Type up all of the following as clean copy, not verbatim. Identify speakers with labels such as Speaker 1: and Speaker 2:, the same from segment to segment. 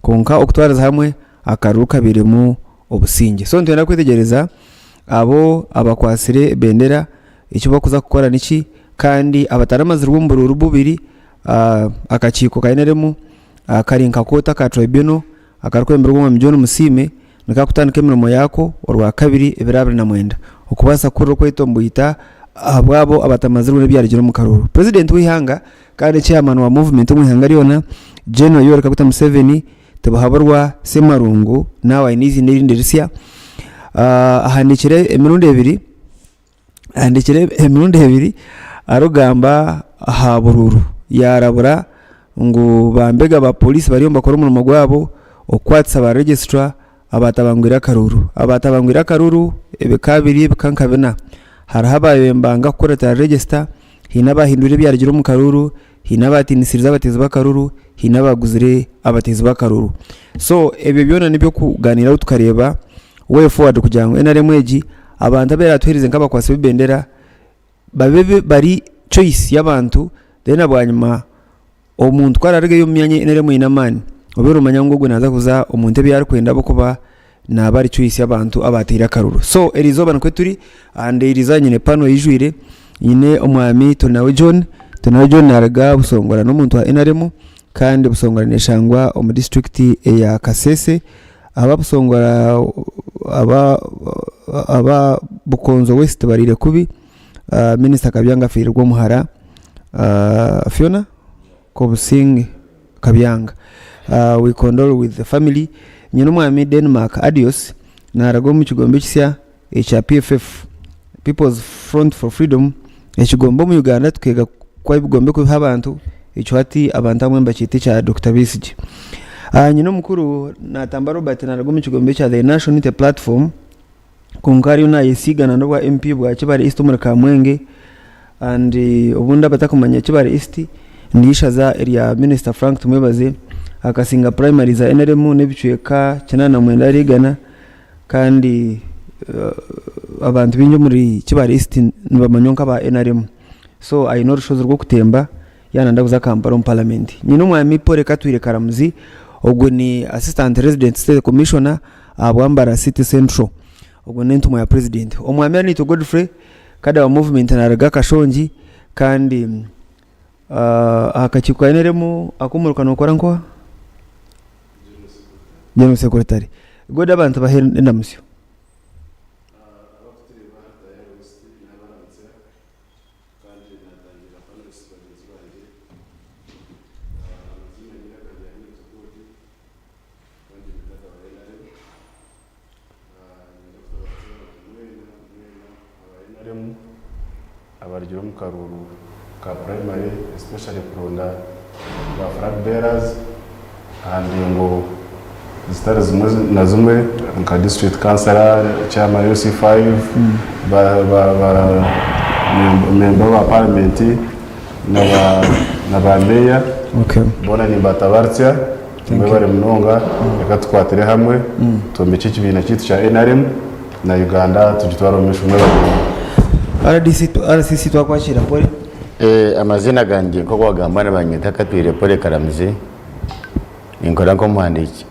Speaker 1: Kwonka okutwariza hamwe akaruru kabairemu obusingye. So nitwenda kwetegyereza abo abakwatsire ebendera eki barikuza kukora niki kandi abataramazirwe omu buruuru bubiri akakiiko ka NRM kari nka kooti aka tribunal akarikwemberwa omwami John Musiime nikakutandika emirimo yaako orwakabiri ebiro 29 okubaasa kuhurira okwetomboita ahabwabo abatamazirwe n'ebyarugire omu karuuru. Purezidenti w'eihanga kandi chairman wa movement omu ihanga ryona General Yoweri Kaguta Museveni Tibuhaburwa Ssemarungu naawe aine eiziina erindi erisya ahandiikire emirundi ebiri ahandiikire emirundi ebiri arikugamba aha buruuru yaarabura ngu bambega ba pooriisi bariyo nibakora omurimo gwabo okukwatisa ba regisitara abatabangwire akaruuru. Abatabangwire akaruuru ebika biri ebika nka bina hariho abaabaire nibanga kukuratira regisita, haine abahindwire ebyarugire omu karuuru, haine abaatiinisirize abateezi b'akaruuru, haine abaaguzire abateezi b'akaruuru. So ebyo byona n'eby'okugaaniiraho tukareeba way forward kugira ngu NRM egi abantu abu eraatuheereze nk'abakwatsi b'ebendera babe bari choice y'abantu then bwanyima omuntu ku araarugeyo omu myanya ei NRM eine amaani obe noomanya ngu ogwo naaza kuza omu ntebe ei arikwenda ahabw'okuba naaba ari choice y'abantu abaateire akaruru. So eriizooba nikwo turi and eriizooba nyine pano eijwire, nyine omwami Turinawe John, Turinawe John naaruga Busongora n'omuntu wa NRM kandi Busongora neeshangwa omu disiturikiti eya Kasese. Aba Busongora aba aba Bukonzo West bariire kubi, minisita Kabyanga afiirirwe omuhara Fiona Kobusinge Kabyanga. We condole with the family. Nyine omwami Denmark Adios naruga omu kigombe ekisya ekya PFF, People's Front for Freedom, ekigombe omu Uganda tukeega ku ebigombe kubiha abantu, ekyo hati abantu abamwe nibakyeta ekya Dokita Besigye. Nyine omukuru Natamba Robert naruga omu kigombe ekya The National Unity Platform, kwonka ariyo nayesiiga na n'obwa MP bwa Kibale East omuri Kamwenge and obundi abatakumanya Kibale East n'eishaza erya Minisita Frank Tumwebaze akasinga primary za NRM n'ebicweka 89 ahari igana kandi abantu baingi omuri Kibale East nibamanywa nk'aba NRM so aine orushozi rw'okutemba yaaba nayenda kuza Kampala omu paramenti. Nyine omwami Paul Katwire Karamuzi ogwo ni Assistant Resident State Commissioner ahabwa Mbarara City Central ogwo n'entumwa ya Purezidenti. Omwami Arinaitwe Godfrey Kada wa movement naruga Kashongi kandi aha kakiiko ka NRM ak'omuruka nokora nkoha? General Secretary. God abantu bahe endamutsyo.
Speaker 2: Aba NRM abarugire omu karuuru ka primary especially kuronda ba flag bearers aha ndengo zitari zimwe na zimwe nka district councillor, chairman LC5, ba ba ba member ba parliament na ba na ba mayor boona nimbatabaritsya. Mwebare munonga, reka tukwatire hamwe twombekye ekibiina kyaitu kya nrm na Uganda tugitware omu maisho. Mwebare munonga.
Speaker 1: RDC, RCC twakwakiira pole.
Speaker 3: Amaziina gangye nk'oku wagamba nibanyeta Katwire Pole Karamuzi, ninkora nk'omuhandiiki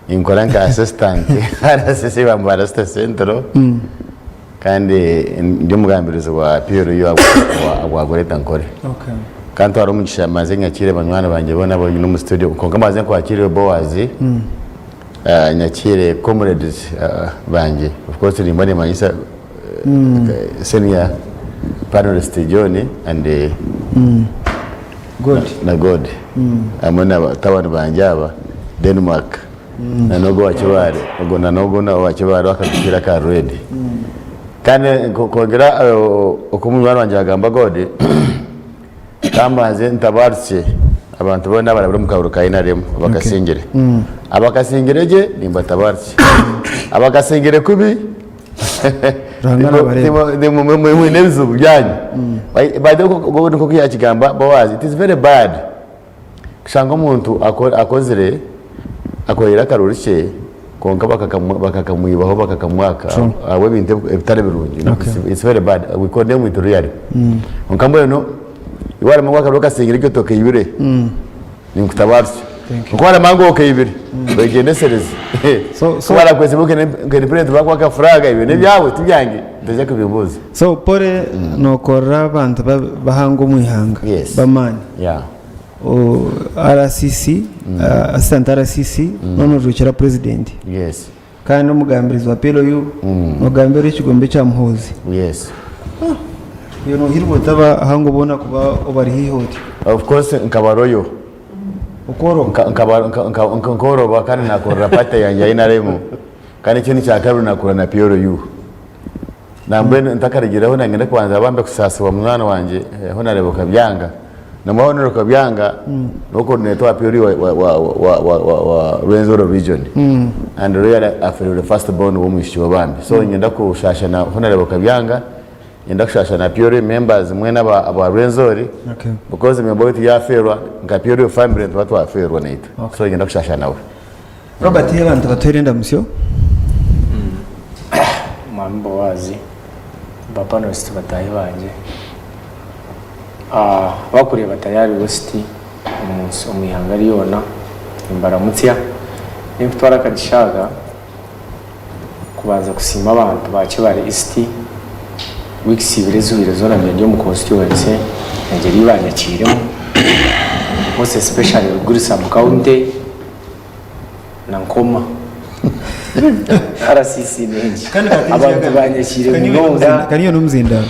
Speaker 3: ninkora nka assistant RCC wa Mbarara City Central kandi ndi omugambirizi wa PLU ahabwa Greater Nkore. Ka ntware omugisha mbanze nyakiire banywani bangye boona abu nyine omu studio kwonka mbanze nkwakiire Boaz, nyakiire comrades bangye of course nimba nimanyisa senior panelist John and
Speaker 1: God.
Speaker 3: na God hamwe na batabani bangye aba Denmark na n'ogwo owa Kibaale ogwo na n'ogwo owa Kibaale ow'akagofiira ka red. Kandi kwongyera oku munywani wangye yagamba God, ka mbanze ntabaarukye abantu boona abarabire omu karuuru ka NRM abakasingire. Abakasingire gye nimbatabaarukye, abakasingire kubi
Speaker 1: Ruhanga naabareeba.
Speaker 3: mwine ebizibu byanyu. By the way nk'oku yakigamba Boaz, it is very bad kushanga omuntu akozire akoreire akaruuru kye kwonka bakakamwibaho bakakamwaka ahabw'ebintu ebitari birungi. It's very bad, we condemn it really. Kwonka mbwenu iwe wareeba ngu akaruuru okasingire itwe tokaibire, ninkutabaarusya. Nkuba mangu okaibire wegyendesereze.
Speaker 1: So- so-
Speaker 3: Ku barakwesiba nka independent bakuha aka flag ebyo n'ebyawe tibyange toija kubimbuuza.
Speaker 1: So Pole nokorera abantu bahango omu ihanga
Speaker 3: Yes.
Speaker 1: b'amaani.
Speaker 3: Yeah.
Speaker 1: O- RCC, assistant RCC, none ojwekyera president.
Speaker 3: Yes.
Speaker 1: Kandi n'omugambirizi wa PLU, nogambira ekigombe kya Muhoozi.
Speaker 3: Yes.
Speaker 1: Iwe nohirwa ota abahango boona kuba obari haihi otyo?
Speaker 3: Of course nkaba royal.
Speaker 1: Okworoba?
Speaker 3: Nkooroba kandi nakorera party yangye ya NRM kandi ekindi kyakabiri nakora na PLU. Nambwenu ntakarugireho nangenda kubanza bambe kusaasibwa munywani wangye Honarebo Kabyanga. Nambwa Honarebo Kabyanga niwe coordinator wa PLU wa Rwenzori region and royal aferirwe first born w'omwishiki w'abambi. So niinyenda kushaasha na Honarebo Kabyanga. Niinyenda kushasha na PLU members mwena aba Rwenzori because member waitu yafeerwa nka PLU family nituba twafeerwa naitwe so niinyenda kushasha nawe.
Speaker 1: Robert abantu batuhaire endamusyo.
Speaker 4: Mwami Bowazi, ba panelist bataahi bangye, abakureeba Tayari West omunsi omu ihanga ryona nimbaramutsya. Ninkutwara akagisha aka Kubanza kusiima abantu ba Kibale East, weeks ibiri ezihweire zoona mbaire ndi omu constituency engyeri ei banyakiiremu most especially Ruguru sub county na Nkoma RCC nengi abantu banyakiire munonga.
Speaker 1: Kariyo n'omuzindaaro.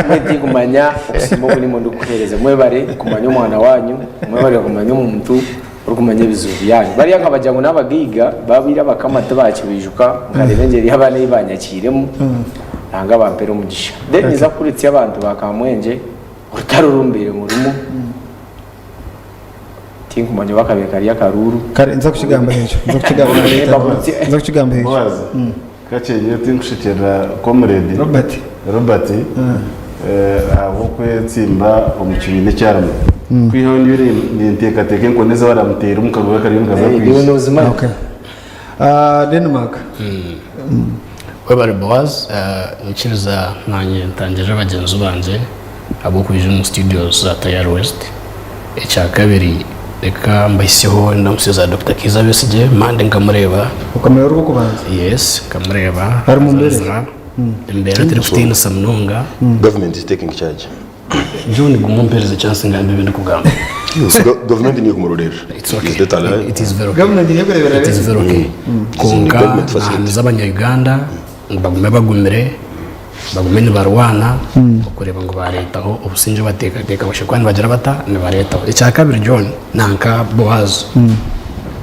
Speaker 4: Mbwenu tinkumanya okusiima oku ndimo ndikukuheereza. Mwebare kumanya omwana wanyu, mwebare kumanya omuntu. Orikumanya ebizibu byanyu. Bariya nkabagira ngu n'abagaiga babaire abakama tibakibijuka nkareeba engyeri y'abaana ei banyakiiremu Ruhanga abampere omugisha. Then ninza kukuritsya abantu ba Kamwengye orutaro oru mbaire murimu tinkumanya oba kabaire kari akaruuru.
Speaker 1: Kare nza kukigambaho ekyo nza kukigambaho
Speaker 4: Mbakuritsye.
Speaker 1: nza kukigambaho ekyo.
Speaker 2: Boaz, kakye nyowe tinkushekyerera comrade
Speaker 1: Robert.
Speaker 2: Robert ahabw'okwetsimba omu kibiina eki arimu. Kwihaho ndiyo ninteekateeka enkoni ezi baramuteire omu kagoye akariyo nikaza
Speaker 4: Iwe
Speaker 2: kwija.
Speaker 4: noozimanya.
Speaker 1: Okay. Ah, Denmark.
Speaker 5: Webare Boaz, nyikiriza nanye ntangirire bagyenzi bangye ahabw'okwija omu studios za Tayari West. Ekyakabiri reka mbahisyeho endamutsyo za Dokita Kiiza Besigye, Monday nkamureeba.
Speaker 1: Okamureeba orw'okubanza?
Speaker 5: Yes, nkamureeba.
Speaker 1: Ari mu mbeera ki?
Speaker 5: Embeera terikutiinisa munonga.
Speaker 6: Government is taking charge.
Speaker 5: John guma ompereze chance ngambe ebi ndikugamba.
Speaker 6: Government niyo ekumurorerera.
Speaker 5: It's okay.
Speaker 6: Is that allowed?
Speaker 5: It is very okay.
Speaker 1: Government niyo ekureberera
Speaker 5: It is very okay. Kwonka
Speaker 6: Government facility.
Speaker 5: nahamiza abanya Uganda ngu bagume bagumire bagume nibarwana okureeba ngu bareetaho obusingye bateekateeka bashobore kuba nibagira bata nibareetaho. Ekyakabiri John nanka Boaz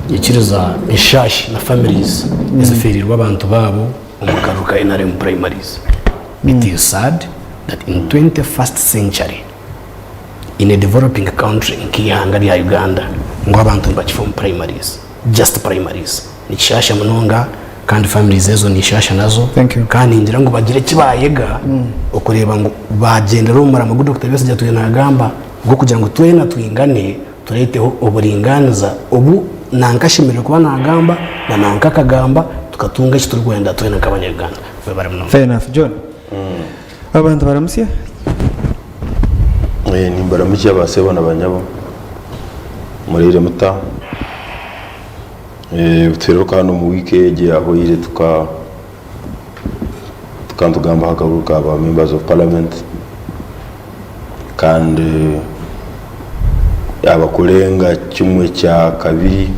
Speaker 5: nyikiriza enshashi na families ezifeereirwe abantu baabo omu karuru ka nrm primaries. It is sad that in 21st century in a developing country nk'eihanga rya Uganda ngu abantu nibakifa omu primaries, just primaries. Nikishaasha munonga kandi families ezo nishaasha nazo
Speaker 1: Thank you.
Speaker 5: kandi ningira ngu bagire eki bayega okureeba ngu bagyendera omu murama gu Dokita Besigye atwire nagamba ogw'okugira ngu twena twingane Tureeteho oburingaaniza obu nanka ashemereire kuba naagamba na nanka akagamba tukatunga eki turikwenda twena nk'abanya-Uganda. Mwebare munonga.
Speaker 1: Fair enough. John, abantu baramutsya?
Speaker 6: Nimbaramutsya ba sebo na banyabo, muraire muta? Tuheeruka hanu omu wiiki egi eyahweire tuka tukaba nitugamba aha karuuru ka ba members of parliament kandi abakurenga kimwe kya kabiri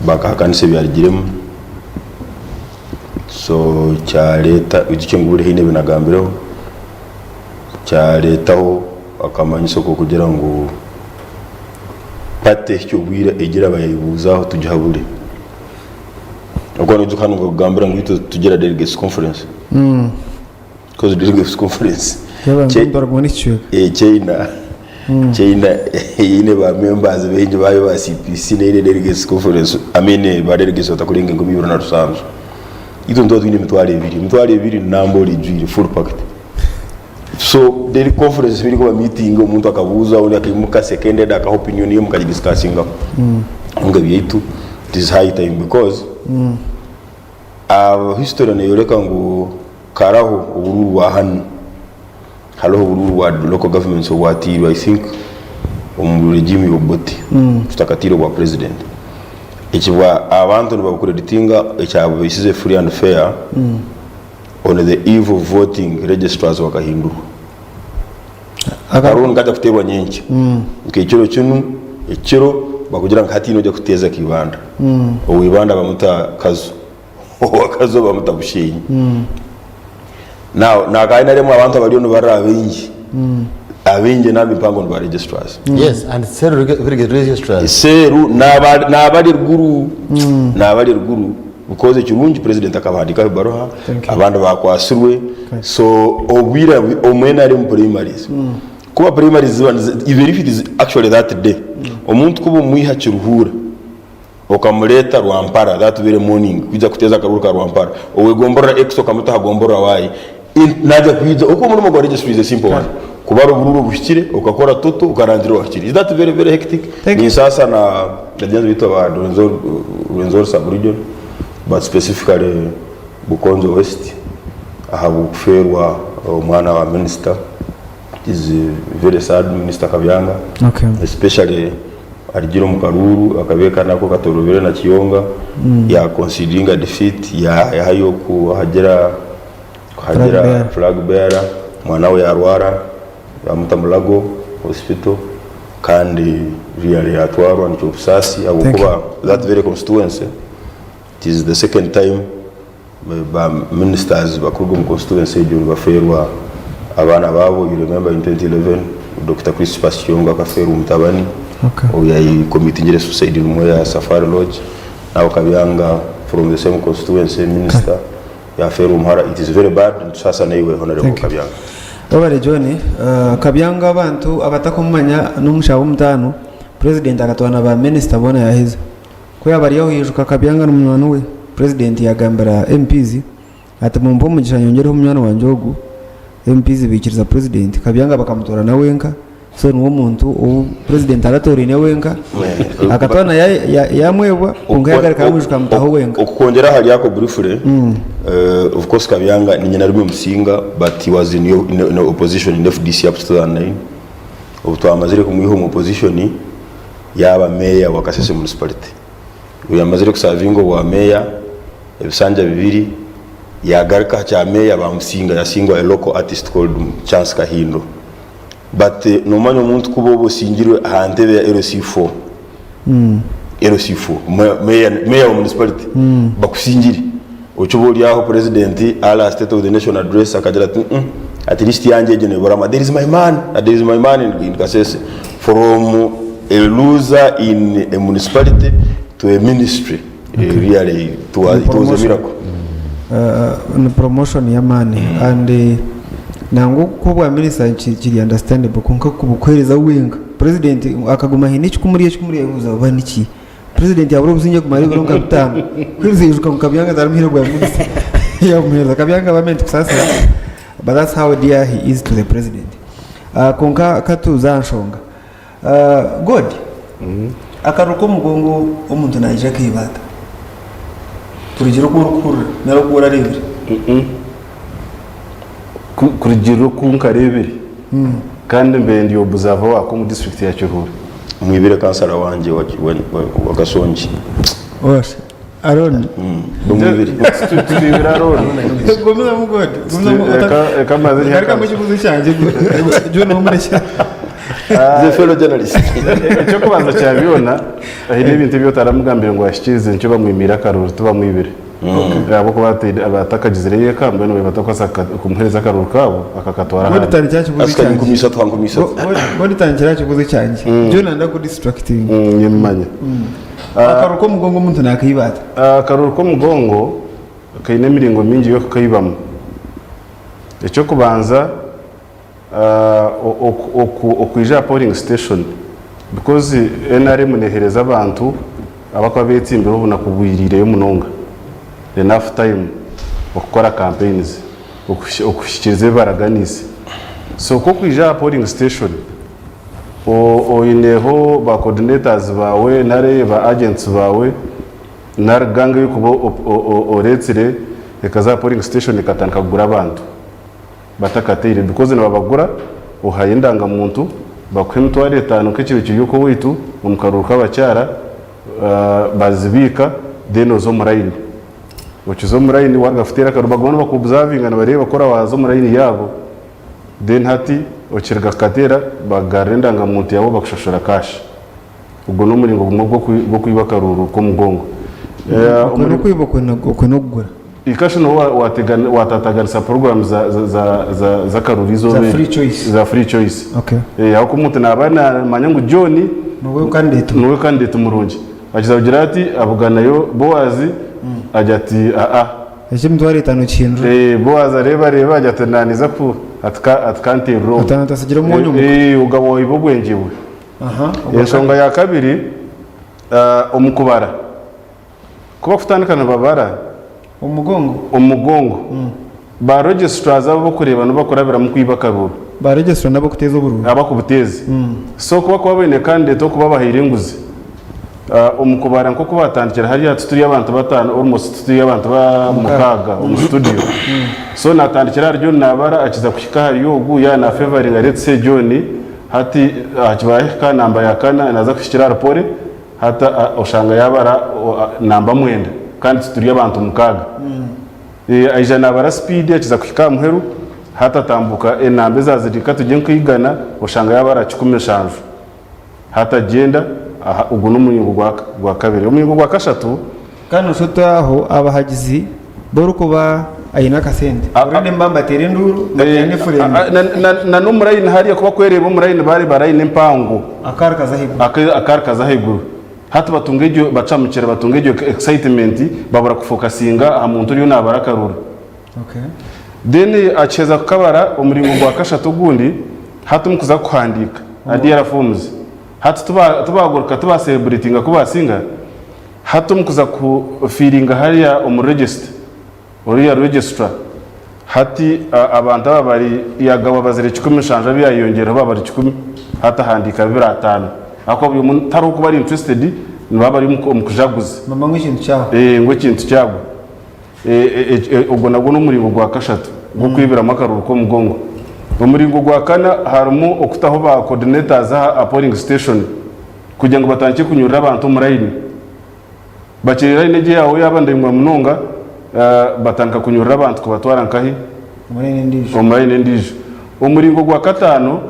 Speaker 6: bakahakanisa ebyarugiremu so kyareta oijukye ngu buri haine ebinagambireho kyaretaho akamanyiso kokugira ngu party ehikye obwire egire abayayebuuzaho tugihabure. Ahabw'okuba noijuka hanu nkakugambira ngu itwe titugira delegates conference. Because delegates conference China China eine ba members baingi bayo ba CPC neine delegates conference I mean ba delegates batakurenga 2700. Itwe nituba twine 20,000, 20,000 namba orijwire full packed. So dele conference erikuba meeting omuntu akabuuza ondi akaimuka seconded akaha opinion ye mukagidiscussingaho. Kwonka ebyaitu it is high time because history neyoreka ngu karaho oburuuru bwa hanu hariho oburuuru bwa local governments obwatiirwe I think. omu regime ya Obote tutakatiire obwa president. Ekibwa abantu nibabucreditinga ekyabubaisize free and fair on the eve of voting registrars bakahindurwa. Akaruuru nikaja kuteerwa nyenkya nk'ekiro kinu ekiro bakugira ngu hati noija kuteeza Kaibanda owa Ibanda bamuta Kazo owa Kazo bamuta Bushenyi. Now nakaba naremwa abantu abariyo nibarira abaingi abaingi enamba empango ni ba registrars.
Speaker 3: Yes, and seru registrars.
Speaker 6: Seru nabari eruguru nabari eruguru because ekirungi president akabahandikaho ebaruha abandi bakwasirwe so obwire omu NRM primaries kuba primaries ziba even if it is actually that day omuntu kuba omwiha Kiruhura Okamureeta Rwampara that very morning kwija kuteeza akaruru ka Rwampara. Ow'egomborora X okamuta aha gomborora Y. In, naija kwija, oku omurimo gwa registry is a simple one. Kubara obururu obuhikire, okakora total, okarangirira owahikire. Is that very very hectic?
Speaker 1: Thank you.
Speaker 6: Ninsaasa na bagyenzi baitu aba Rwenzori, Rwenzori sub-region, but specifically Bukonjo West ahabw'okufeerwa omwana wa minister. It is very sad Minister Kabyanga
Speaker 1: Okay.
Speaker 6: especially arugire omu karuuru akabeeka nako katorobire na Kiyonga ya consideringa defeat yahayo kuhagira
Speaker 1: Flag bearer.
Speaker 6: flag bearer omwana we yarwara bamuta Mulago hospital kandi really yatwarwa nikyobusaasi ahabwokuba that very constituency it is the second time Ba ministers bakuruga omu constituency egyo nibafeerwa abaana baabo, you remember in 2011 Dokita Crispus Kiyongo akafeerwa omutabani obu yayi committingire suicide rumwe aha Safari Lodge, now Kabyanga from the same constituency minister yafeerwa omuhara, it is very bad nitusaasa naiwe Honourable Kabyanga.
Speaker 1: Webare John. Kabyanga abantu abatakumumanya n'omushaho w'omutaano, president akatwara na ba minister boona yaheza. Ku yaaba ari aho yaijuka Kabyanga ni munywani we, Purezidenti yaagambira MPs ati mumpe omugisha nyongyereho munywani wangye ogu, MPs baikiriza Purezidenti, Kabyanga bakamutoorana wenka, so niwe omuntu ou Purezidenti aratooraine wenka, akatwara yaamwebwa kwonka yaagaruka yaamwijuka yamutaho wenka.
Speaker 6: Okukwongyera ahari ako briefly, of course Kabyanga niinye nari Musinga but he was in in opposition in FDC up to 2009, obu twamazire kumwiha omu opposition, Yaaba meeya wa Kasese Municipality. Obu yamazire kusavinga obwa meeya ebisanja bibiri, yagaruka aha kya meeya bamusinga, yasingwa a local artist called Chance Kahindo. But nomanya omuntu kuba oba osingirwe aha ntebe ya LC4, LC4, meeya, meeya wa municipality bakusingire, okiba ori aho president ara aha state of the nation address akagira ati mm at least yangye egyo neburama, there is my man, there is my man in Kasese from a loser in a municipality to a ministry really it was, it was a miracle.
Speaker 1: Ni promotion y'amaani and nangwa kuba obwa minisita kiri understandable kwonka kubukuheereza wenka president akaguma haine ekikumurya ekikumurya yabuuza oba niki president yabura obusingye kumara ebiro nka bitaano kwiriza yaijuka ngu Kabyanga tarimuhaire obwa minisita yamuheereza Kabyanga bambe nitukusaasira but that's how dear he is to the president kwonka katuze aha nshonga God, akaruru k'omugongo omuntu naija akaiba ata? Kurugiirira oku orikuhurira nari oku orareebire.
Speaker 2: Kurugiirira oku nkareebire kandi mbaire ndi obuzava waaka omu disiturikiti ya Kiruhura.
Speaker 6: Mwibire kansara wangye wa Kasongi.
Speaker 1: Osh, Arooni.
Speaker 6: Bamwibire.
Speaker 2: Twibire Arooni.
Speaker 1: Gumizamu God. Gumizamu.
Speaker 2: Reka mbanze nyihe
Speaker 1: Garukamu ekibuuzo kyangye. John omurekye.
Speaker 6: He's a fellow journalist.
Speaker 2: Eky'okubanza kya byona, haine ebintu ebi otaramugambire ngu ahikiirize nikyo bamwimiire akaruru tibamwibire. Ahabw'okuba batakagizireyo eka mbwenu baaba batakubaasa kumuheereza akaruru kaabo akakatwara
Speaker 1: God
Speaker 2: ahandi.
Speaker 1: tandikira aha kibuuzo
Speaker 6: Asika
Speaker 1: kyangye.
Speaker 6: nkumi ishatu ha nkumi ishatu.
Speaker 1: God tandikira aha kibuuzo kyangye. John anda kudistractinga.
Speaker 2: Nimmanya.
Speaker 1: Akaruru k'omugongo omuntu naakaiba ata?
Speaker 2: Akaruru k'omugongo kaine emiringo mingi y'okukaibamu. Eky'okubanza okwija aha polling station because nrm neehereza abantu abarikuba beetsimbire obunaku bwiriireyo munonga enough time okukora campaigns okuhikiiriza ebi baraganiise. So ku okwija aha polling station Oineho ba coordinators baawe nari ba agents baawe nari gang ei orikuba oreetsire ekaza aha polling station ekatandika kugura abantu batakateire because nibabagura ohayo endangamuntu. Bakuha emitwaro etano nk'ekiro kiri okw'owaitu omu karuuru k'abakyara, bazibiika then oza omu layini. Okiza omu layini waruga kuteera akaruuru baguma nibaku observinga nibareeba ku oraaza omu layini yaabo then hati okiruga kukateera bakugarura endangamuntu yaawe bakushashura cash. Ogwo n'omuringo gumwe gw'okwiba akaruuru k'omugongo.
Speaker 1: Okwe n'okwiba okwe n'okugura.
Speaker 2: Ikashi niho waataataganisa puroguraamu z'akaruuru eizooba
Speaker 1: Za
Speaker 2: eryo.
Speaker 1: free choice.
Speaker 2: Za free choice.
Speaker 1: Okay.
Speaker 2: Ahabw'okuba omuntu naaba naamanya ngu John
Speaker 1: Niwe candidate.
Speaker 2: niwe candidate murungi. Akiza kugira ati abuganayo Boazi agira ati aa.
Speaker 1: Eky'emitwaro etano kihindura.
Speaker 2: Boazi areeba areeba agira ati naaniza ku ati kanteerere ogu.
Speaker 1: Atano atasigira omwonyo omuka.
Speaker 2: Ogaba waiba obwengye bwe. Enshonga ya kabiri, omu kubara. Ku bakutandika nibabara.
Speaker 1: Omu mugongo?
Speaker 2: Omu mugongo. Ba registrars abo abokureeba nibo bakurabiramu kwiba akaruuru.
Speaker 1: Ba registrar n'abokuteeza oburuuru.
Speaker 2: Abakubuteeza. So ku bakuba baine candidate okuba abahaire enguzi, omu kubara nk'oku batandikire hariya tituri abantu bataano almost tituri abantu ba mukaaga omu studio. So natandikira ahari John nabara akiza kuhika ahari ogu yaaba na favoringa let's say John hati hakibahika namba ya kana naza kuhikira ahari Polly Hati oshanga yabara namba mwenda kandi tituri abantu mukaaga. Aija nabara sipiidi akiza kuhika aha muheru hati atambuka enamba ezazirika tugye nka igana oshanga yabara 17. Hati agyenda ogwo n'omuringo gwakabiri. Omuringo gwakashatu.
Speaker 1: Kandi noshusha oti aho abahagizi b'orikuba aine akasente already niba nibateera enduuru nibateera n'efurembe.
Speaker 2: Na n'omurayini hariya ku bakwereeba omurayini baareeba rayini empango.
Speaker 1: Akaari kaza ahaiguru.
Speaker 2: Akaari kaza ahaiguru. Hati batunga egyo bacamukira batunga egyo excitement babura kufokasinga aha muntu oriyo naabara akaruru. Then akiheza kukabara omuringo gwa kashatu ogundi hati omukuza kuhandiika ADR forms hati tibagaruka tibasereburetinga ku baasinga. Hati omu kuza ku fiiringa hariya omu register, oriya registrar, hati abantu aba bari yagaba bazire 17 abu yayeyongyereho baba bari kikumi, hati ahandiika bibiri ataano. Ahakuba buri omwe tariho kuba ari interested nibaba bari omu kujaguza.
Speaker 1: Mama ngu ekintu kyahwa.
Speaker 2: Ngu ekintu kyagwa. Ogwo nagwo n'omuringo gwa kashatu gw'okwibiramu akaruru k'omugongo. Omuringo gwa kana harimu okutaho ba coordinators aha polling station. Kugira ngu batandikye kunyurira abantu omu layini. Bakiri layini egyo eyaawe yaaba ndaingwa munonga, batandika kunyurira abantu kubatwara nkahi?
Speaker 1: Omu layini endiijo.
Speaker 2: Omu layini endiijo. Omuringo gwa kataano,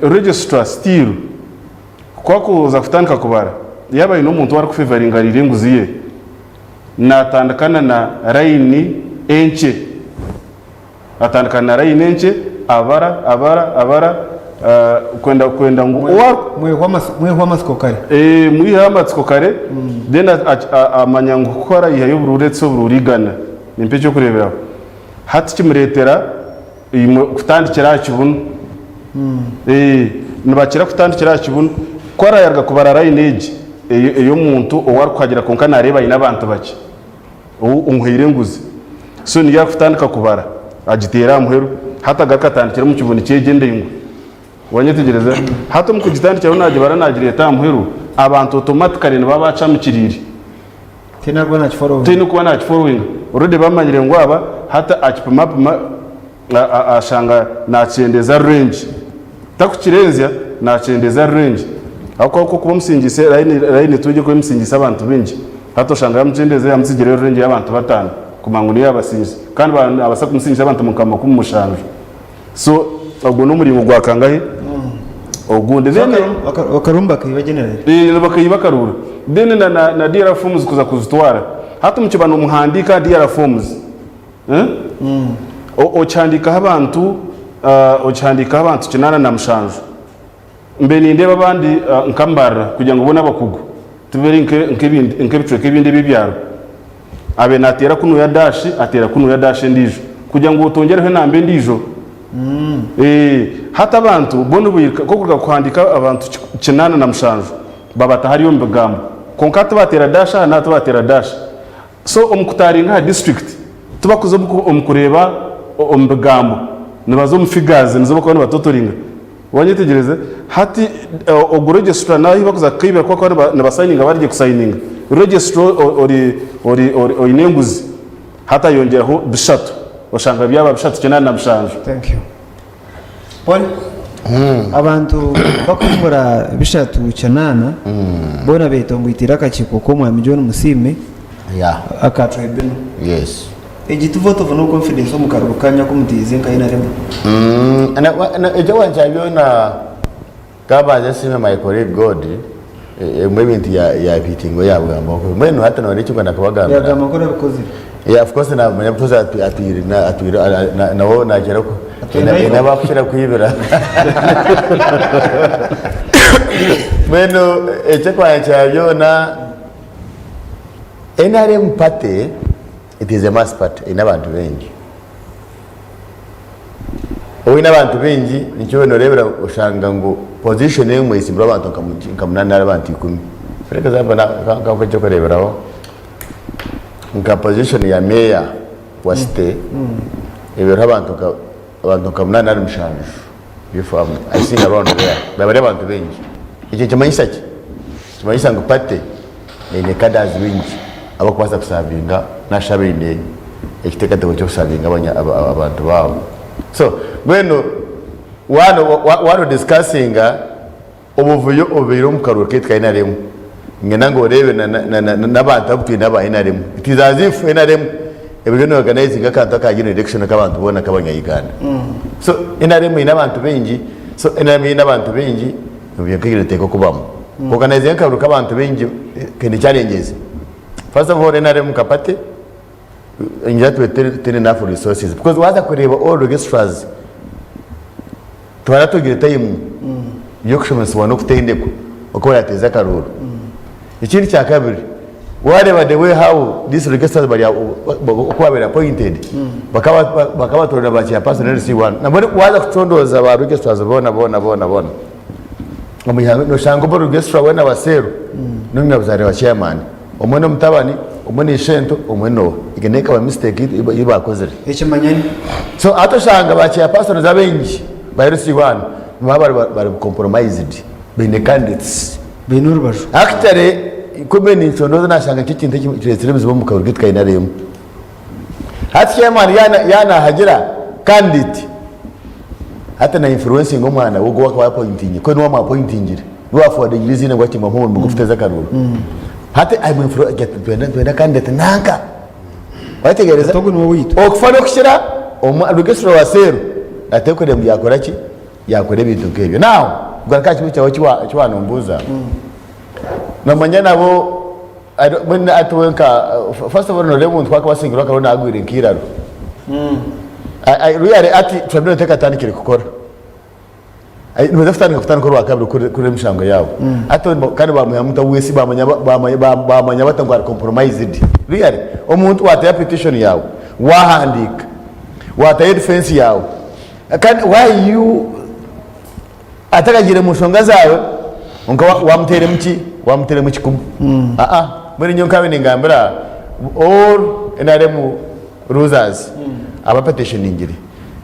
Speaker 2: registrar still ku akuza kutandika kubara, yaaba aine omuntu ou arikufevaringa ariire enguzi ye, naatandikana na layini enkye. Atandika na layini enkye, abara, abara, abara, kwenda kwenda ngu owa.
Speaker 1: Mwihwa amatsiko kare.
Speaker 2: Mwiheho amatsiko kare, then amanya ngu ku arayihayo oburuuru etsi oburuuru igana. Nimpa eky'okureeberaho. Hati kimureetera imwe kutandikira aha kibunu. Nibakira kutandikira aha kibunu. Ku arayaruga kubara layini egi ey'omuntu ou arikuhagira kwonka naareeba aine abantu bakye. Ou omuhaire enguzi. So niyo arikutandika kubara agiteera aha muheru hati agaruka atandikira omu kibunu ky'egyo endaingwa. Wanyetegyereza? Hati omu kugitandikiraho nagibara nagireeta aha muheru, abantu automatically nibaba bacamukiriire.
Speaker 1: Tihaine arikuba nakiforowinga.
Speaker 2: Tihaine orikuba nakiforowinga. Already bamanyire ngu aba hati akipimapima ashanga nakyendeza range. Takukirenzya nakyendeza range. Ahabw'okuba ku orikuba omusingiise layini layini etuura ekuba emusingiise abantu baingi. Hati oshanga yamukyendeza yamutsigireyo range y'abantu batano kumanya ngu niyo yabasingisa. Kandi nabaasa kumusingisa abantu nka 70. So ogwo n'omuringo gwa kangahi? Ogundi.
Speaker 1: Then Akaruru bakaiba generally.
Speaker 2: Bakaiba akaruuru. Then na DR forms kuza kuzitwara. Hati mukiba nimuhandiika aha DR forms. Okihandiikaho abantu okihandiikaho abantu 87. Mbe nindeeba abandi nka Mbarara kugira ngu bo n'abakugu tibari nk'ebicweka ebindi eby'ebyaro. Abe naateera kunuya daashi ateera kunuya daashi endiijo kugira ngu otongyereho enamba endiijo. Hati abantu bo nibairika nk'okuruga kuhandiika abantu 87 babata hariya omu bigambo kwonka tibateera daashi aha n'aha tibateera daashi. So omu kutaaringa aha district tibakuza omu kureeba omu bigambo nibaza omu figures nizo bakuba nibatotoringa. Wanyetegyereza? Hati ogu registrar nawe ahu bakuza kukaibira ku bakuba nibasayininga barigye kusayininga, registrar ori ori ori oine enguzi hati ayongyeraho bishatu oshanga byaba bishatu 87.
Speaker 1: Thank you. Paul? Abantu bakuhingura bishatu kinaana boona betongoiteire akakiiko k'omwami John Musiime
Speaker 3: Yeah.
Speaker 1: aka tribunal.
Speaker 3: Yes.
Speaker 1: Egi ti vote of no confidence omu karuru kanyu aku muteize nka NRM?
Speaker 3: Ekyo wankya byona kabanze nsiime my colleague God ebimwe ebintu yabihitingaho yabigambaho kubi. Mbwenu hati noreeba ekinkwenda kubagambira.
Speaker 1: Yagamba nku orabikozire.
Speaker 3: Yeah, of course namanya because atwire atwire nawe nakira haine abakukira kwibira. Mbwenu ekyokwankya byona NRM party it is a mass party eine abantu baingi. Oine abantu baingi nikyo noreebera oshanga ngu position emwe etsimbirwe abantu nka munaana nari abantu ikumi. For example nkakuha ekyokureeberaho nka position ya meeya wa city ebeereho abantu nka abantu nka munaana nari mushanju if I think around there baba bari abantu baingi. Ekyo nikimanyisa ki? Nikimanyisa ngu party eine cadres baingi abarikubaasa kusavinga nari abaine ekiteekateeko ky'okusavinga abantu baabo. So mbwenu waaba nodisikasinga obuvuyo obubaire omu karuuru kaitu ka NRM, niinyenda ngu oreebe n'abantu abu twine aba NRM. It is as if NRM eriyo neorganizinga akantu aka general election ak'abantu boona ak'abanya Uganda. So NRM eine abantu baingi, so NRM eine abantu baingi, ebyo nkaire niteekwa kubamu. Kuorganizinga akaruuru k'abantu baingi kaine challenges. First of all NRM nka party ningira twine tutaine enough resources because waaza kureeba all registrars tibaratungire time y'okushomesibwa n'okutendekwa oku barateeze akaruuru. Ekindi kyakabiri waareeba the way how these registrars bari oku babaire appointed bakaba bakaba ba chairperson LC1 nambwenu waaza kucondooza ba registrars boona boona boona boona omu ihanga noshanga obu registrar weena wa seero n'omunyabuzaare wa chairman omwe n'omutabani omwe ni ishento omwe n'oha egyo nayo ekaba mistake ei baakozire.
Speaker 1: Ekimanyani.
Speaker 3: So hati oshanga ba chairpersons abaingi ba LC1 nibaba bari bari compromised baine candidates.
Speaker 1: Baine orubaju.
Speaker 3: Actually ku mbiire nincondooza nashanga nikyo kintu ekireetsire ebizibu omu karuuru kaitu ka NRM. Hati chairman yaaba nahagira candidate hati na influencinga omwana we ogu owaakuba appointingire ahakuba niwe amu appointingire niwe aforwardingire eiziina ngu ati mpa omurimo gw'okuteeza akaruuru. Hati amu influencinga ati nitwenda candidate nanka. Wayetegereza?
Speaker 1: Ati ogu niwe owaitu.
Speaker 3: Okufa n'okukira Rwegesura wa Seero ateekwa kureeba ngu yaakora ki? Yaakora ebintu nk'ebyo. Now kugaruka aha kibuuzo kyawe eki wanombuuza, nomanya nabo mbwenu hati we nka first of all noreeba omuntu ku arikuba asingirwe akaba naagwire nk'eiraro. Really hati tribunal tekatandikire kukora. Nibaza kutandika kutandika orwakabiri kuhurira emishango yaabo. Hati kandi bamwihamu nta wesi bamanya bata ngu ari compromised. Really omuntu waatayo petition yaawe, wahandiika, waatayo defence yaawe, kandi why you atakagiire omu nshonga zaawe kwonka wamuteiremu ki? Wamuteiremu ekikumu. Aa mbwenu nyowe nkaabaire ningambira all NRM losers aba petitioningire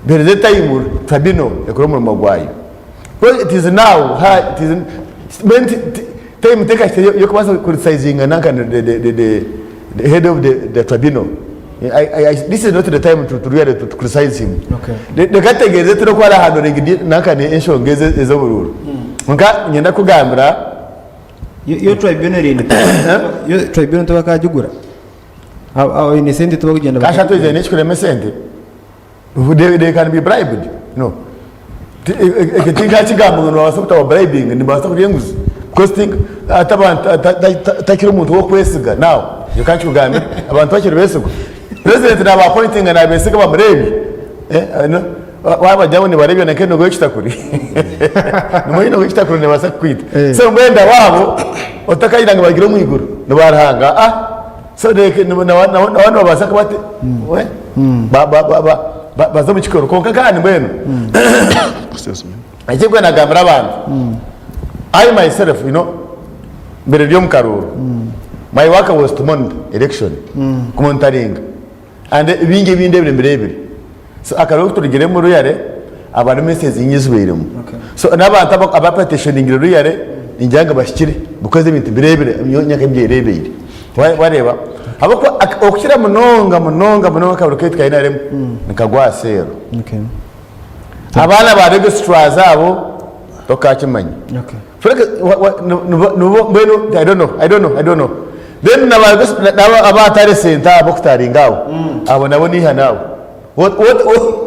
Speaker 3: Mpereze time tribunal ekore omurimo gwayo because it is now her it is mbwenu time tekahikire yokubaasa ku criticizinga nanka the, the, the, the, the head of the, the tribunal I, I, this is not the time to, to really to, to criticize him.
Speaker 1: Okay.
Speaker 3: Reka tutegereze turebe ku arahandlinga nanka enshonga ezi ez'oburuuru. Kwonka niinyenda kukugambira
Speaker 1: Yo yo tribunal eri independent. Yo tribunal tibakagigura. Abaine sente tibakugyenda
Speaker 3: Kasha twizire nekikurema esente they, they can be bribed no ekyo tinkakigamba ngu nibabaasa kutaba bribing nibabaasa kurya enguzi because think ati abantu takiri omuntu wokwesiga now ekyo kankikugambire abantu bakiri besigwa president naba appointinga nabesiga bamureebye eh, no wabagira ngu nibareebya nanka enogo y'ekitakuri nimanya enogo y'ekitakuri nebaasa kukwita
Speaker 1: Eh.
Speaker 3: so mbwenu waabo otakagira ngu bagire omu iguru niba Ruhanga ah so nabo nibabaasa kuba we baze omu kikoro kwonka kandi mbwenu eki mbwenu nagambira abantu I myself you know mbere ndi omu karuuru my work was to monitor election kumonitaringa And bingi ebi ndebire mbirebire. So akaruuru kuturugiremu ruyare aba ni messes nyingi ezibairemu. So n'abantu aba aba petitioningire ruyare ningira ngu bahikire because ebintu mbirebire nyowe nyenka mbyerebeire. Wa wareeba? Ahabw'okuba okukira munonga munonga munonga akaruuru kaitu ka NRM nikagwa aha seero.
Speaker 1: Okay.
Speaker 3: Abaana ba registrars abo tokakimanya.
Speaker 1: Okay.
Speaker 3: Nibo mbwenu I don't know, I don't know, I don't know. Then na ba nabo abatare sente abo kutaringa abo, abo nabo niihana abo.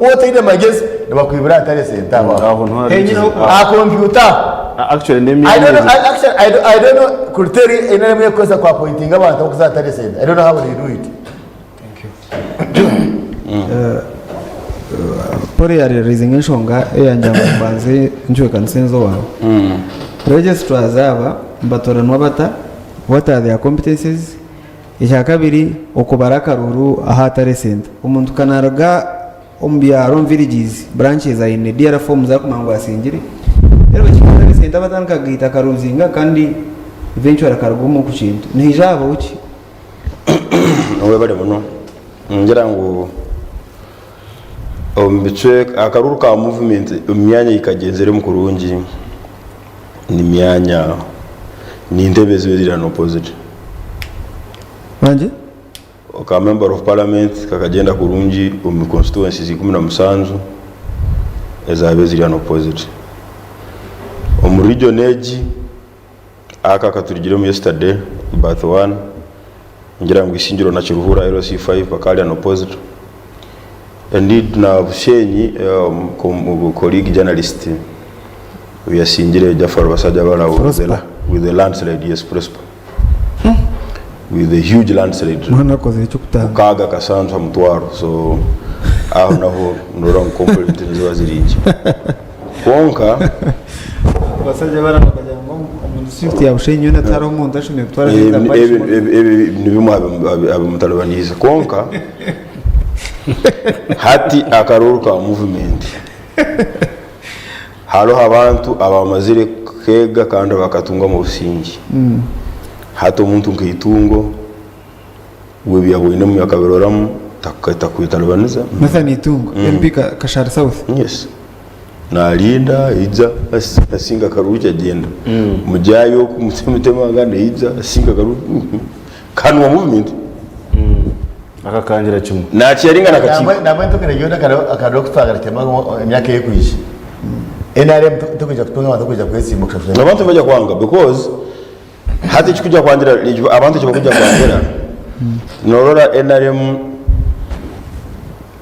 Speaker 3: Wotaine magyezi nibakwibira ahatare sente abo abo.
Speaker 2: Aho niho hari
Speaker 1: Henyine
Speaker 2: ekizibu.
Speaker 3: Aha kompyuta.
Speaker 2: Actually
Speaker 3: I
Speaker 2: n'emyanya
Speaker 3: don't know,
Speaker 2: egi-
Speaker 3: I, actually, I don't, I don't know criteria NRM ekukozesa ku appointinga abantu abokuza ahatare sente. I don't know how they do it.
Speaker 1: Paul yareraizinga enshonga eyangira ngu mbanze ncwekanise enzo waawe. Registrars aba nibatoranwa bata? What are their competencies? Ekyakabiri, okubara akaruuru ahu atari esente. Omuntu ka naruga omu byaro omu villages, branches aine DR forms arikumanya ngu asingire, reero bakihika ahatari esente abatandika kugaita akaruzinga kandi eventually akaruga omu ku kintu. Nihaija habaho ki?
Speaker 6: Webale muno. Ningira ngu omu bicweka akaruuru ka movement omu myanya ei kagyenziremu kurungi ni myanya ni ntebe ezibaire ziri unopposed.
Speaker 1: Wangi?
Speaker 6: Aka member of parliament kakagyenda kurungi omu constituencies 17 ezabaire ziri unopposed. Omu region egi Aka akaturugiremu yesterday birth one ngira ngu Isingiro na Kiruhura LC 5 bakaba bari unopposed. Indeed na Bushenyi um, colleague journalist yasingire Jafar Basajjabala with the, with the landslide yes Prosper with a huge landslide
Speaker 1: Mwana akozire eky'okutanga.
Speaker 6: mukaaga kasanju ha mutwaro so aho naho norora ngu complaint niziba ziri nkye kwonka
Speaker 1: Abasajja bariya bakagira ngu omu district ya Bushenyi yoona tihariho omuntu ashemereire kutwara
Speaker 6: Ebi-
Speaker 1: sente
Speaker 6: ebi-
Speaker 1: apart
Speaker 6: ebi- ebi nibimwe abimutalibaniize kwonka hati akaruuru ka movement Hariho abantu abamazire kwega kandi bakatungamu obusinge. Hati omuntu nka Itungo, we ebi yabwoinemu akabiroramu takwetalibaniza.
Speaker 1: Nathan Itungo, MP Kashari South.
Speaker 6: Yes. Narinda aija asinga akaruru agyenda. Mugyayo oku Mutemanga naija asinga akaruru kandi wa movement.
Speaker 2: Akakangira kimwe.
Speaker 6: Nakiyaringa nakakiiko.
Speaker 3: Nambwenu tukireeba akaruru okutwagara kitema emyaka erikwija. NRM tikwija kutunga abantu abakwija kwesimba kushashura.
Speaker 6: Abantu nibaija kwanga because hati ekikuja kwangira abantu ekibakuja kwangira norora NRM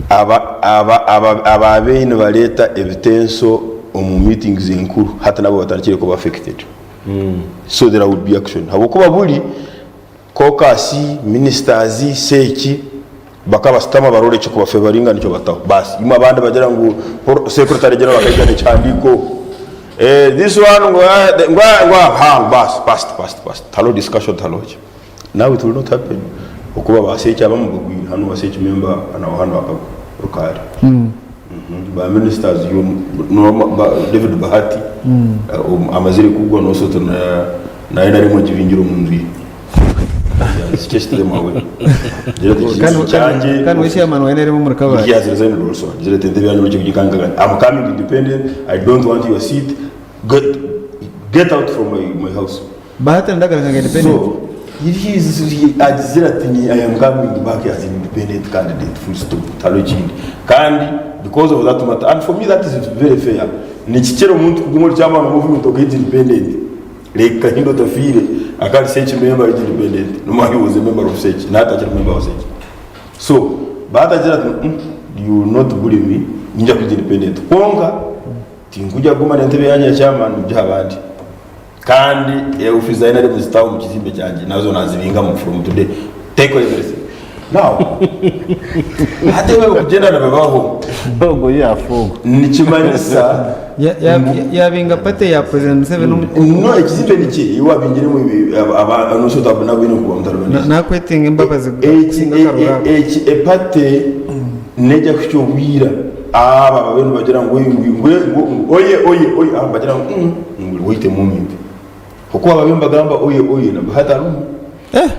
Speaker 6: aba aba aba ababehi nibareta ebitenso omu meetings enkuru hati nabo batandikire kuba affected so there will be action habwokuba buri Caucus, ministers, seeki bakabasitama barore ekikubafevaringa nikyo bataho basi imwe abandi bagira ngu secretary general akaija nekihandiko eh, this one ngu ah, ngu ah, ngu ah, ha basi past past past tihariho discussion tihariho ki now it will not happen okuba ba seeki abamu bagwire hanu wa seeki member hanu hanu akagwa Rukari Mhm, ba ministers yo no, ba, David Bahati eh, amazire kugwa nosoto na Naye nari mugibingire omu nju ye. He has chased them away. Ngira ati, "Iki
Speaker 1: Kandi-
Speaker 6: kyanjye,
Speaker 1: kandi we chairman wa NRM omuri Kabale.
Speaker 6: He has resigned also. Ngira ati, entebe yanyu mugikangagane. I'm coming independent. I don't want your seat. Get, get out from my, my house.
Speaker 1: Bahati ndagaruka nka independent.
Speaker 6: So, he is, he agizire ati, "Ni- I am coming back as an independent candidate, full stop. Tihariho ekindi. Kandi because of that matter, and for me that is very fair. Nikikira omuntu kuguma ori chairman wa movement okaija independent. Like Kahindo Otafiire akaba ari SEC member ari independent no more he was a member of SEC na hati akiri member wa SEC. So baatagira ati mm, you will not bully me ninja kwija independent kwonka tinkuja kuguma n'entebe yangye ya chairman mugihe abandi kandi eh, office za NRM zitaho omu kizimbe kyangye nazo nazibingamu from today take everything now hati ebyo kugyenda nibibaho
Speaker 2: Ogwo yaafa ogwo.
Speaker 6: nikimanyisa
Speaker 1: Ya- ya- yabinga party ya president Museveni omu-
Speaker 6: No, ekizimbe nikye iwe wabingiremu nosotabonabwine kuba mutaribaniza
Speaker 1: nakwetenga embabazi kusinga akaruru ako.
Speaker 6: eki epate nejya kuhikya obwira aba babe nibagira ngu ngu- ngu- ngu- oye oye oye aba bagira ngu "Mm, ngu wait a moment okuba babe nibagamba oye oye na bahati harimu
Speaker 1: Eh,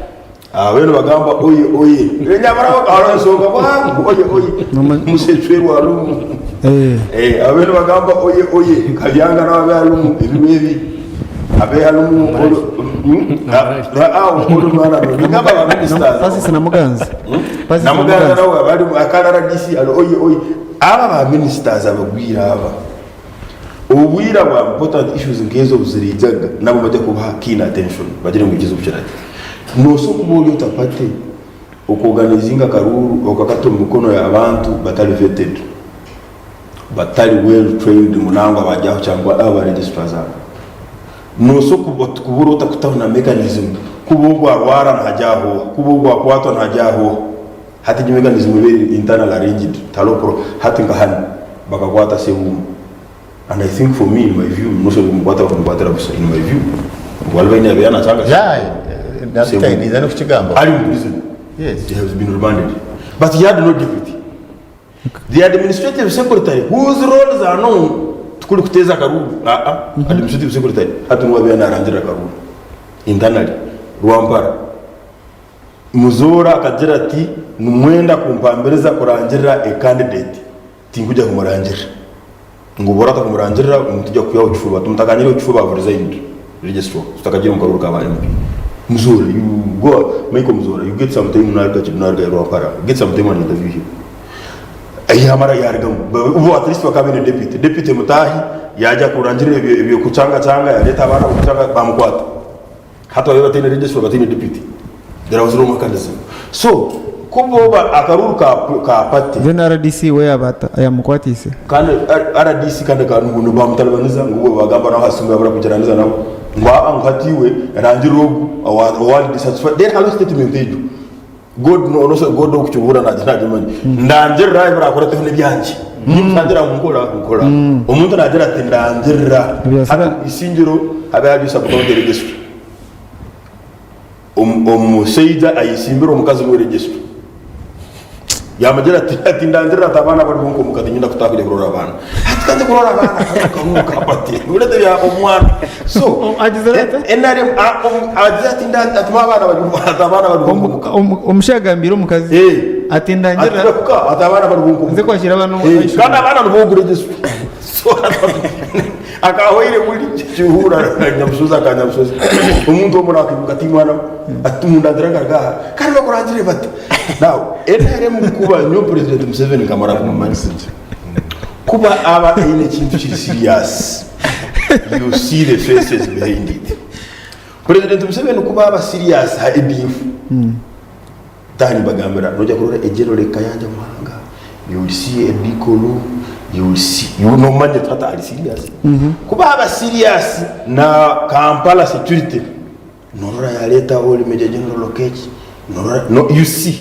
Speaker 6: aba nibagamba oye oye enyamara hariho ensonga bwangu oye oye musecwerwa harimu
Speaker 1: eh,
Speaker 6: Eh, abe nibagamba oye oye kabyanga nawe abe harimu ebibi ebi abe harimu Ningamba ba ministers.
Speaker 1: Francis Namuganza. Francis
Speaker 6: Namuganza nawe aba arimu aka RDC ari oye oye. Aba ba ministers abagwire aba obwire bwa important issues nkezo obuziriijaga nabo bajya kubaha keen attention bagire ngu ekizibu kirati. Nosobola kuba ori ota party oku-organizinga akaruuru okakata omu mikono y'abantu batari vetted. Batari well trained ngu nangwa bajyaho cyangwa aba ba registrars aba. Nosa kubura ota kutaho na mechanism kuba ogwo arwara nihajyaho oha, kuba ogwo akwatwa nihajyaho oha. Hati egyo mechanism eba eri internal arranged tihariho pro hati nka hanu bakakwata Ssebuuma and I think for me in my view nosa kumukwata bakamukwatira busa in my view ngu Alvaine yabaire nakyanga
Speaker 3: Yeah,
Speaker 6: Ssebuuma.
Speaker 3: ninza n'okukigambaho.
Speaker 6: Ari mu prison.
Speaker 3: Yes.
Speaker 6: He has been remanded. But he had no deputy. The administrative secretary whose roles are known tikuri kuteeza akaruuru aa administrative secretary hati niwe abeire narangirira akaruuru internally Rwampara Muzoora akagira ati nimwenda kumpambiriza kurangirira a candidate tinkujya kumurangirira ngu bora atakumurangirira nitujya kukwihaho kifuba tumutakanyiriho kifuba have resigned registrar tutakagiire omu karuuru ka ba MP Muzoora you go Michael Muzoora you get some time naruga naruga Rwampara get some time and interview him Yamara yarugamu ubu at least bakaba baine deputy deputy mutaahi yajya kurangirira ebyo ebyokucangacanga yareeta abaana b'okucanga bamukwata hati babaire bataine registrar bataine deputy there was no mechanism so ku boba akaruuru ka ka party
Speaker 1: Then RDC we yaaba ata ayamukwatiise.
Speaker 6: Kandi RDC kandi ka ngu nibamutalibaniza ngu obwo bagamba nawe aha simu yabura kugiraniza nabo ngu aa ngu hati iwe rangirira ogu owa owa dissatisfied then hariho statement egyo God no no God okukibuura nagira nagimanya ndangirira ebirakureteho nebyangye nyowe ngira ngu nkora nkora omuntu nagira ati ndangirira
Speaker 1: Ebyasira-
Speaker 6: hati isingiro habe hariyo sub county registry Omushaija ayesimbire omukazi niwe registry yamugira ati ati ndangirira ati abaana bari bonka omuka tinyenda kutaaha kujya kurora abaana ati kanze kurora abaana karuka kapati urete bya omwana so
Speaker 1: Agizire ata?
Speaker 6: NRM agize ati ati abaana bari ati abaana bari bonka omuka
Speaker 1: Omushaija agambire omukazi ati ndangirira
Speaker 6: ati kuka ati abaana bari bonka omuka
Speaker 1: nze kwakira abaana
Speaker 6: kandi abaana nibo registry so Akahweire buri kihuura nyamushozi aka nyamushozi omuntu omwe nakwimuka ati mwana we ati mundangire ngaruka aha kandi bakurangire bati now NRM kuba nyowe president Museveni nkamara kumumanya kuba aba aine ekintu kiri serious you see the faces behind it president Museveni kuba aba serious ha ADF Taaha nimbagambira noija kurora egenerali Kayanja Muhanga, you will see Eddy Kolu, you will see, you nomanya oti hati ari serious. Ku baaba serious na Kampala security, norora yareetaho ori Major General Lokech, norora, no, you see.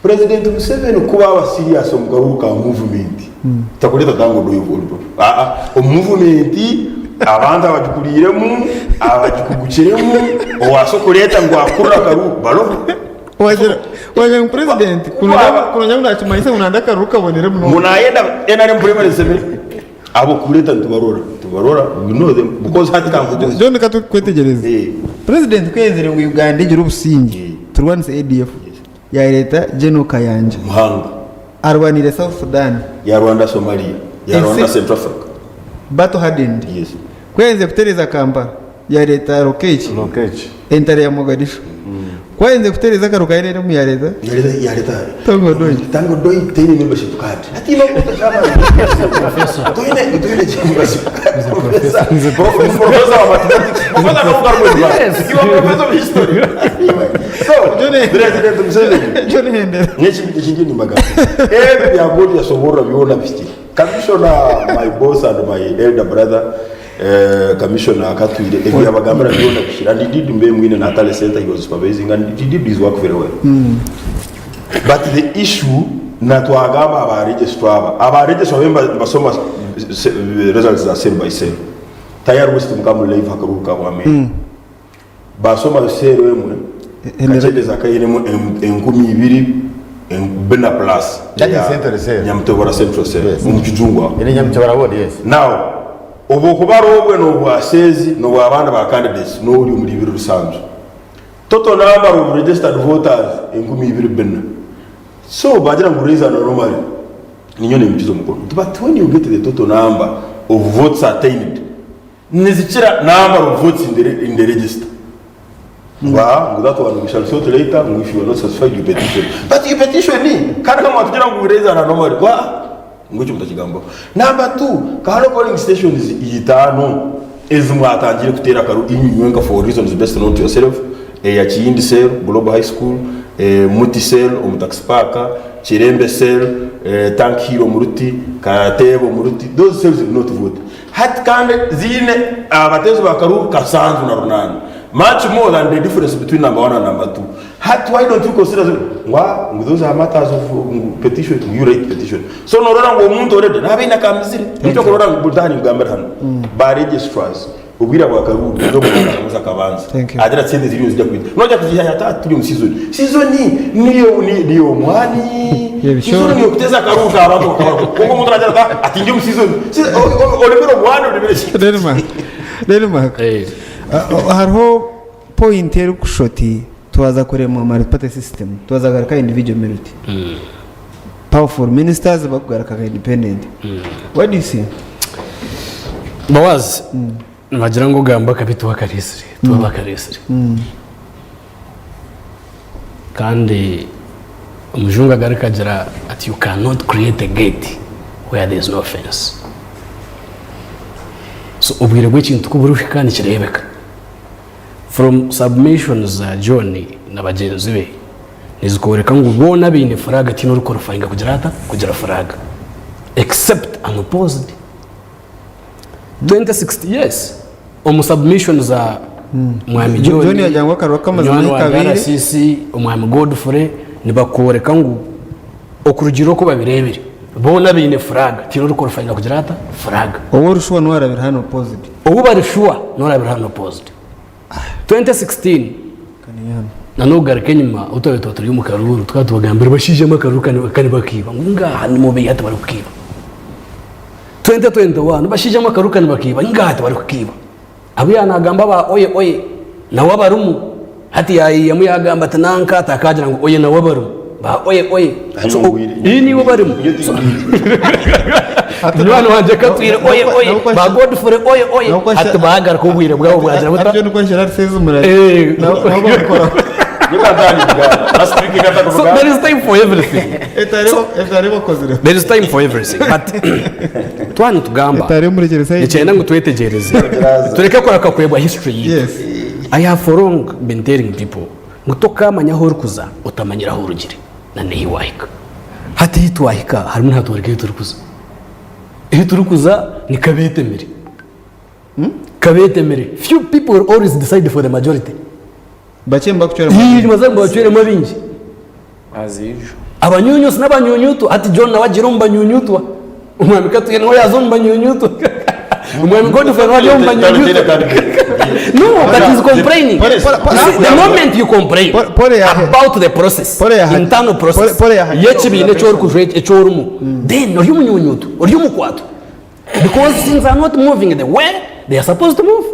Speaker 6: President Museveni ku baaba serious omu karuuru ka movement, takureeta Tanga Odoi aa, omu movement abantu abagikuriiremu, abagikugukiremu, owaasa okureeta ngu akurure akaruuru baroho.
Speaker 1: Wagira wagira ngu president kunonya ngu nakimanyisa ngu nanda akaruru kabonere
Speaker 6: Ngu
Speaker 1: munonga.
Speaker 6: nayenda NRM primary esemere abo kureeta nitubarora nitubarora we know them because hati kankubuuze.
Speaker 1: John katukwetegyereze.
Speaker 6: Eh.
Speaker 1: President ku yayenzire ngu Uganda egire obusingye
Speaker 6: Eh.
Speaker 1: turwanise ADF yareeta General Kayanja
Speaker 6: Muhanga.
Speaker 1: arwanire South Sudan.
Speaker 6: Ya Rwanda Somalia. Ya Rwanda
Speaker 1: Ensi-
Speaker 6: Central Africa.
Speaker 1: Battle hardened.
Speaker 6: Yes.
Speaker 1: Ku yaaherize kutereeza Kampala, yaareeta Lokech,
Speaker 2: Lokech.
Speaker 1: entare ya Mogadishu. Ku yaaherize kutereeza akaru ka NRM yaareeta
Speaker 6: Yareta yareta.
Speaker 1: Tanga Odoi.
Speaker 6: Tanga Odoi teine membership card. Hati ino kuta chama. Toine toine membership card. Professor. Professor wa mathematics. Professor kama karmo. Yes. You are professor of history. So, President Museveni.
Speaker 1: John Hendera.
Speaker 6: N'ekindi ekindi nimbagamba. Ebi bya God yasoborora byona bihikire. Commissioner, my boss and my elder brother, eh, Commissioner Akatwire, ebi yabagambira byona bihikire. And he did mbe mwine na Atale Center, he was supervising and he did his work very well. But the issue na twagamba aba registrar aba, aba registrar be mbasoma results za cell by cell. Tayari West mukamu live hakaruru ka bwame. Basoma cell emwe Kakyendeza akainemu 2000 bina plus
Speaker 3: That is Central Cell.
Speaker 6: Nyamutobora Central Cell
Speaker 3: Yes.
Speaker 6: omu Kijungu aho.
Speaker 3: Eri Nyamutobora ward, yes.
Speaker 6: Now obwo kubara obwe nobwa seezi nobwa abandi ba candidates nori omuri ibiri rusanju. Total number of registered voters 2004. So bagira ngu raise an anomaly ninyowe nimukiza omukono nti but when you get the total number of votes attained nizikira number of votes in the, in the register. Ngu aa ngu that one we shall sort later ngu if you are not satisfied you petition. But you petition kandi ka mwatugira ngu we raise an anomaly ngu aa ngu ekyo mutakigambaho. Number two, ka hariho polling stations itaano ezi mwatangire kuteera akaru inywe nyenka for reasons best known to yourself, eya Kiyindi cell, Global High School, Muti cell omu Taxi Park, Kirembe cell, Tank Hill omu Ruti, Kateebe omu Ruti, those cells did not vote. Hati kandi ziine abateezi ba karuuru kasanju na runaana, much more than the difference between number one and number two. Hati why don't you consider them? Ngu ah, ngu those are matters of ngu petition, ngu you write petition. So norora ngu omuntu already naaba aine akamizire. Nikyo okurora ngu buri taaha ninkugambira hanu, ba registrars obwire bwa karuuru buri omwe naakamuza akabanza.
Speaker 1: Thank you.
Speaker 6: Agira ati sente ziriyo nizija kwija. Noija kuziiha hi? Ati ah turi omu season. Season niyo niyo omwani,
Speaker 1: Y'ebishooro.
Speaker 6: season niyo kuteza akaruuru abantu bakaba kwonka omuntu aragira ati ah ati ndi omu season. Orimire omwani orimire ki?
Speaker 1: Denmark. Denmark.
Speaker 5: Eh.
Speaker 1: Hariho point erikushusha oti twaza kuremwa multiparty system twaza kugaruka individual merit. Powerful ministers bakugaruka nka independent. What do you see?
Speaker 5: Boaz, nibagira ngu ogamba akabi tiwe akareesire, tiwe bakareesire. Kandi omujungu agaruka agira ati you cannot create a gate where there is no fence. So obwire bw'ekintu ku burikuhika nikireebeka. From submissions za John na bagyenzi be nizikworeka ngu boona abaine flag tihaine ori qualifyinga kugira ata? Kugira flag except unopposed. 2016 yes omu submission za Mwami John,
Speaker 1: John yagira ngu akaruru kamazire
Speaker 5: munywani
Speaker 1: emyaka
Speaker 5: wange
Speaker 1: ebiri.
Speaker 5: RCC, Omwami Godfrey nibakworeka ngu okurugiirira oku babireebire boona baine flag tihaine ori qualifyinga kugira ata? Flag.
Speaker 1: Ou ori sure niwe arabire hanu opposed.
Speaker 5: Ou bari sure niwe arabire hanu opposed. 2016 na n'okugaruka enyima obu twabaire tuba turi omu karuuru tukaba tubagambira bashaija akaruuru ka nibakiiba ngu ngaaha nimubeiha tibarikukiiba. 2021 bashaija akaruuru ka nibakiiba ngaaha tibarikukiiba. Abu yaaba naagamba aba oye oye nawe abarimu hati yaayihamu yaagamba ati nanka atakagira ngu oye nawe abarimu ba oye oye. So, ii niiwe obarimu. So, munywani wangye katwire oye oye ba Godfrey oye oye hati baagaruka obwire bwabo bwagira buta. Eh. So there is time for everything. There is time for everything. But twaba nitugamba nikyenda ngu twetegyereze tureke kureka kwebwa history yaitu.
Speaker 1: Yes.
Speaker 5: I have for long been telling people ngu tokamanya ahu orikuza otamanyire ahu orugire na n'ehi wahika. Hati ahi twahika harimu nihatworeka ahi turikuza. Ahi turikuza ni kabeetemire. Kabeetemire. Few people will always decide for the majority.
Speaker 1: Bakye nibakucweramu
Speaker 5: Ii,
Speaker 1: abaingi.
Speaker 5: nibaza ngu bacweremu abaingi.
Speaker 4: As usual.
Speaker 5: Abanyunyusi n'abanyunyutwa. Hati John nawe agiire omu banyunyutwa. Omwami Katwine nawe yaaza omu banyunyutwa. Omwami Godfrey nawe ari omu banyunyutwa. No, but he's complaining.
Speaker 1: Pole- pole-
Speaker 5: You see, the moment you complain
Speaker 1: Pole- pole yahe-
Speaker 5: about the process,
Speaker 1: Pole yahe-
Speaker 5: internal process,
Speaker 1: pole- pole yahe-
Speaker 5: y'ekibiina eki orikujwa eki orimu, then ori omunyunyutwa, ori omukwatwa. Because things are not moving the way they are supposed to move.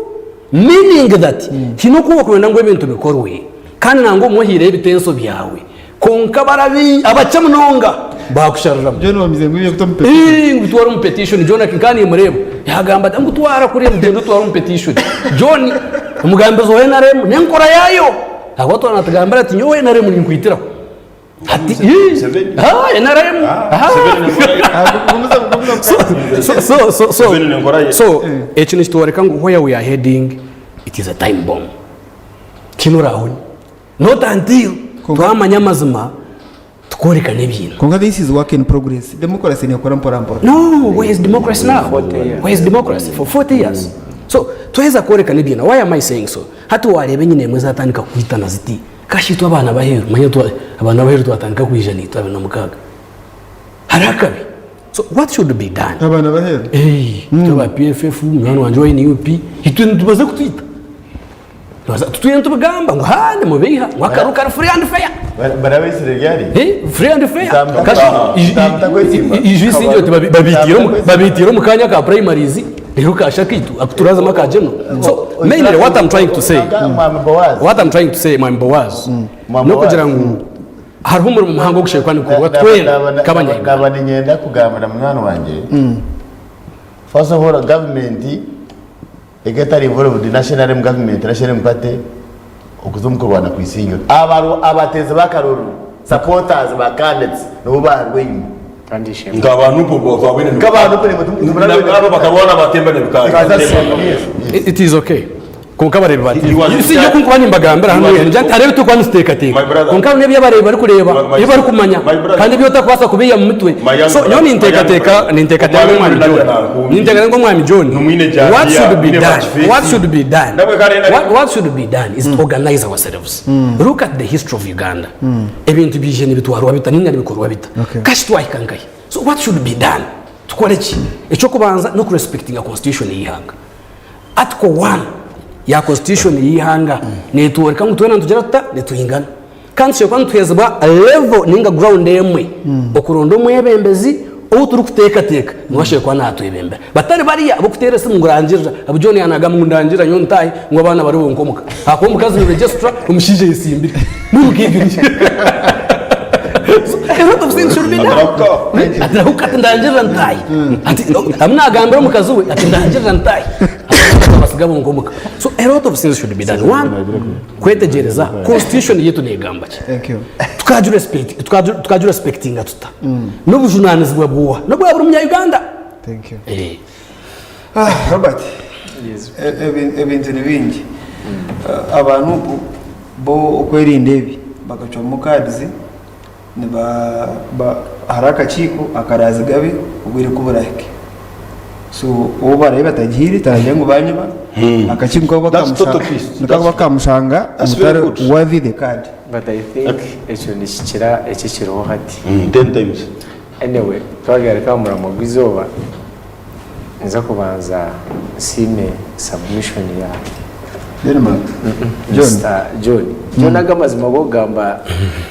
Speaker 5: Meaning that haine oku orikwenda ngu ebintu bikorwe kandi nangwa obumwe ohaireyo ebitenso byawe kwonka barabi abakye munonga baakushariramu.
Speaker 1: John wamize ngu ebyo petition.
Speaker 5: Ii, ngu twara omu petition John ati nka nimureeba yagamba ati ngu twara kuriya mugyende otware omu petition. John omugambizi wa NRM n'enkora yaayo ahabw'okuba twaba natugambira ati nyowe NRM ninkwitiraho. Hati ii,
Speaker 6: Museveni.
Speaker 5: ah, NRM
Speaker 6: Ah,
Speaker 5: ah.
Speaker 6: Museveni n'enkora ye.
Speaker 1: Gumiza gumiza
Speaker 5: So, so, so, so,
Speaker 6: Museveni n'enkora ye.
Speaker 5: so eki nikitworeka ngu where we are heading it is a time bomb tihaine oraahone not until twamanya amazima tukooreka n'ebiina.
Speaker 1: Kwonka this is work in progress. Democracy nekora mpora mpora.
Speaker 5: No, where is democracy now?
Speaker 4: 40 years.
Speaker 5: Where is democracy for 40 years? So twaheza kworeka n'ebiina. Why am I saying so? Hati wareeba enyina emwe zatandika kwitana ziti kashi itwe abaana b'aheeru manya twa abaana b'aheeru twatandika kwija naitwe 26. Hariho akabi. So what should be done?
Speaker 1: Abaana b'aheeru?
Speaker 5: Eh, itwe aba PFF, munywani wangye owa NUP, itwe nibaza kutwita. Nibaza tutwire nitubigamba ngu haa nimubeiha ngu akaru kari free and fair.
Speaker 3: Barabaitsire ryari?
Speaker 5: Eh, free and fair.
Speaker 3: Ntamuta-
Speaker 5: Kashi
Speaker 3: ntamuta kwesimba.
Speaker 5: iju isingye oti babiitiire omu kanya ka primaries reero kasha kaitu aku turazamu aka general. So mainly what I'm trying to say,
Speaker 3: Mwami Boaz.
Speaker 5: what I'm trying to say Mwami Boaz,
Speaker 3: Mwami
Speaker 5: n'okugira
Speaker 3: Boaz.
Speaker 5: ngu hariho omurimo muhango ogushemereire kuba nigukorwa twena nk'abanya-Uganda.
Speaker 3: Naba niinyenda kugambira munywani wangye, first of all gavumenti Eka etari involved national NRM government, national NRM party. Okuza omu kurwana ku Isingiro. Abaru abateezi b'akaruru, supporters ba candidates, nibo baarwaine.
Speaker 4: Kandi ishemwe.
Speaker 6: Nka ba Nup obwo twabwine
Speaker 3: Nka ba Nup nimwe
Speaker 6: Nabo abo bakarwana batemba n'ebikaari.
Speaker 3: Yes, yes.
Speaker 5: It is okay. Kwonka abareebi bati
Speaker 6: He was
Speaker 5: You see, nyowe ku nkuba nimbagambira
Speaker 6: He
Speaker 5: hanu
Speaker 6: was
Speaker 5: nigira nti hariho ebi turikuba nituteekateeka.
Speaker 6: My brother.
Speaker 5: Kwonka hariho n'ebi abareebi barikureeba,
Speaker 6: My- my
Speaker 5: ebi barikumanya,
Speaker 6: My brother.
Speaker 5: kandi ebi otarikubaasa kubiiha mu mitwe.
Speaker 6: My young
Speaker 5: So nyowe
Speaker 6: brother.
Speaker 5: ninteekateeka,
Speaker 6: My young brother.
Speaker 5: ninteekateeka
Speaker 6: Omwami
Speaker 5: nk'omwami
Speaker 6: Nadia
Speaker 5: John.
Speaker 6: Nankumbi.
Speaker 5: Ninteekateeka nk'omwami John.
Speaker 6: Numwine Jamiya,
Speaker 5: What should be
Speaker 6: Mwine
Speaker 5: done?
Speaker 6: Bakifeesi.
Speaker 5: What should be done?
Speaker 6: Nabwe kare nari-
Speaker 5: What, what should be done is to organize ourselves. Look at the history of Uganda. Ebintu biije nibitwarwa bita ninga nibikorwa bita.
Speaker 1: Okay.
Speaker 5: Kashi twahika nkahi? So what should be done? Tukore ki? Eky'okubanza n'okurespectinga constitution y'eihanga. Article one ya constitution y'eihanga networeka ngu twena nitugira tuta? Nitwingana. Kandi tushemereire kuba nituheezibwa level ninga ground emwe okuronda omwebembezi ou turikuteekateeka niwe ashemereire kuba natwebembera. Batari bariya abarikuteera esimu ngu rangirira, abu John yanagamba ngu ndangirira nyowe ntaahe ngu abaana bari bonka omuka. Ahakuba omukazi ni registrar omushaija ayesimbire. Mbwenu nk'ebyo ni So, a lot of things should be done.
Speaker 6: Atarahuka.
Speaker 5: Atarahuka ati ndangirira ntaahe. Ati amu nagambira omukazi we ati ndangirira ntaahe. Abasiga bonka omuka. So a lot of things should be done. One, kwetegyereza constitution yaitu negamba ki?
Speaker 1: Thank you.
Speaker 5: Tukagirespectinga tuta? N'obujunanizibwa bw'oha? N'obwa buri munya Uganda.
Speaker 1: Thank you.
Speaker 5: Eh.
Speaker 1: Ah, Robert, ebintu ni bingi. Abantu bo okwerinda ebi bakacwamu cards niba ba hariho akakiiko akaraazigabe obwire ku burahike. So ou baraabe batagihaire taragira ngu banyiba, akakiiko nikakuba
Speaker 6: That's
Speaker 1: kamusha-
Speaker 6: total peace.
Speaker 1: nikakuba kamushanga
Speaker 6: That's very
Speaker 1: omutari
Speaker 6: good.
Speaker 1: worthy the card.
Speaker 4: But I think ekyo nikikira ekikiriho hati.
Speaker 6: 10 times.
Speaker 4: Anyway, twagaruka aha muramwa gw'eizooba, ninza kubanza nsiime submission ya
Speaker 1: Denmark. John.
Speaker 4: Mister John. John aga amazima g'okugamba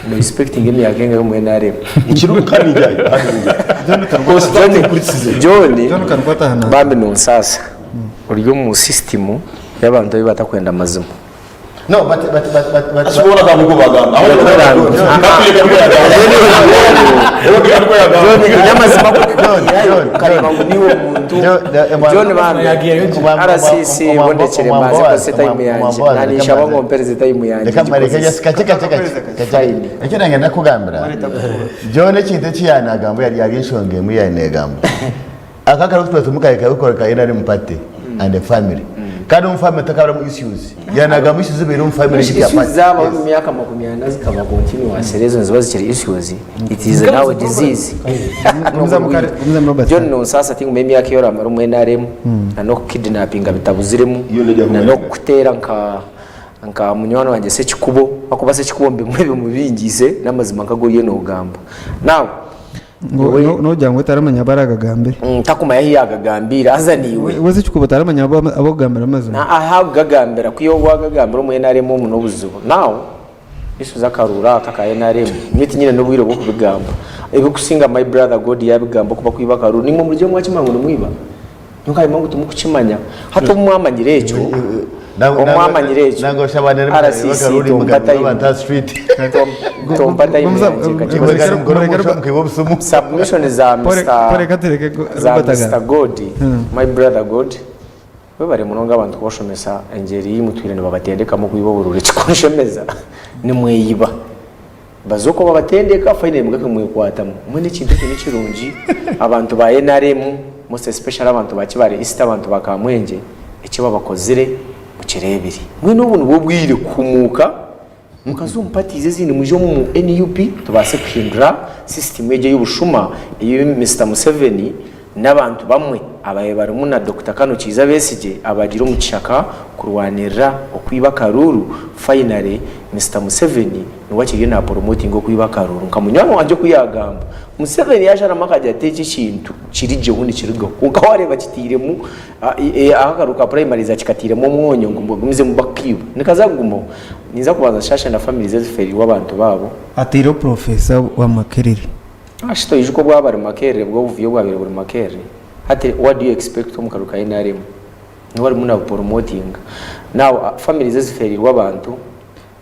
Speaker 4: no respecting emyaka engahi omu NRM.
Speaker 6: Nikirungi kandi ninjayo. Kandi ninjayo.
Speaker 2: John Karwata.
Speaker 6: Constructive criticism.
Speaker 4: John,
Speaker 2: John Karwata hana.
Speaker 4: bambi nonsaasa ori omu system y'abantu abu batakwenda amazima.
Speaker 3: No, but but but but but
Speaker 6: Sibona kantu ko bagamba. Aho
Speaker 4: Nyamazima
Speaker 3: John, John,
Speaker 4: ukareba ngu niwe omuntu John bambi RCC mbonekere mbanze nkozese time yangye naninshaba ngu ompereze time yangye
Speaker 3: Reka mare
Speaker 4: ngikozese.
Speaker 3: just kache kache kache kache.
Speaker 4: Fine.
Speaker 3: Ekyo nange nakugambira. John ekintu eki yanagamba yari yari enshonga emwe yanegamba. Aka kari kutuba tumukaye kabikora ka NRM party and the family. Kandi omu family takaburamu issues. Yanagamba issues zibaire omu family
Speaker 4: Issues
Speaker 3: ya party.
Speaker 4: zabaho omu myaka 40 zikaba continuous rezo niziba zikiri issues it is now a disease.
Speaker 1: Gumiza mukare- gumiza mu Robert.
Speaker 4: John nonsaasa tinguma emyaka eyi oramara omu NRM na n'okukidnapinga bitabuziremu
Speaker 6: Iyo nejya
Speaker 4: na
Speaker 6: kumanya.
Speaker 4: n'okukuteera nka nka munywani wangye Sekikubo ahakuba Sekikubo omu bimwe bimubingiise n'amazima nkagu oriyo noogamba. Now
Speaker 1: Ngu- no- Nogira ngu taramanya abu aragagambire.
Speaker 4: Takumanya ahu yaagagambiire haza naiwe.
Speaker 1: We Sekikubo taramanya abu ab'okugambira amazima.
Speaker 4: Na ahu akugagambira ku iwe waagagambira omu NRM omu n'obuzibu. Now issues z'akaruuru aka aka NRM nyowe tinyine n'obwire bw'okubigamba. Ebikusinga my brother God yaabigamba okuba kwiba akaruuru naimwe murugyeyo mwakimanya ngu nimwiba? Nyowe nkayema ngu timukukimanya. Hati obu mwamanyire ekyo, obu mwamanyire ekyo, RCC tompa time, tompa time yangye nkagikozesa. Submission za Mister za Mister God, my brother God, webare munonga abantu kubashomesa engyeri ei mutwire nibabatendekamu okwiba oburuuru ekikunshemeza nimweyiba. Baza okwo babatendeka finally mugaruke mwekwatamu. Mbwenu ekintu ekyo nikirungi abantu ba nrm most especially abantu ba Kibale East abantu ba Kamwengye eki babakozire mukireebire. Mbwenu obu nibwo bwire kuhumuuka mukaza omu parties ezindi mwije omu nup tubaase kuhindura system egi ey'obushuma ei Mister Museveni n'abantu bamwe ababaire barimu na Dokita Kano Kiiza Besigye abagiire omu kishaka kurwanirira okwiba akaruuru finally Mister Museveni niwe akiriyo na promotinga okwiba akaruuru nka munywani wangye oku yagamba Museveni yasharamu akagira ati eki ekintu kirigyeho nikirugaho kwonka wareeba kitairemu akaruuru ka primaries akikatairemu omwonyo ngu bagumizemu bakiiba nikaza kugumaho ninza kubanza nshashe na families eziferirwe abantu baabo.
Speaker 1: Ataireho Professor wa Makerere.
Speaker 4: Shi toijuka obwaba ari Makerere bwo obuvuyo obwabaire buri Makerere? Hati what do you expect omu karuuru ka nrm? Niwe arimu nabuporomotinga. Now families eziferirwe abantu.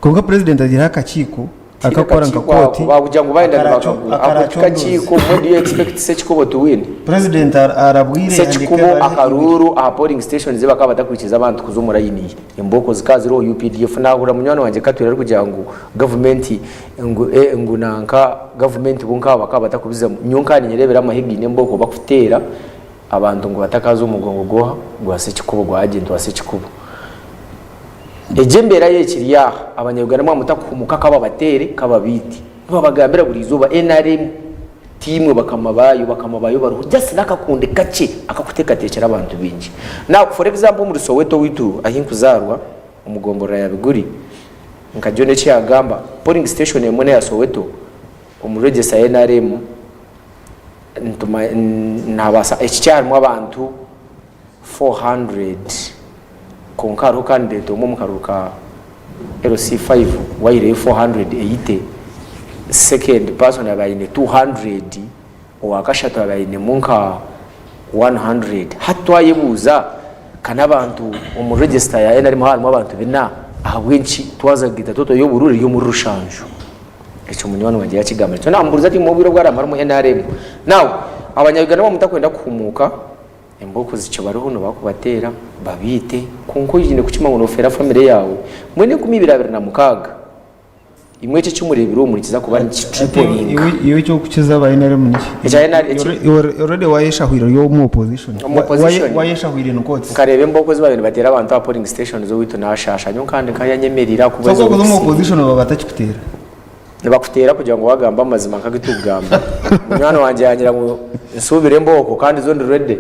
Speaker 1: Kwonka president agireho akakiiko. Akakora nka kooti
Speaker 4: Bakugira ngu bayenda
Speaker 1: akaraco-
Speaker 4: ako
Speaker 1: akaracondooza.
Speaker 4: kakiiko when do you expect Sekikubo to win?
Speaker 1: President arabwire
Speaker 4: Sekikubo
Speaker 1: yandike
Speaker 4: akaruuru aha polling station ze bakaba batakwikiriza abantu kuza omu layini embooko zikaba ziriho UPDF nahurira munywani wangye Katwire arikugira ngu gavumenti ngu eh, ngu nanka gavumenti bo nkaba bakaba batakubizamu nyowe nkaba ninyereebera amahe gaine embooko bakuteera abantu ngu batakaza omu mugongo gwoha gwa Sekikubo gwa agent wa Sekikubo. Egyo embeera yo ekiri aha, abanya-Uganda mwaba mutakuhumuka kababateere kababiite. Nibabagambira buri izooba nrm tiimwe bakama baayo, bakama baayo bariho just n'akakundi kakye akakuteekateekyera abantu baingi. Now for example omuri Soweto owaitu ahi nkuzaarwa omu gomborora ya Biguri, nka John eki yaagamba, polling station emwe n'eya Soweto omu register ya nrm nituma nabaasa eki kyarimu abantu 400 kwonka hariho candidate omwe omu karuru ka LC5 waihireyo 480, second person abaire aine 200, owakashatu abaire ainemu nka 100. Hati twayebuuza ka n'abantu omu register ya NRM haba harimu abantu bina, ahabw'enki twaza kugaita total y'obururu eri omuri rushanju? Ekyo munywani wangye yakigamba. Nikyo namubuurize ati imwe obwire obu aramara omu NRM. Now abanya Uganda mutakwenda kuhumuuka, Embooko zikibariho nibakubateera babiite kwonka oine kukimanya ngu nofeera family yaawe. Mbwenu 2026 imwe eki ekimureebire omu nikiza kuba niki triplinga.
Speaker 1: Iwe ekyokukiza aba NRM niki?
Speaker 4: Ekya NRM eki-
Speaker 1: Already wayeshahwire ori omu opposition.
Speaker 4: Omu opposition.
Speaker 1: Wayeshahwire in courts.
Speaker 4: Nkareeba embooko ezi baabaire nibateera abantu aha polling stations owaitu nashasha nyowe kandi nkayanyemerera
Speaker 1: So
Speaker 4: ahakuba
Speaker 1: ku orikuza omu opposition baba batakikuteera.
Speaker 4: Nibakuteera kugira ngu waagamba amazima nk'agu turikugamba. Munywani wangye yangira ngu nsuubire embooko kandi zo ndi ready.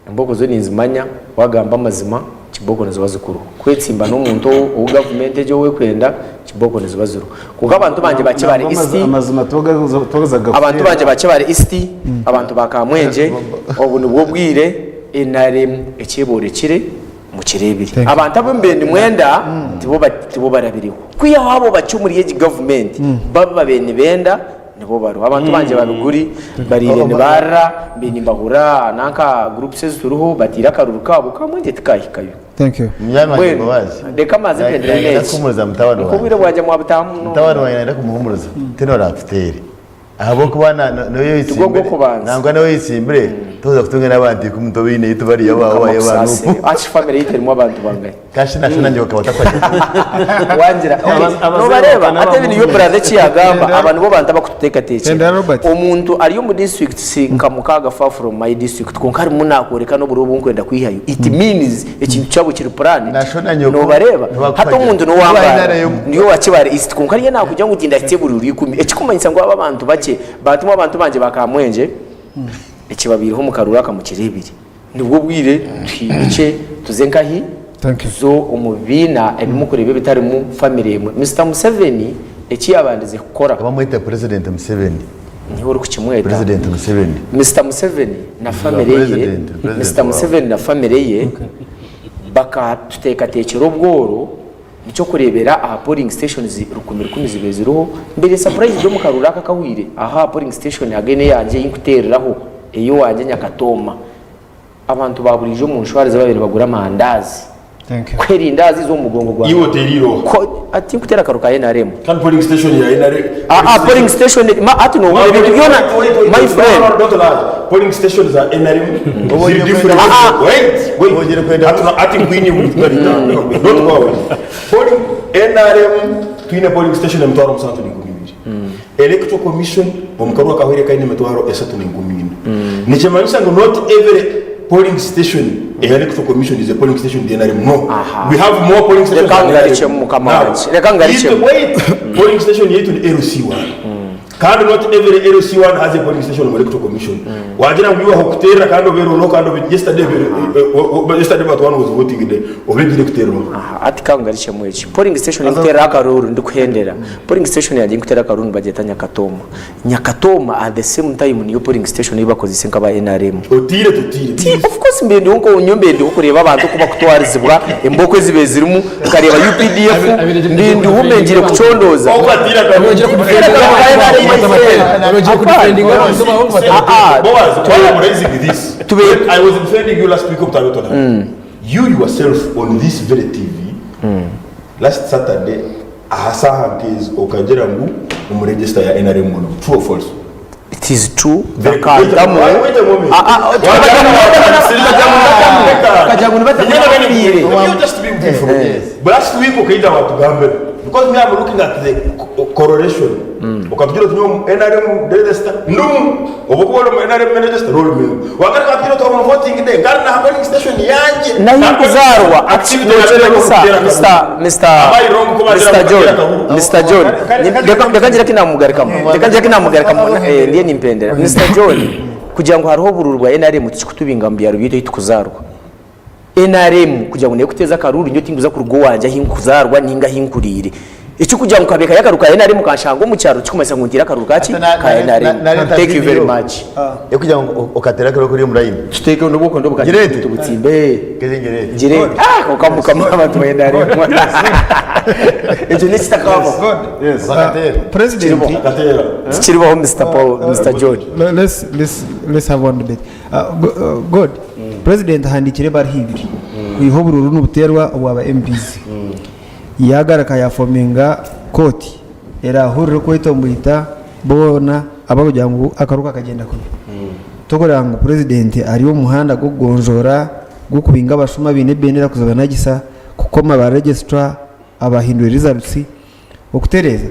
Speaker 4: Embooko zo ninzimanya, waagamba amazima kibooko niziba zikuruho. Kwetsimba n'omuntu ou gavumenti egyo ou erikwenda, kibooko niziba ziriho. Kwonka abantu bangye bakye bari East,
Speaker 2: Amazima togazaga
Speaker 4: abantu bangye bakye bari East, abantu ba Kamwengye, obu nibwo bwire nrm ekyeborekire. Mukireebire. Abantu abu mbaire nimwenda tibo tibo barabireho. Kwihaho abo bakye omuri egi gavumenti babu babaire nibenda nibo bariho. Abantu bangye ba Biguri bariire nibarira, mbaire nimbahurira nanka groups ezituriho bataire akaruru kaabo kamwengye tikahikayo.
Speaker 1: Thank you.
Speaker 3: Munywani wangye
Speaker 4: Mbwenu
Speaker 3: Mbabazi.
Speaker 4: reka mbanze mpendere
Speaker 3: Nayenda
Speaker 4: n'eki.
Speaker 3: kuhumuriza mutabani
Speaker 4: Nikwo obwire
Speaker 3: wangye.
Speaker 4: bwangye mwabutahamu munonga.
Speaker 3: Mutabani wangye nayenda kumuhumuriza. Tinu orakuteere. Ahabw'okuba na- na- n'oyo
Speaker 4: Tigwo
Speaker 3: oyetsimbire
Speaker 4: gw'okubanza.
Speaker 3: nangwa n'oyo oyetsimbire toza kutunga n'abantu ikumi tobaine ei tubariyo
Speaker 4: Mukama
Speaker 3: abawayo ba
Speaker 4: akusaasire.
Speaker 3: Nup.
Speaker 4: Ashi family yaitu erimu abantu bangahi?
Speaker 3: Kashi na nangye bakaba batakwagire.
Speaker 4: Wangira okay.
Speaker 2: Abazaire
Speaker 4: Nobareeba
Speaker 2: bakaba
Speaker 4: hati ebi nibyo
Speaker 2: n'abahungu.
Speaker 4: brother eki yagamba
Speaker 1: Tenda-
Speaker 4: aba nibo bantu
Speaker 1: Tenda
Speaker 4: abakututeekateekyera.
Speaker 1: Robert.
Speaker 4: Omuntu ari omu district si nka mukaaga far from my district kwonka arimu nakworeka n'oburo obu nkwenda kwihayo. It means ekintu kyabo kiri planned.
Speaker 3: Nashona nyoko,
Speaker 4: Nobareeba
Speaker 3: nibakuhagira.
Speaker 4: hati omuntu
Speaker 3: Niba
Speaker 4: n'owambaara
Speaker 3: NRM.
Speaker 4: ndi owa Kibaale East kwonka ariyo nakugira ngu tindahitsye bururu ikumi ekikumanyisa ngu aba abantu bakye batumwa abantu bangye ba Kamwengye ekibabaireho omu karuru aka mukireebire. Nibwo bwire tuhindukye tuze nkahi?
Speaker 1: Thank you.
Speaker 4: Tuze omu bibiina ebi mukureeba ebitarimu family emwe. Mister Museveni eki yabandize kukora.
Speaker 3: Bamwete President Museveni.
Speaker 4: Niiwe orikukimweta.
Speaker 3: President Museveni.
Speaker 4: Mister Museveni na family ye,
Speaker 3: President, President
Speaker 4: Mister
Speaker 3: waabo.
Speaker 4: Museveni na family ye bakatuteekateekyera obworo nikyokureebera aha polling stations 1000 zibaire ziriho. Mbaire surprised omu karuru aka akahweire aha aha polling station again eyangye ei nkuteereraho ey'owangye Nyakatooma abantu ba buriijo omu nshwara ezi babaire nibagura amandazi
Speaker 1: Thank you.
Speaker 4: kwerinda aziize omu mugongo gwange.
Speaker 6: Iwe oteeriire oha?
Speaker 4: Ko ati nkuteera akaru ka NRM.
Speaker 6: Kandi polling station ya NRM.
Speaker 4: Ah, ah, polling station ma ati nohurira ebintu byona my friend.
Speaker 6: No, no, don't lie. Polling station za NRM ziri different.
Speaker 4: Ah, ah.
Speaker 6: Wait, wait.
Speaker 3: Wongere kwenda-
Speaker 6: Ati ati ngwini ngwini. Don't go away. Polling NRM twine polling station emitwaro musanju n'enkumi ibiri. Electoral Commission omu karuru akahweire kaine 34,000. Nikimanyisa ngu not every polling station eya Electoral Commission is a polling station in the NRM. No.
Speaker 4: Aha.
Speaker 6: We have more polling stations
Speaker 4: Reka
Speaker 6: than NRM.
Speaker 4: ngarukye mukama
Speaker 6: Now,
Speaker 4: wangye. Reka ngarukye.
Speaker 6: Wait, polling station yaitu ni LC1. Kandi not every LC1 has a polling station omu Electoral Commission. Wagira ngu iwe aho kuteerera kandi obeire oriho kandi obe- yesterday obeire- yesterday but one was voting day obe ogiire kuteereraho.
Speaker 4: Aha, ati ka ngarukyemu eki. Polling station ndikuteereraho akaruuru ndikuhendera. Polling station yangye ndikuteera akaruuru nibagyeta Nyakatooma. Nyakatooma at the same time niyo polling station ei bakozeise nk'aba NRM.
Speaker 6: Otiire totiire.
Speaker 4: Ti, of course mbaire ndiho nko nyowe mbaire ndiho kureeba abantu oku bakutwarizibwa, embooko ezibaire zirimu, nkareeba UPDF, mbaire ndiho mbaire ngiire kucondooza.
Speaker 6: Oku batiire akaruuru.
Speaker 4: Kuteera akaruuru ka NRM my friend. Ah, ah.
Speaker 6: Boaz, why I'm raising this?
Speaker 4: Tube-
Speaker 6: I was defending you last week of Tabetona. You yourself on this very TV last Saturday aha saaha nk'ezi okagira ngu omu register ya nrm muno. True or false?
Speaker 4: It is true
Speaker 6: Very good. Wait a
Speaker 4: bakantamu
Speaker 6: moment. Wait a moment.
Speaker 4: Ah, ah, tukagira ngu nibatamu abafiire.
Speaker 6: You just be brief. Last week okaija watugambira because me I'm looking at the correlation. Okatugira oti nyowe NRM register ndumu obu okuba ori omu NRM register ori member. Wagaruka watugira oti on voting day ngari naha polling station yangye.
Speaker 4: Nahi nkuzaarwa
Speaker 6: Activity
Speaker 4: nokyeremesa
Speaker 6: yakuteera
Speaker 4: Mr. Mr.
Speaker 6: Am I wrong kuba
Speaker 4: Mr.
Speaker 6: ngira
Speaker 4: John
Speaker 6: ngu akahuru?
Speaker 4: Mr. John reka reka ngire kinamugarukamu reka ngire kinamugarukamu eh, ndiyo nimpendera Mr. John kugira ngu hariho obururu bwa NRM tikikutubinga mu byaro byaitu ahi tukuzaarwa NRM kugira ngu nekuteeza akaruru nyowe tinkuza kuruga owangye ahi nkuzaarwa ninga ahi nkuriire ekikugira ngu kabeekayo akaruru ka NRM kanshanga omu kyaro tikikumanyisa ngu ntiire akaruru kaki ka NRM thank you very much
Speaker 3: Ekugira ngu okateera akaruru kori omu layini.
Speaker 4: Tuteeke n'obu okwenda obukadde
Speaker 3: Ngirente.
Speaker 4: tubutsimbe.
Speaker 3: Keze ngirente.
Speaker 4: Ngirente. Ah, konka mukama abantu ba NRM. Ekyo n'ekitakabaho.
Speaker 2: Yes.
Speaker 3: Bakateera.
Speaker 1: President,
Speaker 6: Akateera.
Speaker 4: Tikiribaho Mr. Paul, Mr. John.
Speaker 1: let's, let's, let's have one debate. God, President ahandiikire ebaruha ibiri kwiha obururu nibuteerwa obwaba MPs. Yaagaruka yaafominga kooti eraahurire okwetomboita boona abarikugira ngu akaruru kakagyenda kubi. Tokureba ngu Purezidenti ari omu muhanda gw'okugonjoora gw'okubinga abashuma abaine ebendera kuzibanagisa, kukoma ba registra abahindwire results, okutereeza.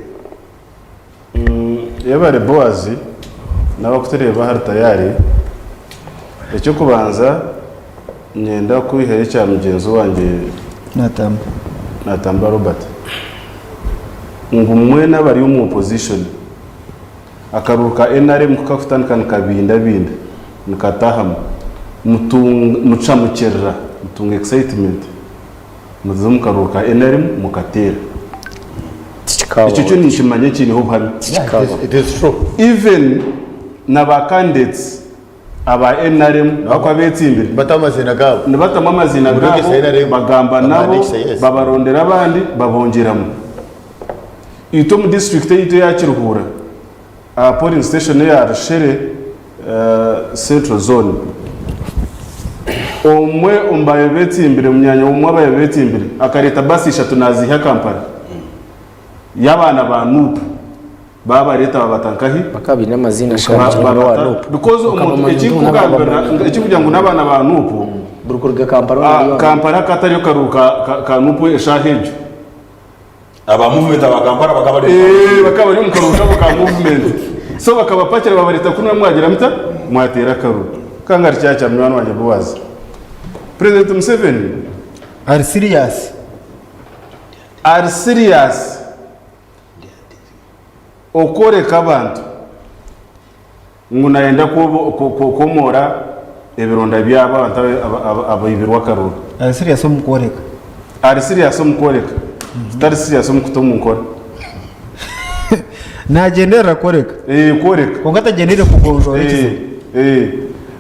Speaker 2: Yebare Boaz n'abakutureeba ahari tayari, eky'okubanza niinyenda kwihayo ekya mugyenzi wangye
Speaker 1: Natamba.
Speaker 2: Natamba Robert ngu mwena abari omu opposition akaruru ka nrm kukakutandika nikabindabinda nikatahamu mucamukirira mutunga excitement muze omu karuru ka nrm mukateera. Ekyo kyo ninkimanya nkiineho obuhame.
Speaker 3: It is true.
Speaker 2: Even na ba candidates aba nrm abakuba betsimbire
Speaker 3: Nibatamu amaziina gaabo.
Speaker 2: Nibatamu amaziina
Speaker 3: Buri
Speaker 2: gaabo,
Speaker 3: wese NRM
Speaker 2: bagamba nabo,
Speaker 3: babahandiikisa yes.
Speaker 2: babarondera abandi babongyeramu. Itwe omu disiturikiti eyaitu eya Kiruhura, aha polling station eya Rushere Central Zone, omwe omu baabaire betsimbire, munyaanya w'omwe abaabaire betsimbire akareeta basi ishatu naaziiha Kampala y'abaana ba Nup. Baabareeta baabata nkahi?
Speaker 4: Bakaba baine amaziina ashangi
Speaker 2: Ba-
Speaker 4: wa
Speaker 2: babata-
Speaker 4: Nup.
Speaker 2: Because omuntu ekikugambira ekikugira ngu n'abaana ba Nup
Speaker 4: Buri kuruga Kampala
Speaker 2: ah,
Speaker 4: ori wa Nup.
Speaker 2: Kampala katariyo karuru ka, ka, ka Nup eshaaha egyo.
Speaker 6: Aba movement aba Kampala bakaba bari
Speaker 2: Eh, bakaba bari omu karuru kabo ka movement. So bakabapakira babareeta kunu mwagira muta? Mwateera akaruru. Kangari kyakya munywani wangye Boaz. President Museveni
Speaker 1: Ari serious.
Speaker 2: ari serious. Okworeka abantu ngu nayenda kwomoora ebironda byabo abantu abaibirwe akaruru.
Speaker 1: Ari serious omu kworeka.
Speaker 2: Ari serious omu kworeka, tari serious omu kuta omu nkora.
Speaker 1: Nagyenderera kworeka.
Speaker 2: Kworeka.
Speaker 1: Kwonka tagyendereire kugonjoora ekizibu.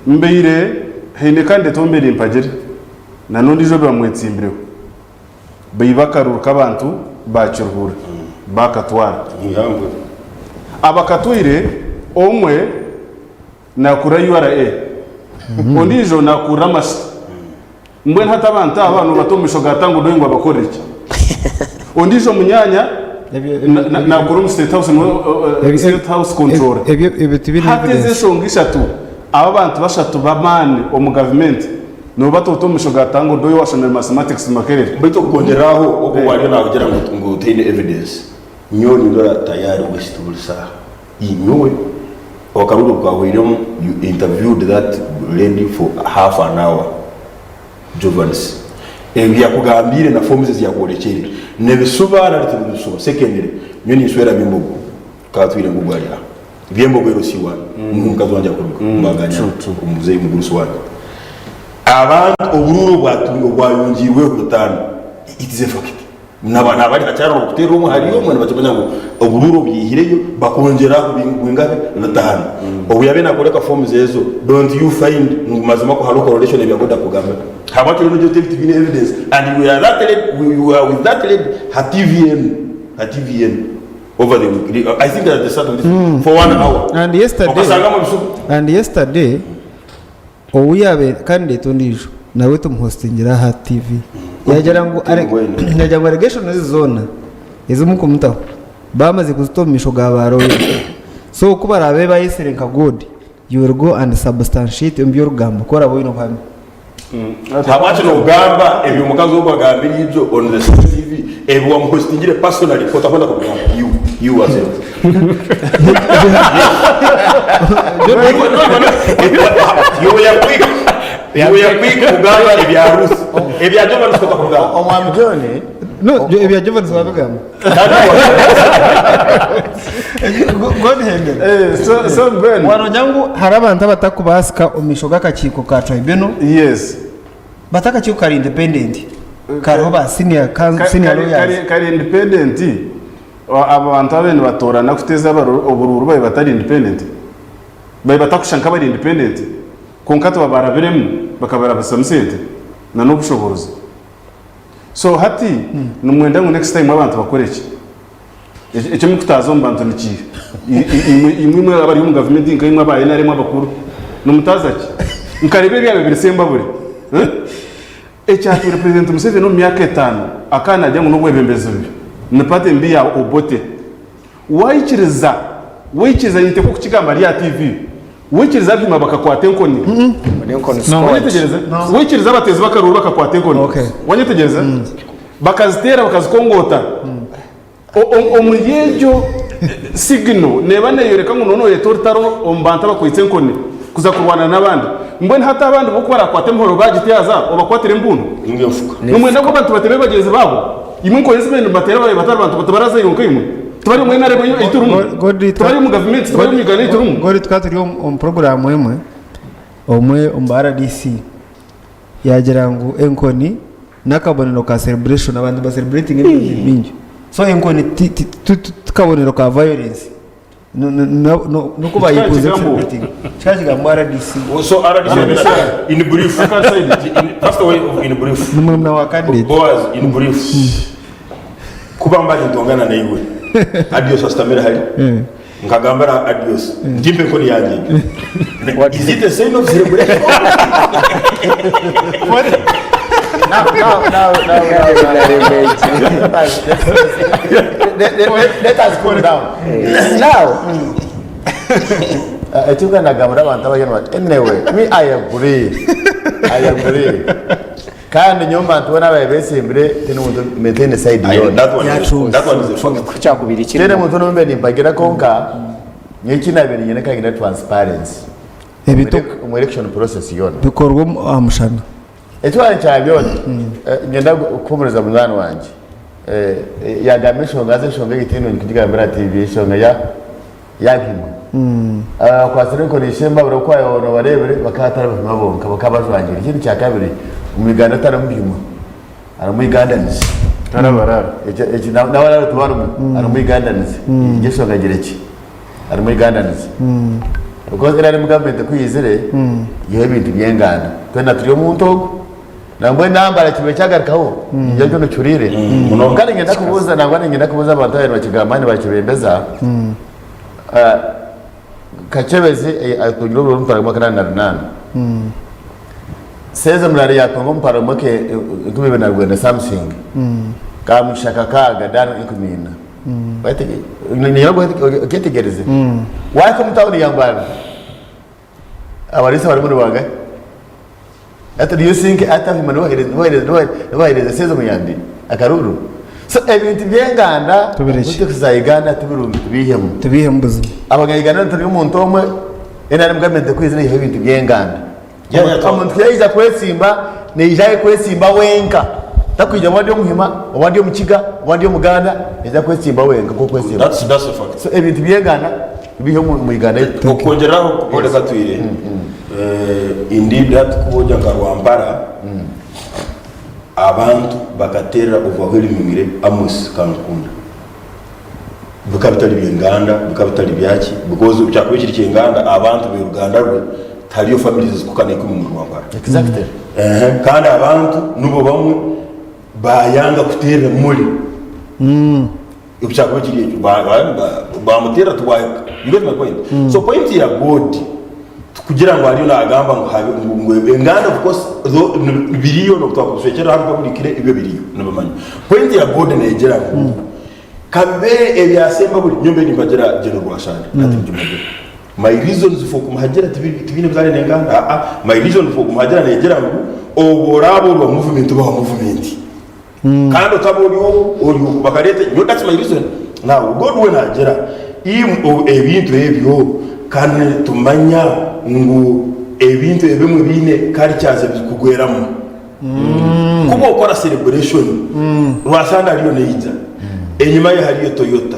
Speaker 2: Mbaire haine candidate ou mbaire mpagire na n'ondiijo bamwetsimbireho. Baiba akaruru k'abantu ba Kiruhura baakatwara. Abakatwaire omwe naakurira URA, ondiijo naakurira Amasita. Mbwenu hati abantu aba noobata omu maisho ga Tanga Odoi ngu abakorere ki? Ondiijo munyaanya naakurira omu State House niwe State House Controller. Hati ezi enshonga ishatu, aba abantu bashatu b'amaani omu gavumenti Nooba toota omu maisho ga Tanga Odoi owashomire Mathematics Makerere.
Speaker 6: Baitu okukwongyereraho okwo wariyo nakugira ngu ngu teine evidence nyowe nindora tayari west buri saaha nyowe akaruru obukahweiremu you interviewed that lady for half an hour Jovanis ebi yakugambiire na forms ezi yakworekyere nibisuba nari tibiribisuba secondly nyowe ninswera Byembogo Tukaba twine Embogo ari aha. Byembogo LC1 niho omukazi wangye arikuruga Mbaganya omuzeeyi mugurusi wangye. Abantu oburuuru obwayongiirweho butaano it is a fact. Nabari hakyaro kuteera omwe hari omwe nibakimanya ngu oburuuru obwihireyo bakongyeraho bwingahi bitaano. Obu yabaire nakoreka forms ezo don't you find ngu mazima ku hariho correlation ebi yakwenda kugamba? Habwaki oriyo nogira oti ebi tibiine evidence and we are that lady we are with that lady ha TV enu ha TV enu. Over the week, I think at the start of this week, for one hour.
Speaker 1: And yesterday,
Speaker 6: Okasangamu ebisuba.
Speaker 1: and yesterday ou yabaire candidate ondiijo nawe tumuhostingira aha TV yagira ngu
Speaker 6: Mbwenu.
Speaker 1: yagira ngu allegations ezi zoona ezi mukumutaho. Bamaze kuzita omu maisho ga ba lawyer. So ku baraabe bayetsire nka God, you will go and substantiate omu by'orikugamba ku oraabe oine obuhame.
Speaker 6: Habwaki nogamba ebi omukazi ogu agambire ijo on the same TV ebi wamuhostingire personally otakwenda kubigamba you you yourself. You were quick you were quick kugamba ebya Ruth ebya Jovan siko otakubigamba.
Speaker 3: Omwami John
Speaker 1: No, ebya Jovan siwabigamba.
Speaker 2: Eh, so, so mbwenu
Speaker 1: Warogira ngu hariho abantu abatakubaasika omu maisho g'akakiiko ka tribunal
Speaker 2: yes
Speaker 1: bati akakiiko kari independent kariho ba senior,
Speaker 2: Ka-
Speaker 1: senior
Speaker 2: kari-
Speaker 1: lawyers.
Speaker 2: kari- kari independent aba bantu ababaire nibatoorana kuteeza oburuuru babaire batari independent babaire batakushusha nk'abari independent kwonka tibabarabiremu bakabarabisamu sente na n'obushoboorozi So hati nimwenda ngu next time abantu bakore ki? Eki murikutaaza omu bantu ni kiiha? Imwe imwe abari omu gavumenti nka imwe aba NRM abakuru nimutaaza ki? Nkareeba ebyaba biri Sembabule. Ekyatwire President Museveni omu myaka etaano akaba naagira ngu n'obwebembezi bubi, ni party mbi ya Obote. Waikiriza, waikiriza ninteekwa kukigamba ari aha TV, waikiriza Abhima bakakwata enkoni.
Speaker 4: Enkoni squad.
Speaker 2: Wanyetegyereza? Waikiriza abateezi b'akaruuru bakakwata enkoni.
Speaker 1: Okay.
Speaker 2: Wanyetegyereza? Bakaziteera bakazikongoota. O- o- Omuri egyo signal neeba neeyoreka ngu nooba nooreeta orutaro omu bantu abakwaitse enkoni kuza kurwana n'abandi. Mbwenu hati abandi bo ku barakwata emihoro bagityaza obakwatire embundu?
Speaker 6: Ninga enfuka.
Speaker 2: Nimwenda ngu abantu bateme bagyenzi baabo? Imwe enkoni ezi mwenda nimubateera babaire batari bantu tibarazayo nkaimwe? Tibari omu NRM ei turimu? Tibari omu gavumenti? Tibari omu Uganda ei turimu?
Speaker 1: Gori tukaba turi omu puroguraamu emwe, omwe omu ba RDC yaagira ngu enkoni n'akabonero ka celebration, abantu nibasereburetinga ebintu bingi. So enkoni ti kabonero ka violence. N'oku bayekunze kusereburetinga. Kikaba kigambo RDC.
Speaker 6: So RDC in brief. First way of in brief.
Speaker 1: Ni murumuna wa candidate.
Speaker 6: Boaz in brief. Kuba mba nintongana naiwe. Adios asitamire hari. Nkagambira Adios. Ngimpe enkoni yangye egyo. Is it a sign of celebration?
Speaker 3: Now, now, now, now, now, now. Let, let, let us cool down. Now, ekyo nagambira abantu abagenda bati anyway, me I agree. I agree. Kandi nyowe bantu boona ababaire besimbire tihaine omuntu maintain side
Speaker 6: I-
Speaker 3: yoona.
Speaker 6: that one
Speaker 1: Yeah,
Speaker 6: is-
Speaker 1: true.
Speaker 6: that one is a fact.
Speaker 4: Ku kyakubiri
Speaker 3: Tihaine
Speaker 4: kirimu.
Speaker 3: muntu n'omwe nimpagira kwonka nyowe eki naabaire niinyenda nkaba nyine transparency
Speaker 1: Ebintu
Speaker 3: omu election process yoona.
Speaker 1: bikorwa aha mushana.
Speaker 3: Ekibare kya byona, niinyenda kuhuumuriza munywani wangye. Yaagamba enshonga haza enshonga egi tihaine orikugigambira aha TV, enshonga ya y'abahima. Abakwatsire enkoni ishembabura oku waayoba noobareebire bakaba batari bahima bonka, bakaba bajwangire. Ekindi kya kabiri, omu Uganda tiharimu bihima, harimu Ugandans.
Speaker 2: Tarabarara.
Speaker 3: Ekyo eki na- n'abarara tibarimu, harimu Ugandans. Egyo enshonga gira ki? Harimu Ugandans. Because NRM government ku yaizire, yaihaho ebintu by'enganda. Twena turi omuntu ogwo. Nangwa enambara kibaire kyagarukaho, ningira ngu nokihuriire.
Speaker 6: Munonga.
Speaker 3: Kandi niinyenda kubuuza, nangwa niinyenda kubuuza abantu ababaire nibakigamba nibakibembeza, ah, Kakyebezi eh, atungire obururu omutwaro gumwe akanaana na runaana. Seeza Murare yatunga omutwaro gumwe ke 2,200 something. Kamugisha kakaaga, Dan 14,000. Niinyenda ngu okyetegyereze. Waahika omu tauni ya Mbarara, abariisa barimu nibangahi? Hati do you think hati Ahima niwe owaheereza Seeza Omuyambi akaruuru? So ebintu by'enganda
Speaker 1: Tubirekye.
Speaker 3: omu politics za Uganda tibirungi tubiihemu.
Speaker 1: Tubiihemu buzima.
Speaker 3: Abanya-Uganda turi omuntu omwe, NRM gavumenti ekwizire eihaho ebintu by'enganda.
Speaker 6: Yeah, yeah,
Speaker 3: Omuntu ku yaija kwesimba, naija kwesimba wenka. Takwija oba ndi Omuhima, oba ndi Omukiga, oba ndi Omuganda, naija kwesimba wenka nk'okwesimba.
Speaker 6: That's, that's a fact.
Speaker 3: So ebintu by'enganda tubiihe omu omu Uganda yaitu.
Speaker 6: Okwongyeraho kukoreka atwire eh, indeed hati ku oja nka Rwampara abantu bakateerera overwhelmingly Amos Kankunda. Bikaba bitari by'enganda, bikaba bitari byaki because kyakuba kiri ky'enganda abantu b'oruganda rwe tihariyo families ezikukana ikumi omuri Rwampara.
Speaker 3: Exactly.
Speaker 6: Ehe, kandi abantu nibo bamwe bayanga kuteerera Muli. Obu kyakuba kiri ekyo bamuteerera tibwahika. You get my point? So point ya God tikugira ngu ariyo nagamba ngu habe ngu ngu enganda of course tho biriyo n'obu twakubishwekyerera hanu publicly ebyo biriyo nibamanya. Point ya God negira ngu. Kabibe ebya Sembabule nyowe mbe nimpagira General Rwashande hati nigimuhagira. My reasons for kumuhagira tibiine buzaare n'enganda aa my reason for kumuhagira negira ngu obu oraaba ori wa movement oba wa movement kandi otaba ori ogu ori ogu bakareeta nyowe that's my reason now God we nagira im ebintu ebyo kandi tumanya ngu ebintu ebimwe biine cultures ebikugweramu. Kuba okora celebration Rwasande ariyo naija enyima ye hariyo Toyota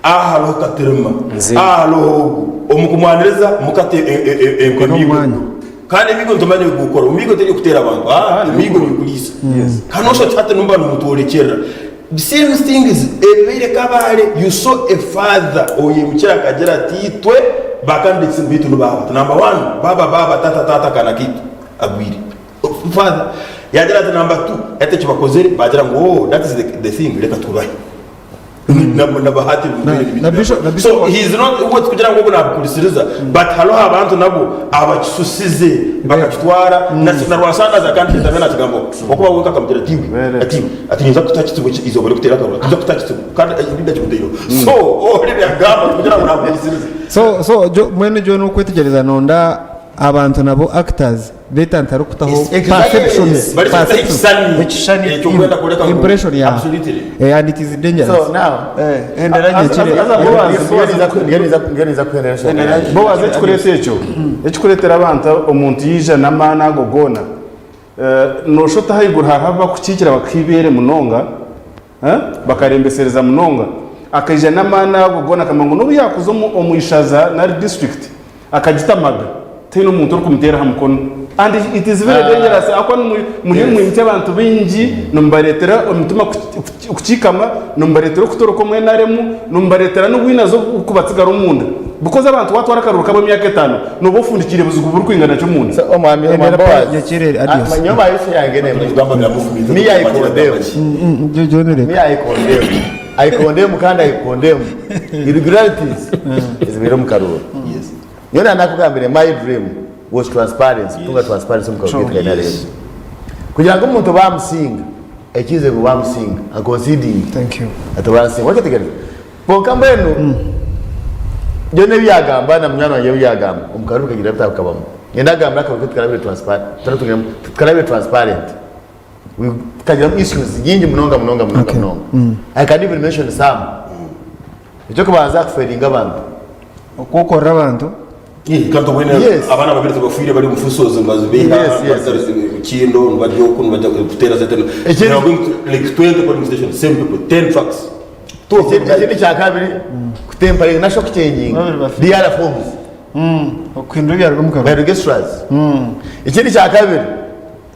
Speaker 6: aha hariho Katirima
Speaker 4: Nze.
Speaker 6: aha hariho ogu omu kumwaniriza mukata
Speaker 1: Omu
Speaker 6: emiigo
Speaker 1: mwanya.
Speaker 6: kandi emiigo nitumanya ebigukora emiigo teri kuteera abantu aha emiigo nikuriisa kandi nosha oti hati nimba nimutworekyerera same things ebibaire Kabale you saw a father oyemukire akagira ati itwe ba candidates baitu nibaaba number one baba baba tata tata kana kaitu agwire Father yagira ati number 2 hati eki bakozire bagira ngu oh that is the, the thing reka tubahe na na bahati
Speaker 1: Na- na Bishop- na
Speaker 6: so
Speaker 1: Bishop-
Speaker 6: he is not uwe kugira ngu ogu nabikurisiriza but hariho abantu nabo abakisusize bakakitwara na na Rwasandaza kandi kitabe nakigambo okuba wenka akamugira ati iwe ati iwe ati ninza kuta kitsibo ki izooba rikutera akaruru ati ninza kuta kitsibo kandi ndinda kimuteireho so ori byagamba kugira ngu nabukurisiriza
Speaker 1: so so jo mwene jo nokwetegyereza nonda abantu nabo actors betantara okutaho perceptions
Speaker 6: Bari kutaho
Speaker 1: perceptions
Speaker 6: ekishushani ekyokwenda kworeka ngu
Speaker 1: impression yawe
Speaker 6: absolutely.
Speaker 1: eh, and it is dangerous
Speaker 3: So now,
Speaker 1: eh endera nyekire
Speaker 2: Aza Boaz,
Speaker 3: ngenza kuhendera ensonga yange.
Speaker 2: Boaz ekikureeta ekyo ekikureetera abantu omuntu yaija n'amaani ago goona eh, noosha ota ahaiguru hariho abakukiikira bakaha eibeere munonga eh, bakarembesereza munonga akaija n'amaani ago goona akamanya ngu n'obu yaakuza omu omu ishaza nari district akagitamaga tihaine omuntu orikumuteera aha mukono and it is very dangerous ahakuba muriyo nimwimutsya abantu baingi nimubareetera emitima kukiikama nimubareetera okutoroka omu NRM nimubareetera n'obwinazi obukubatsigara omunda because abantu watwara akaruru kabo emyaka etaano nooba ofundikiire buzigu burikwingana ki omunda.
Speaker 3: So, omwami
Speaker 1: Endera
Speaker 3: Boaz,
Speaker 1: nyekire adios.
Speaker 3: ah, nyowe my issue yange nemwe. Me I condemn.
Speaker 1: Jo
Speaker 3: Me
Speaker 1: reka
Speaker 3: I condemn. I condemn kandi I condemn. Irregularities ezibaire omu karuuru. Nyowe nanakugambire my dream was transparency, kutunga transparency omu karuuru kaitu ka NRM. Kugira ngu omuntu bamusinga, aikirize ngu bamusinga, a conceding
Speaker 1: thank you
Speaker 3: ati bansinga. Waketegereza? Kwonka mbwenu byona ebi yagamba na munywani wangye ebi yagamba omu karuuru kagira bita kabamu. Nyenda agambire akaruuru kaitu karabire transparent, tikarabire transparent. We tukagiramu issues nyingi munonga munonga munonga
Speaker 1: Okay.
Speaker 3: munonga. I can even mention some. Ekyokubanza kufailinga abantu.
Speaker 1: okwokorera abantu
Speaker 6: Kandi obwene
Speaker 3: Yes.
Speaker 6: abaana babiri tibafiire bari omu fusozi nibazibeera
Speaker 3: Yes, yes.
Speaker 6: kindo nibajya oku nibajya kuteera sente.
Speaker 3: Ekindi-
Speaker 6: They are going to like 20 polling stations same people 10 trucks.
Speaker 3: Ekindi kyakabiri kutemparinga nasho kuchenjinga
Speaker 1: Babiri bafiire.
Speaker 3: DR forms.
Speaker 1: okuhindura ebyaro by'omu
Speaker 3: by
Speaker 1: karuru
Speaker 3: registrars. Ekindi kyakabiri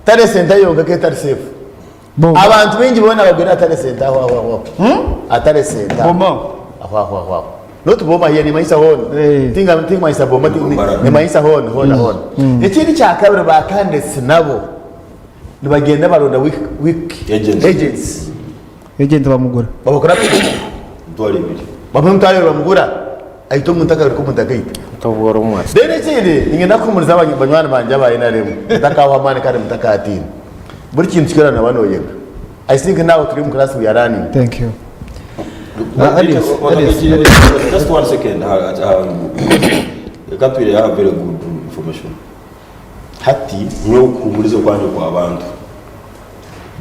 Speaker 3: tare sente yonka ketari safe.
Speaker 1: Boma.
Speaker 3: Abantu baingi boona bagwire atare sente aho aho aho. Atare sente.
Speaker 1: Boma.
Speaker 3: Aho aho aho aho. Not boma here nimanyisa hoona.
Speaker 1: Eh.
Speaker 3: Tinga tingumanyisa boma nimanyisa hoona hoona hoona. Ekindi kyakabiri ba candidates nabo nibagenda baronda weak weak
Speaker 6: Agents.
Speaker 3: agents.
Speaker 1: agent bamugura
Speaker 3: Babakora
Speaker 6: 20.
Speaker 3: Bamuha emitwaro ebiri bamugura aita omuntu akabiri k'omuntu akaita.
Speaker 4: Tobwora omwatsi.
Speaker 3: Then ekindi niinyenda kuhumuriza banywani bangye aba NRM mutakahwa amaani kandi mutakatiina. Buri kintu kyona nooba nooyega. I think now turi omu class we are learning.
Speaker 1: Thank you. Adios, adios.
Speaker 6: Just one second. Katwire have very good information. Hati nyowe okuhumuriza okwangye okwa bantu.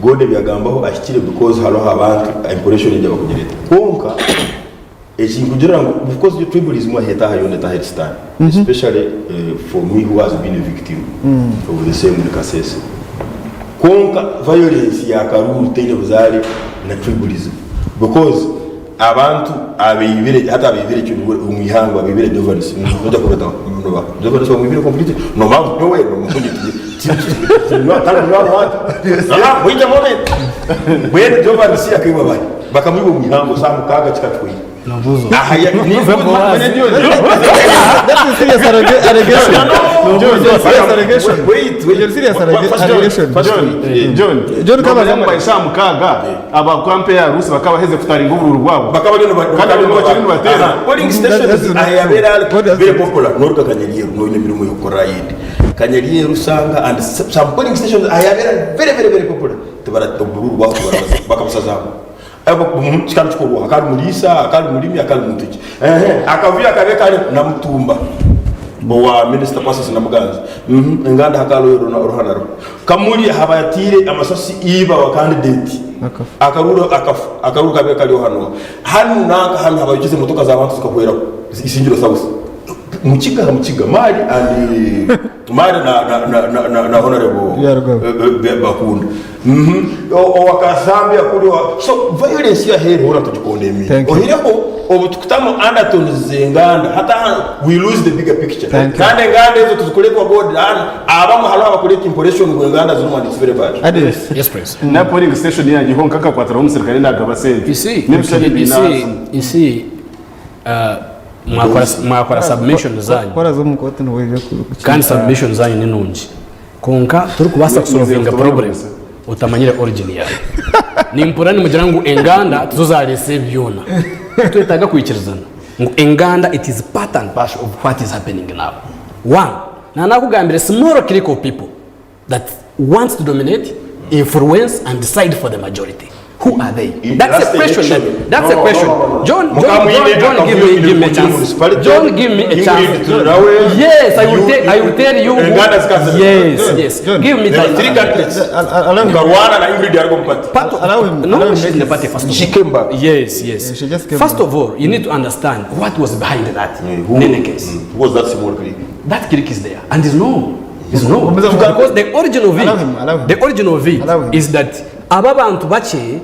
Speaker 6: God ebyagambaho ahikire because hariho abantu impression egyo bakugira eti. Kwonka ekinkugirira ngu because tribalism ahu etaaha yoona etaaha eri sitaani especially for me who has been a victim of the same in Kasese. Kwonka violence ya karuuru teine buzaare na tribalism because abantu abaibire hati abaibire omu ihangwe abaibire Jovanis noija kurota Jovanis bamwibire completely nomanya ngu nyowe wait a moment mbwenu Jovanis akaibwa bahi bakamwiba omu ihangwe saaha mukaaga kikacwire Aha, ya- ni-
Speaker 1: That's a serious allegation. Serious allegation.
Speaker 6: Wait, wait.
Speaker 1: You're serious
Speaker 6: First John,
Speaker 1: allegation.
Speaker 6: first John.
Speaker 2: John,
Speaker 1: John Kabagambe.
Speaker 2: Nomanya ngu by shaaha mukaaga aba kampa ya Rusi bakaba baheze kutaringa oburuuru bwabo.
Speaker 6: Bakaba bariyo
Speaker 2: Kandi abamwe bakiri nibateera.
Speaker 6: Aha, polling
Speaker 1: That's
Speaker 6: stations
Speaker 1: not
Speaker 6: aha
Speaker 1: true.
Speaker 6: yabeera
Speaker 1: What does
Speaker 6: very
Speaker 1: it-
Speaker 6: popular noruga Kanyaryeru noine emirimo y'okukora yindi Kanyaryeru Sanga and some polling stations aha yabeera very very very popular tibara oburuuru bwabo tibarabaza bakabusazamu. Kikaba nikikorwa akaba ari muriisa, akaba ari murimi, akaba ari muntu ki. Ehe, akavuyo akabe kari Namutumba owa Minisita Persis Namuganza. Enganda hakaba hariho oruha na ruha. Kamuli aha batiire amasasi iba wa candidate akaruru akafa, akaruru kabe kari oha n'oha. Hanu nanka hanu habayokyeze emotoka z'abantu zikahweraho Isingiro South. Mukiga aha Mukiga, Mali and Mali na na na na na na Honorable Bakunda. Owa Kasambya kuri owa so violence yaheeru hoona tugikondemine.
Speaker 1: Thank you.
Speaker 6: Oihireho obu tukutamu undertones z'enganda hati aha we lose the bigger picture.
Speaker 1: Thank you.
Speaker 6: Kandi enganda ezo tizikureetwa God hanu abamwe hariho abakureeta impression ngu enganda zirimu and it's very bad.
Speaker 1: Adios.
Speaker 5: Yes, please.
Speaker 2: Na polling station yangye honka nkakwatiraho omusirikare nagaba sente.
Speaker 5: You see,
Speaker 2: N'ebishushani
Speaker 5: you
Speaker 2: biine
Speaker 5: see,
Speaker 2: aha simu.
Speaker 5: you see, mwakora mwakora submission zanyu
Speaker 1: Kora zo omu kooti niweija
Speaker 5: kandi submission zanyu ni nungi kwonka torikubaasa kusolvinga problem otamanyire origin yaayo. Nimpurira nimugira ngu enganda tizo zareese ebi byona. Twetaaga kwikirizana ngu enganda it is part and parcel of what is happening now. One, nanakugambire small clique of people that wants to dominate, influence and decide for the majority. Who are they?
Speaker 6: In
Speaker 5: That's
Speaker 6: last
Speaker 5: a question.
Speaker 6: election.
Speaker 5: That, that's
Speaker 6: No,
Speaker 5: a
Speaker 6: no,
Speaker 5: question.
Speaker 6: no, no, no.
Speaker 5: John, John,
Speaker 6: Mukamwine
Speaker 5: John, John, give
Speaker 6: akavuyo
Speaker 5: me,
Speaker 6: in
Speaker 5: give me a
Speaker 6: Bujumbura
Speaker 5: chance.
Speaker 6: municipality.
Speaker 5: John, give me a
Speaker 6: Ingrid
Speaker 5: chance.
Speaker 6: Turawe.
Speaker 5: Yes, I will
Speaker 6: You-
Speaker 5: tell. I will tell you. who-
Speaker 6: Enganda zikaza-
Speaker 5: Yes,
Speaker 1: John,
Speaker 5: yes.
Speaker 1: John.
Speaker 5: Give me
Speaker 6: There are
Speaker 5: time.
Speaker 6: three candidates.
Speaker 1: Allow him.
Speaker 6: Ngarwana na Ingrid Yargo Mpati.
Speaker 5: Part of,
Speaker 1: Allow him-
Speaker 5: no,
Speaker 1: allow him
Speaker 5: she's
Speaker 1: make
Speaker 5: in the
Speaker 1: his-
Speaker 5: party first of
Speaker 6: She
Speaker 5: all.
Speaker 6: came back.
Speaker 5: Yes, yes.
Speaker 1: Yeah, she just came
Speaker 5: First
Speaker 1: back.
Speaker 5: of all, you need to understand what was behind that
Speaker 6: Who-
Speaker 5: Nene case.
Speaker 6: Who was that small clique?
Speaker 5: That clique is there and is known. Is known.
Speaker 1: Allow him.
Speaker 5: Because the origin of it,
Speaker 1: Allow him, allow him.
Speaker 5: the origin of it
Speaker 1: Allow him.
Speaker 5: is that aba bantu bakye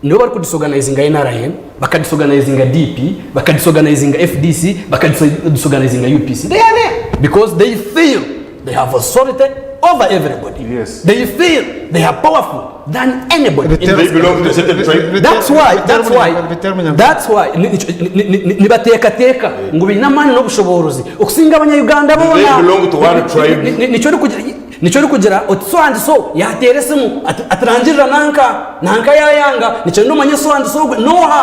Speaker 5: nibo bari kudisorganizinga NRM, bakadisorganizinga DP, bakadisorganizinga FDC, bakadisorganizinga UPC. They are there because they feel they have authority over everybody.
Speaker 2: Yes.
Speaker 5: They feel they are powerful than anybody. in
Speaker 6: They
Speaker 5: this
Speaker 6: belong to a certain tribe.
Speaker 5: That's why, that's why, that's why nibateekateeka ngu baine amaani n'obushoboorozi okusinga abanya-Uganda
Speaker 6: They
Speaker 5: boona.
Speaker 6: belong to one tribe.
Speaker 5: Nikyo orikugira nikyo orikugira oti so and so yaateera esimu ati atirangirira nanka nanka yaayanga nikyenda omanye so and so ogwe n'oha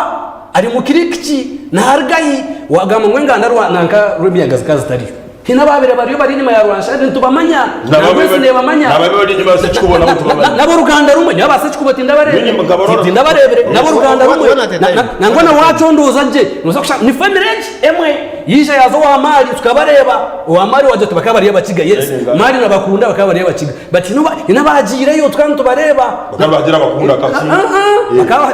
Speaker 5: ari mu clique ki naaruga hi waagamba ngu enganda rwa nanka rwemiyaga zikaba zitariyo. Haine abaabaire bariyo bari enyima ya Rwanshari nitubamanya, nangwa ensi neebamanya.
Speaker 6: N'ababe bari enyima ya Sekikubo nabo tubamanya.
Speaker 5: N'ab'oruganda rumwe nibo ba Sekikubo tindabareebire, n'ab'oruganda rumwe. Nangwa na waacondooza gye nooza kushanga ni famire egye emwe yaija yaaza owa Maari tukabareeba, owa Maari waagira oti bakaba bari Abakiga, yes, Maari na Bakunda bakaba bari Abakiga but haine abaagiireyo tukaba nitubareeba.
Speaker 6: Bakaba nibagira Bakunda akaki.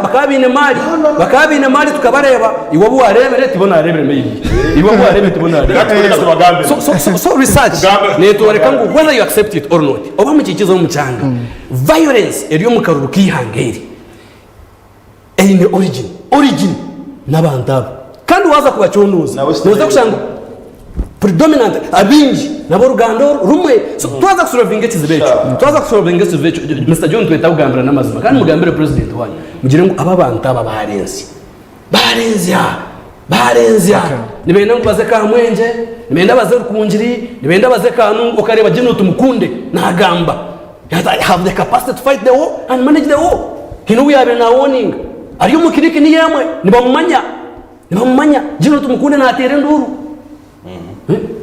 Speaker 5: Bakaba baine Maari, bakaba baine Maari tukabareeba, iwe obu waareebire tibo naareebire maybe. Iwe obu waareebire tibo naareebire.
Speaker 6: Reka tubagambire.
Speaker 5: So, so, so, so research
Speaker 6: Tugambe.
Speaker 5: neetworeka ngu whether you accept it or not, oba mukiikize omu kyanga, violence eri omu karuru k'eihanga eri eine origin. Origin n'abantu aba. Kandi waaza kubacondooza,
Speaker 6: Nawe
Speaker 5: nooza kushanga ngu predominant abaingi n'ab'oruganda oru rumwe. So twaza kusolvinga ekizibu ekyo, twaza kusolvinga ekizibu ekyo, Mister John tweta kugambira n'amazima kandi mugambire president wanyu mugire ngu aba abantu aba baarenzya. Baarenzya! Baarenzya! Nibenda ngu baze Kamwengye, nibenda baze Rukungiri, nibenda baze Kanungu, okareeba General Tumukunde naagamba that I have the capacity to fight the war and manage the war. Haine obu yaabaire naawoninga ari omu clique niyo emwe, nibamumanya, nibamumanya. General Tumukunde naateera enduuru.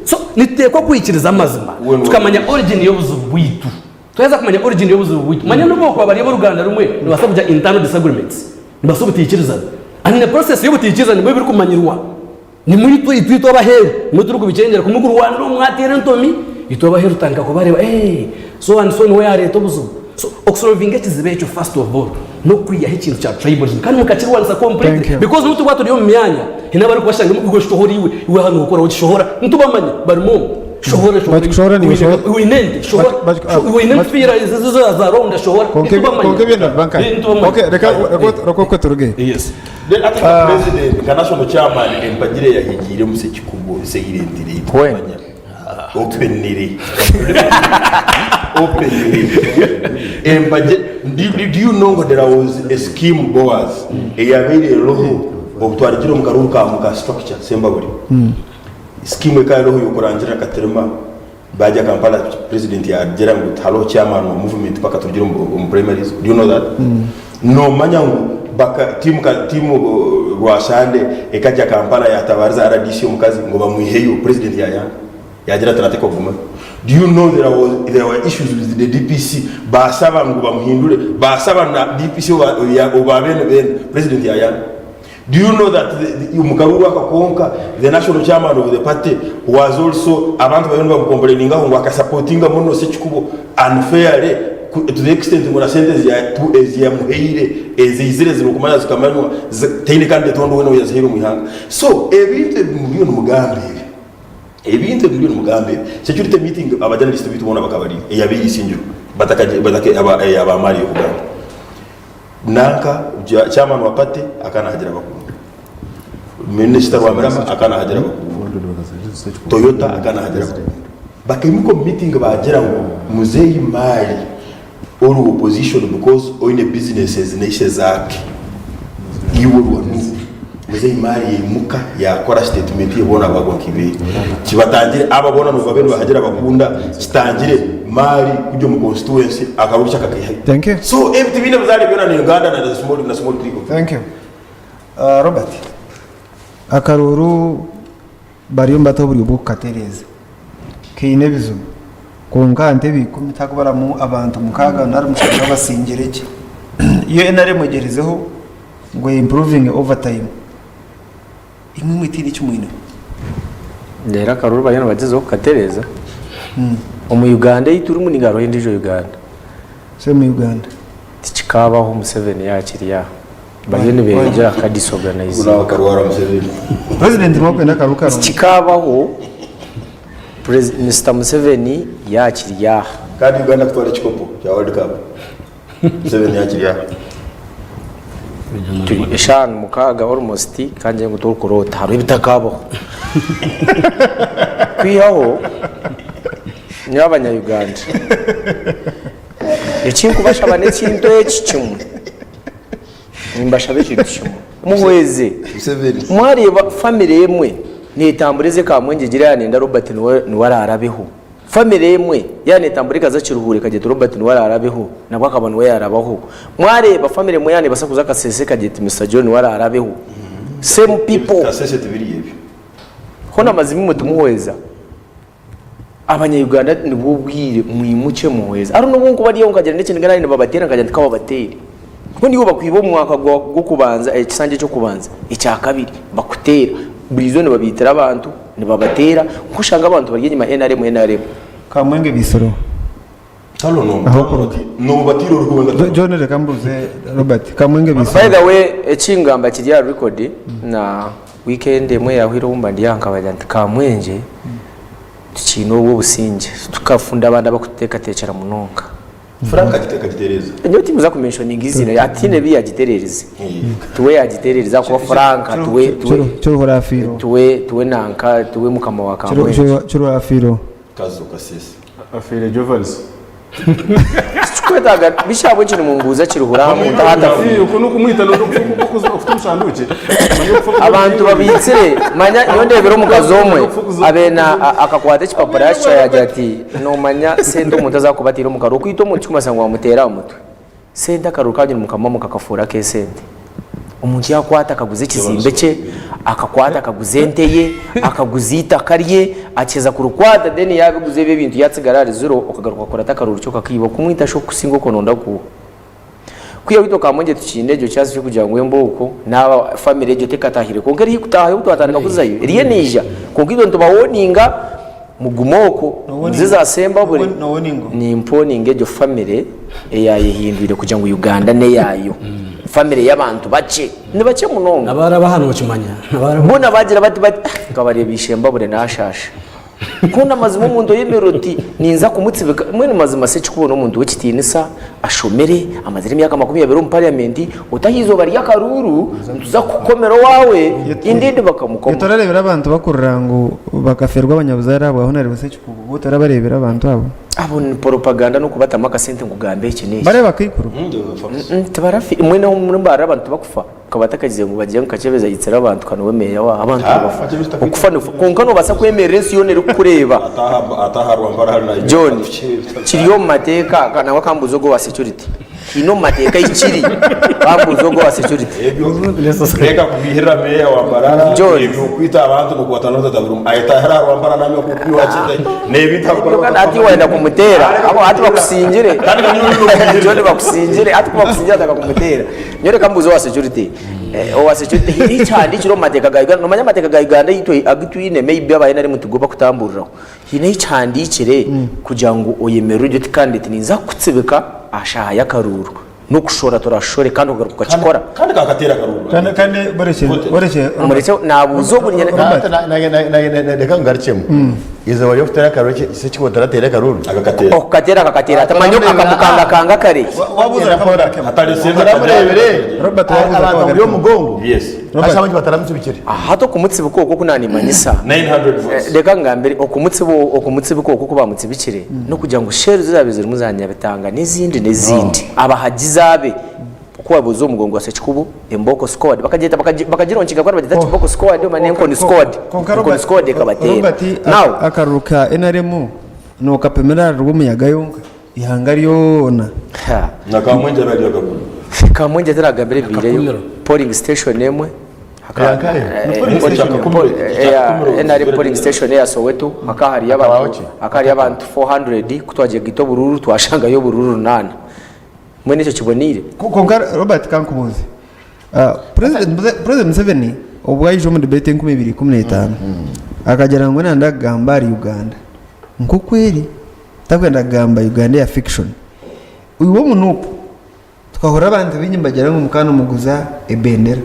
Speaker 5: So nituteekwa kwikiriza amazima tukamanya origin y'obuzibu bwaitu. Twaheza kumanya origin y'obuzibu bwaitu, manya n'obu bokuba bari ab'oruganda rumwe nibabaasa kugira internal disagreements, nibabaasa obutaikirizana. And in the process y'obutaikirizana nimwo birikumanyirwa, nimwo itwe itwe itwe ab'aheeru nimwo turikubikyengyera ku mukurwanira omu mwateera entomi, itwe ab'aheeru tutandika kubareeba eeh so and so niwe yaareeta obuzibu. So okusolvinga ekizibu ekyo first of all n'okwihaho ekintu kya tribalism kandi mukakirwanisa completely
Speaker 1: Thank you.
Speaker 5: because n'obu turikuba turi omu myanya haine abarikubashanga iwe shohora iwe, iwe aha nookoraho ki shohora, nitubamanya barimu omu. Shohora shohora
Speaker 1: Bakikushora niwe
Speaker 5: iwe
Speaker 1: shohora.
Speaker 5: oine ente shohora
Speaker 1: Baki- baki-
Speaker 5: iwe oine
Speaker 1: baki-
Speaker 5: emipiira ezo za ronda shohora
Speaker 1: Konka ebyo- konka ebyo nabibanga.
Speaker 5: Eh, nitubamanya.
Speaker 1: Okay, reka reka reka okwe turuge.
Speaker 5: Yes.
Speaker 6: Then ate nka president nka national chairman empagire yahigiiremu Sekikubo silently
Speaker 3: When?
Speaker 6: Openly. Openly. Empagire do, do you know there was a scheme Boaz eyabaire eroho obutwarigire omu karuru ka muka structure Sembabule. Scheme ekaba eroho y'okurangirira Katirima bajya Kampala president yagira ngu tihariho chairman wa movement paka turugire omu primaries. Do you know that? Nomanya ngu baka team ka team Rwashande ekajya Kampala yatabariza RDC omukazi ngu bamwiheyo president yayanga. Yagira ati nateekwa kugumayo. Do you know there was there were issues with the DPC baasaba ngu bamuhindure baasaba na DPC oba beene beene president yayanga. Do you know that the, the, omu karuuru aka konka the national chairman of the party was also abantu bariyo nibamukomplainingaho ngu akasapotinga muno Ssekikubo unfairly to the extent ngu na sente eziyamuhaire eziizire zirikumanya zikamanywa tihaine candidate ondi weena oyazihaire omu ihanga. So ebintu ebi muriyo nimugamba ebi Ebintu ebi muriyo nimugamba ebi, security meeting aba journalist baitu boona bakaba bariyo eyabaire Isingiro bataka bataka aba eya ba Mali y'okugamba. Nanka chairman wa party akaba nahagira abakunda. Minister Rwamirama akaba nahagira abakunda. Toyota akaba nahagira abakunda. Bakaimuka omu meeting bagira ngu muzeeyi Mali ori opposition because oine businesses neishe zake iwe ori wa nup muzeyi mari yaimuka yakora statement ye boona bagwa nkibeere kibatangire aba boona nobu babaire nibahagira bakunda kitangire mari kugya omu constituency akaruru kye akakaihayo
Speaker 1: Thank you.
Speaker 6: so ebi tibiine buzaare byona ni Uganda na small na small clique of
Speaker 1: Thank you. Robert, akaruuru Bariyo nibata oburyo bw'okukatereeza. Kaine ebizibu, kwonka aha ntebe ikumi tihakuburamu abantu mukaaga nari mushanju abasingire gye. Yo NRM egyerizeho ngu e-improvinge over time. Imwe imwe tihaine eki mwineho.
Speaker 4: Reero akaruru bariyo nibagyezaho kukatereeza. Omu Uganda ei turimu ninga hariho endiijo Uganda?
Speaker 1: Same Uganda.
Speaker 4: Tikikaabaho Museveni yaakiri aha. Bariyo nibeeyongyera kukadisorganizinga.
Speaker 6: Nawe akarwara Museveni.
Speaker 1: President niwe akwenda akaru karungi.
Speaker 4: Tikikaabaho Mister Museveni yaakiri aha.
Speaker 6: Kandi Uganda kutwara ekikopo kya World Cup Museveni yaakiri aha.
Speaker 4: Turi eshaaha 6 almost kandi ngire ngu torikuroota hariho ebitakaabaho. Kwihaho nyowe abanya Uganda ekinkubashaba n'ekintu eki kimwe. Nimbashaba ekintu kimwe, muhweze. Mwareeba famire emwe neetambura eza Kamwengye egire yaaba neyenda Robert niwe araarabeho. Famire emwe yaaba neetambura ekaza Kiruhura ekagira eti Robert niwe araarabeho, nabwo akaba niwe yaarabaho. Mwareeba famire emwe yaaba neebaasa kuza Kasese ekagira eti Mister John niwe araarabeho. Same people.
Speaker 6: Kasese tibiri ebyo.
Speaker 4: Hoona mazima imwe timuhweza. Abanya Uganda nibwo obwire mwimukye muhweze. Hariho n'obu nkuba ndi aho nkagira n'ekiniga nari nibabateera nkagira nti kababateere. Mbwenu iwe bakwiba omu mwaka gw'okubanza ekisanja eky'okubanza, ekyakabiri bakuteera. Buri izooba nibabiitira abantu, nibabateera, nkoshanga abantu bari enyima NRM NRM.
Speaker 1: Kamwenge Bisoro. Aho kuruga. John reka mbuuze Robert. Kamwenge Bisoro.
Speaker 4: By the way ekingamba kiri aha record na weekend emwe eyahweire obu mba ndi aha nkabagira nti Kamwengye tukiine obwo obusingye tukafunda abandi abakututeekateekyera munonga.
Speaker 6: Frank akagitereeza.
Speaker 4: Nyowe tinkuza ku mentioninga eiziina rye tihaine ebi yagitereerize. Tiwe yagitereerize ahakuba Frank tiwe tiwe
Speaker 1: Kiruhura Afiiro.
Speaker 4: tiwe tiwe nanka tiwe mukama wa Kamwengye.
Speaker 1: Kiruhura Afiiro.
Speaker 6: Kazo Kasese.
Speaker 2: Afiire Jovans.
Speaker 4: Tikikwetaaga bishi ahabw'enki nimumbuuza Kiruhura aha muntu ahu atafiire.
Speaker 2: Oku n'okumwita n'okufa okuta omu shanduukye.
Speaker 4: Abantu babiitsire manya nyowe ndeebire omukazi omwe abaire na akakwata ekipapura yakicwa yaagira ati noomanya sente omuntu azakuba ataire omu karuru okwita omuntu tikikumanyisa ngu wamuteera aha mutwe. Sente akaruru kanyu nimukamama kakafuura ak'esente. Omuntu yakwata akaguza ekizimbe kye, akakwata akaguza ente ye, akaguza eitaka rye, akiheza kurikwata then yabiguza ebyo ebintu yatsigara ahari ziro okagaruka okakurata akaruru kye okakaiba okumwita shi okukusinga okwo nonda kuuha. Kwihaho itwe Kamwengye tukiine egyo chance y'okugira ngu embooko naaba family egyo tekatahire kwonka eri haihi kutahayo obu twatandika kuzayo eriyo neija kwonka itwe nituba warninga Mugume okwo, muze za Sembabule. Nimponinga egyo family eyayehindwire kugira ngu Uganda neyayo. Family y'abantu bakye. Ni bakye munonga.
Speaker 5: Abaraba hanu okimanya.
Speaker 4: Boona bagira bati bati ah nkabareeba Ishembabule nashasha. Hoona mazima omuntu oyemerera oti ninza kumutsibika mbwenu mazima Ssekikubo n'omuntu w'ekitiinisa, ashomire, amazire emyaka 20 omu parliament, oti aha izooba ry'akaruuru nituza kukukomera owaawe, indeed bakamukoma.
Speaker 1: Torareebire abantu bakurira ngu bakaferwa abanyabuzaare abo aho nari Ssekikubo? Bo torabareebire abantu abo?
Speaker 4: Abo ni poropaganda n'okubatamu akasente ngu gamba eki n'eki.
Speaker 1: Bari abakaikuru?
Speaker 4: Tibarafi, mbwenu aho omuri abantu tibakufa? Akaba atakagize ngu bagire ngu Kakyebezi aitsire abantu ka niwe meeya waabo. Abantu nibafa. Okufa nikufa. Kwonka noobaasa kwemerera ensi yoona erikukureeba. John, kiri omu mateeka, nangwa akambuuza ogwo owa security.
Speaker 7: Haine omu mateeka ahikiri bambuuza ogwo owa security.
Speaker 6: Ebyo reka kubihirira meeya wa Mbarara
Speaker 7: John.
Speaker 6: ebyo kwita abantu nokwata notata buri ayetahira aha rwampara namya kupiwa kyete nebintu akora
Speaker 7: Kandi hati wayenda kumuteera abo hati bakusingire
Speaker 6: Kandi kanyine ori n'okubihirira.
Speaker 7: John bakusingire hati ku bakusingire ataka kumuteera nyowe reka mbuuze owa security Eh, owa security haine ekihandiikire omu mateeka ga Uganda nomanya amateeka ga Uganda itwe agu twine maybe aba NRM tigo bakutamburiraho Haine ahi kihandiikire kugira ngu oyemerere ogire oti candidate ninza kukutsibika aha shaaha y'akaruuru n'okushora turashore kandi okagaruka okakikora.
Speaker 6: Kandi kakatera akaruuru.
Speaker 1: Kandi kandi borekye borekye
Speaker 7: Murekye nabuuza ogu nyine.
Speaker 1: Robert.
Speaker 3: Reka ngarukemu. Eizooba ry'okuteera akaruuru eki kikuba otarateire akaruuru?
Speaker 6: Akakateera.
Speaker 7: Okukatera akakatera ata manya akamukangakanga kare.
Speaker 1: Wabuuza akaba
Speaker 6: Hatari sente
Speaker 3: Otaramureebire
Speaker 1: Robert wabuuza
Speaker 3: abantu
Speaker 1: akaba
Speaker 3: bamuri omu mugongo.
Speaker 6: Yes.
Speaker 1: Robert.
Speaker 3: Hati abandi bataramutsibikire.
Speaker 7: Hati okumutsibika okwo oku naanimanyisa,
Speaker 6: 900 votes.
Speaker 7: reka ngambire, okumutsiba okumutsibika okwo oku baamutsibikire n'okugira ngu shells ezaabaire zirimu za Nyabitanga n'ezindi n'ezindi, abahagizi abe ku waabuuza omu mugongo gwa Ssekikubo, Embooko squad bakagyeta bakagi bakagironkinga kuba nibagyeta Kibooko squad omanya n'Enkoni squad,
Speaker 1: Kwonka
Speaker 7: Enkoni
Speaker 1: Robert,
Speaker 7: squad ekabateera.
Speaker 1: Robert
Speaker 7: Now,
Speaker 1: akaruru ka NRM nookapimira ahari Rw'omuyaga yonka? Ihanga ryona.
Speaker 7: Ha.
Speaker 6: Na Kamwengye ararya akaguru.
Speaker 7: Kamwengye taragambire ebibaireyo.
Speaker 5: Akakumiro.
Speaker 7: Polling station emwe.
Speaker 3: Eya nkahe?
Speaker 6: Polling station
Speaker 7: Eya NRM polling station eya Soweto hakaba hariyo
Speaker 3: Hakabaho
Speaker 7: abantu
Speaker 3: ki?
Speaker 7: hakaba hariyo abantu 400 ku twagiye kugaita oburuuru twashangayo oburuuru runaana. Mbwenu ekyo kiboneire?
Speaker 1: Kwonka Robert kankubuuze. President President Museveni obu aija omu debate 2015 akagira ngu nayenda kugamba ahari Uganda nk'oku eri. Takwenda kugamba Uganda eya fiction. Iwe omu Nup tukahurira abantu baingi nibagira ngu mukaba nimuguza ebendera.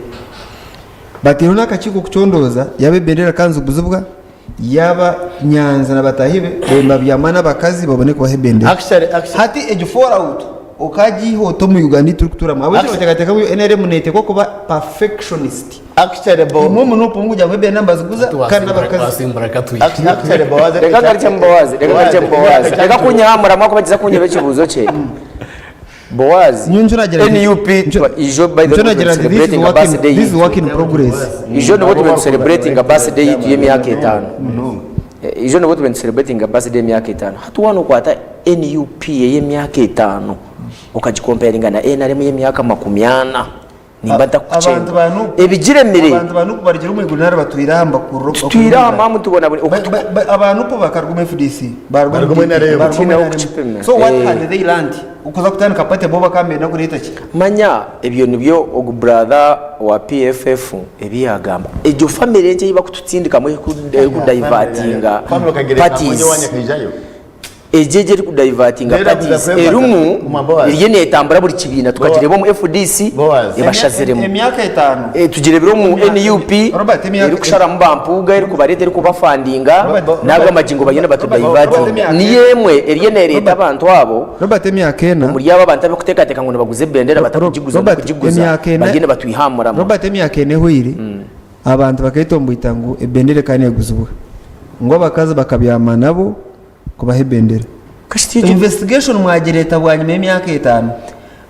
Speaker 1: Bataireho n'akakiiko kucondooza yaaba ebendera ekaba niziguzibwa, yaaba Nyanzi na bataahi be nibabyama n'abakazi babone kubaha ebendera.
Speaker 3: Actually, actually,
Speaker 1: Hati egyo fallout okagiiha ota omu Uganda ei turikutuuramu? Ahabw'enki
Speaker 3: Actually-
Speaker 1: noteekateeka ngu NRM neeteekwa kuba perfectionist?
Speaker 3: actually, bo,
Speaker 1: Imwe omu Nup mukugira ngu ebendera nibaziguza kandi n'abakazi.
Speaker 5: Twasimbura katwi.
Speaker 3: actually, Boaz,
Speaker 7: Reka ngarukye Boaz, reka ngarukye Boaz. Reka kunyiha muramu akuba kiza kunyeba ekibuuzo kye. Boaz,
Speaker 1: Nyowe nikyo nagira nti-
Speaker 7: NUP
Speaker 1: nikyo-
Speaker 7: ijo by the
Speaker 1: nikyo
Speaker 7: way
Speaker 1: nagira nti this is
Speaker 7: celebrating a
Speaker 1: work in-
Speaker 7: birthday
Speaker 1: this is
Speaker 7: yitu.
Speaker 1: work in progress.
Speaker 7: Ijo nibwo tube celebrating a birthday yitu y'emyaka etaano. Ijo nibwo tube celebrating a birthday y'emyaka etaano. Hati waaba nokwata NUP ey'emyaka etaano okagicomparinga na NRM y'emyaka 40. Nimba
Speaker 1: Abantu
Speaker 7: ntakukucenga.
Speaker 1: ba Nup
Speaker 7: Ebigiremire.
Speaker 1: abantu ba Nup barugire omu iguru nari batwire aha nibakurura
Speaker 7: Tutwire aha maamu tubona buri
Speaker 1: Ba- ba- ba- Aba Nup bakaruga omu FDC baruga omu
Speaker 3: Baruga omu
Speaker 1: DP,
Speaker 3: NRM.
Speaker 1: baruga omu
Speaker 7: Tihaine
Speaker 1: NRM.
Speaker 7: kukipima.
Speaker 1: So what
Speaker 7: Eh.
Speaker 1: had they learned? Okuza kutandika party bo bakaba nibenda kureeta ki?
Speaker 7: Manya ebyo nibyo ogu brother wa PFF ebi yagamba. Egyo family egyo ei bakututsindikamu erikudivertinga
Speaker 3: Family okagira
Speaker 7: parties.
Speaker 3: ekamonye wanya ekaijayo.
Speaker 7: Egyo egyo erikudivertinga
Speaker 3: Rero
Speaker 7: parties
Speaker 3: akuza kwekwata
Speaker 7: erimu
Speaker 3: kuma Boaz.
Speaker 7: eriyo netambura buri kibiina tukagireeba omu FDC
Speaker 3: Boaz.
Speaker 7: ebashaziremu.
Speaker 1: Emyaka etaano.
Speaker 7: Eh, tugirebire omu NUP
Speaker 1: Robert, emyaka-
Speaker 7: erikusharamu ba Mpuuga erikubareeta erikubafandinga
Speaker 1: Robert,
Speaker 7: n'ago amagingo bariyo
Speaker 1: Robert,
Speaker 7: nibatudivertinga.
Speaker 1: emyaka-
Speaker 7: Niyo emwe eriyo nereeta abantu abo
Speaker 1: Robert emyaka ena.
Speaker 7: omuri abo abantu abarikuteekateeka ngu nibaguza ebendera batakugiguza
Speaker 1: Robert,
Speaker 7: n'okugiguza
Speaker 1: emyaka ena-
Speaker 7: bariyo nibatwihamuramu.
Speaker 1: Robert emyaka ena ehweire abantu baketomboita ngu ebendera ekaba neguzibwa ngu abakazi bakabyama nabo kubaha ebendera. Investigation mwagireeta bwanyima y'emyaka etaano.